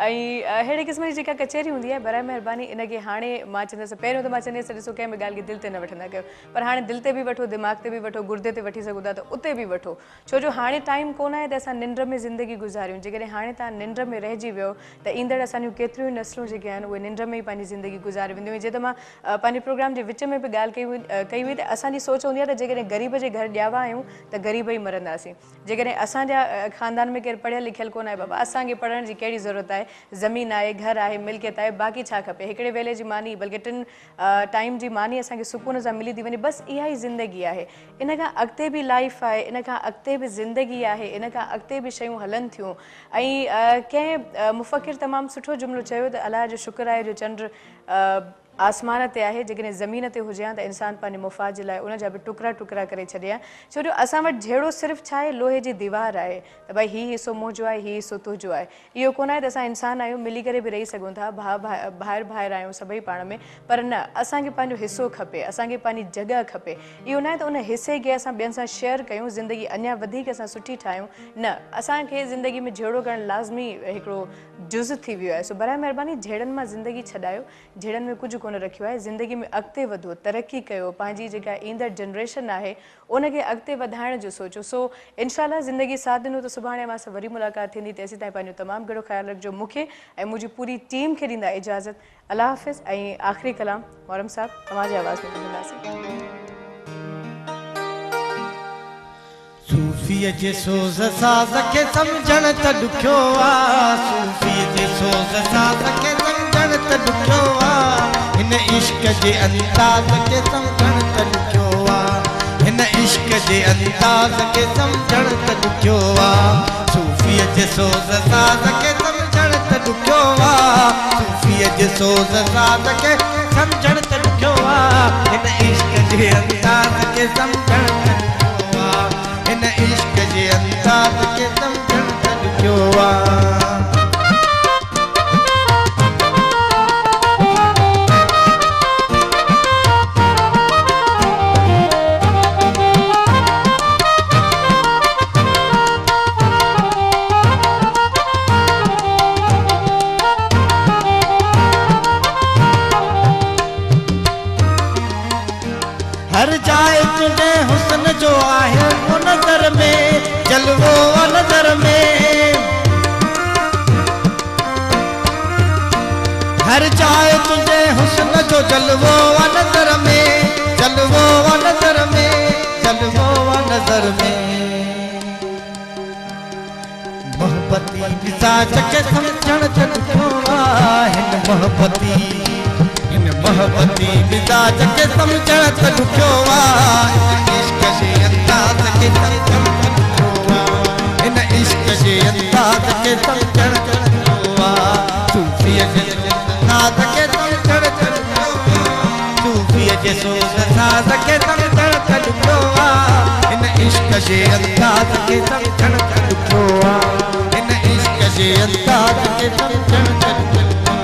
[SPEAKER 2] ۽ اهڙي قسم جي جيڪا ڪچهري هوندي آهي برائي مهرباني ان کي هاڻي مان چوندس پهريون ته مان چوندي هيس ڏسو ڪنهن به ڳالهه کي دل تي نه وٺندا ڪيو پر هاڻي دل تي به وٺو دماغ تي به وٺو گردي تي وٺي سگهو ٿا ته اتي به وٺو ڇو جو هاڻي ٽائيم ڪونه آهي ته اسان ننڊ ۾ زندگي گذاريون جيڪڏهن هاڻي توهان ننڊ ۾ رهجي ويو ته ايندڙ اسان جون ڪيتريون ئي نسلون جيڪي آهن. آهن اهي ننڊ ۾ ئي پنهنجي زندگي گذاري وينديون جيئن ته مان پنهنجي پروگرام جي وچ ۾ به ڳالهه ڪئي هئي ڪئي هئي ته اسان جي سوچ هوندي آهي ته جيڪڏهن غريب جي گهر ڄاوا آهيون ته غريب ئي مرنداسين جيڪڏهن اسان جا خاندان ۾ ڪير پڙهيل لکيل ڪونه آهي بابا اسان کي پڙهڻ جي ڪهڙي ضرورت آهي زمين آهي گهر آهي ملڪيت آهي باقي ڇا کپي هڪڙي ويلي جي ماني بلڪه ٽن ٽائيم جي ماني اسان کي سڪون سان ملي ٿي وڃي بس اها ئي زندگي آهي ان کان اڳتي به لائيف آهي ان کان اڳتي به زندگي آهي ان کان اڳتي به شيون هلن ٿيون ۽ ڪنهن مفڪر تمام سٺو جملو چيو ته الله جو شڪر آهي جو چنڊ آسمان تي آهي، جيڪڏهن زمين تي هجي هان ته انسان پنهنجي مفاد جي لاء ان جا به ٽڪرا ٽڪرا ڪري ڇڏي هان، ڇو جو اسان وٽ جهيڙو صرف ڇا آهي لوهي جي ديوار آهي ته ڀائي هي حصو منهنجو آهي هي حصو تنهنجو آهي، اهو ڪونه آهي ته اسان انسان آهيون ملي ڪري به رهي سگهون ٿا، ڀاء ڀائر ڀائر آهيون سڀئي پاڻ ۾ پر نه اسان کي پنهنجو حصو کپي، اسان کي پنهنجي جڳهه کپي، اهو ناهي ته ان حصي کي اسان ٻين سان شيئر ڪيون زندگي اڃا وڌيڪ اسان سٺي ٺاهيون نه اسان کي زندگي ۾ جهيڙو ڪرڻ لازمي هڪڙو جز ٿي ويو آهي سو براء مهرباني جهيڙن مان زندگي ڇڏايو جهيڙن ۾ ڪجهه ڪونه رکيو آهي، زندگي ۾ اڳتي وڌو، ترقي ڪيو، پنهنجي جيڪا ايندڙ جنريشن آهي ان کي اڳتي وڌائڻ جو سوچو، سو انشاء الله زندگي ساٿ ڏنو ته سڀاڻي اوهان سان وري ملاقات ٿيندي، تيسين تائين پنهنجو تمام گهڻو خيال رکجو، مون کي ۽ منهنجي پوري ٽيم کي ڏيندا اجازت، الله حافظ ۽ آخري ڪلام محرم صاحب اوهان جي آواز ۾ ٻڌنداسين.
[SPEAKER 4] صوفيء جي سوز ساز کي سمجهڻ ته ڏکيو آ صوفيء جي سوز ساز کي سمجهڻ ته ڏکيو آ هن عشق جي انداز کي سمجهڻ ته ڏکيو آ هن عشق جي انداز کي سمجهڻ ته ڏکيو آ صوفيء جي سوز ساز کي سمجهڻ ته ڏکيو آ صوفيء جي سوز ساز کي سمجهڻ ته ڏکيو آ هن عشق جي انداز کي سمجهڻ ته ڏکيو آ هن عشق جي انداز کي سمجهڻ ته ڏکيو آ. هر جاء تنهنجي حسن جو آهي ڪو نظر ۾ جلوو آ نظر ۾. هر جاء تنهنجي حسن جو جلوو آ نظر ۾ جلوو آ نظر ۾ جلوو آ نظر ۾. محبتي مزاج کي سمجهڻ ته ڏکيو آ هن محبتي هن محبتي مزاج کي سمجهڻ ته ڏکيو آ هن عشق جي انداز کي سمجهڻ ته ڏکيو آ هن عشق جي انداز کي سمجهڻ ته ڏکيو آ صوفيء جي ساز کي سمجهڻ ته ڏکيو آ صوفيء جي سوز ساز کي سمجهڻ ته ڏکيو آ هن عشق جي انداز کي سمجهڻ ته ڏکيو آ هن عشق جي انداز کي سمجهڻ ته ڏکيو آ.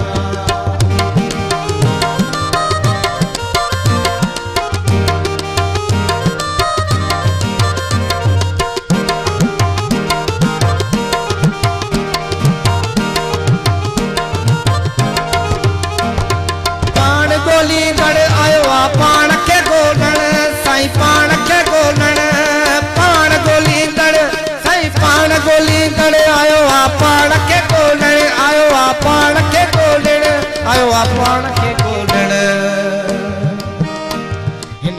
[SPEAKER 4] پاڻ ڳوليندڙ آيو آ پاڻ کي ڳولڻ سائين پاڻ کي ڳولڻ پاڻ ڳوليندڙ سائين پاڻ ڳوليندڙ آيو آ پاڻ کي ڳولڻ آيو آ پاڻ کي ڳولڻ آيو آ پاڻ کي ڳولڻ هن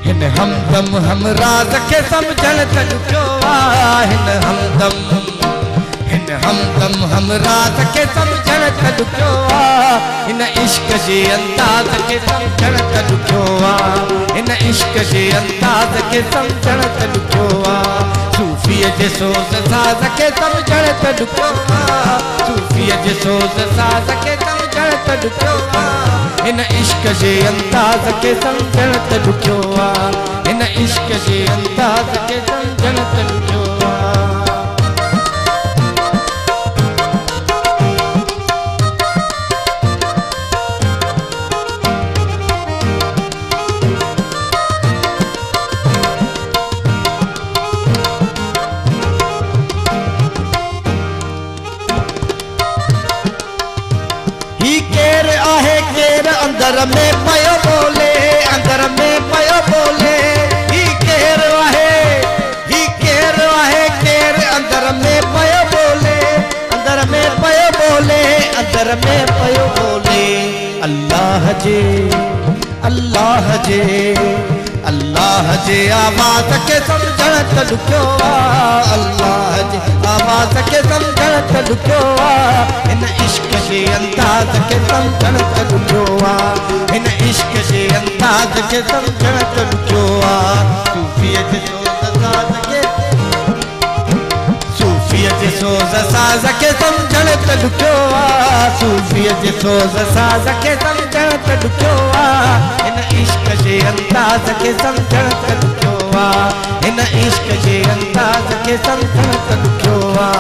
[SPEAKER 4] هن همدم همراز کي سمجهڻ ته ڏکيو آ هن همدم هن همدم همراز کي سمجهڻ ته ڏکيو آ هن عشق جي انداز کي سمجهڻ ته ڏکيو آ هن عشق جي انداز کي سمجهڻ ته ڏکيو آ صوفيء جي سوز ساز کي سمجهڻ ته ڏکيو آ صوفيء جي سوز ساز کي سمجهڻ ته ڏکيو آ هن عشق جي انداز کي سمجهڻ ته ڏکيو آ هن عشق جي انداز کي سمجهڻ ته ڏکيو آ. هي ڪير آهي ڪير اندر ۾ پيو ٻولي اندر ۾ پيو ٻولي هي ڪير آهي هي ڪير آهي ڪير اندر ۾ پيو ٻولي اندر ۾ پيو ٻولي اندر. در ۾ پيو ڳولي. الله جي، الله جي، الله جي آواز کي سمجهڻ ته ڏکيو آ. الله جي آواز کي سمجهڻ ته ڏکيو آ. هن عشق جي انداز کي سمجهڻ ته ڏکيو آ. هن عشق جي انداز کي سمجهڻ ته ڏکيو آ. صوفيءَ جي سوز ساز کي، صوفيءَ جي سوز ساز کي سمجهڻ ته ڏکيو آ. صوفيءَ جي سوز ساز کي سمجهڻ ته ڏکيو آ. هن عشق جي انداز کي سمجهڻ ته ڏکيو آ. هن عشق جي انداز کي سمجهڻ ته ڏکيو آ.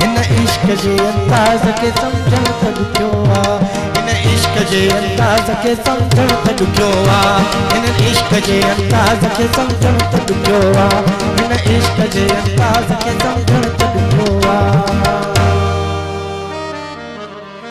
[SPEAKER 4] هن عشق جي انداز کي سمجهڻ ته ڏکيو آ. هن عشق جي انداز کي سمجهڻ ته ڏکيو آ. هن عشق جي انداز کي سمجهڻ ته ڏکيو آ. هن عشق جي انداز کي سمجهڻ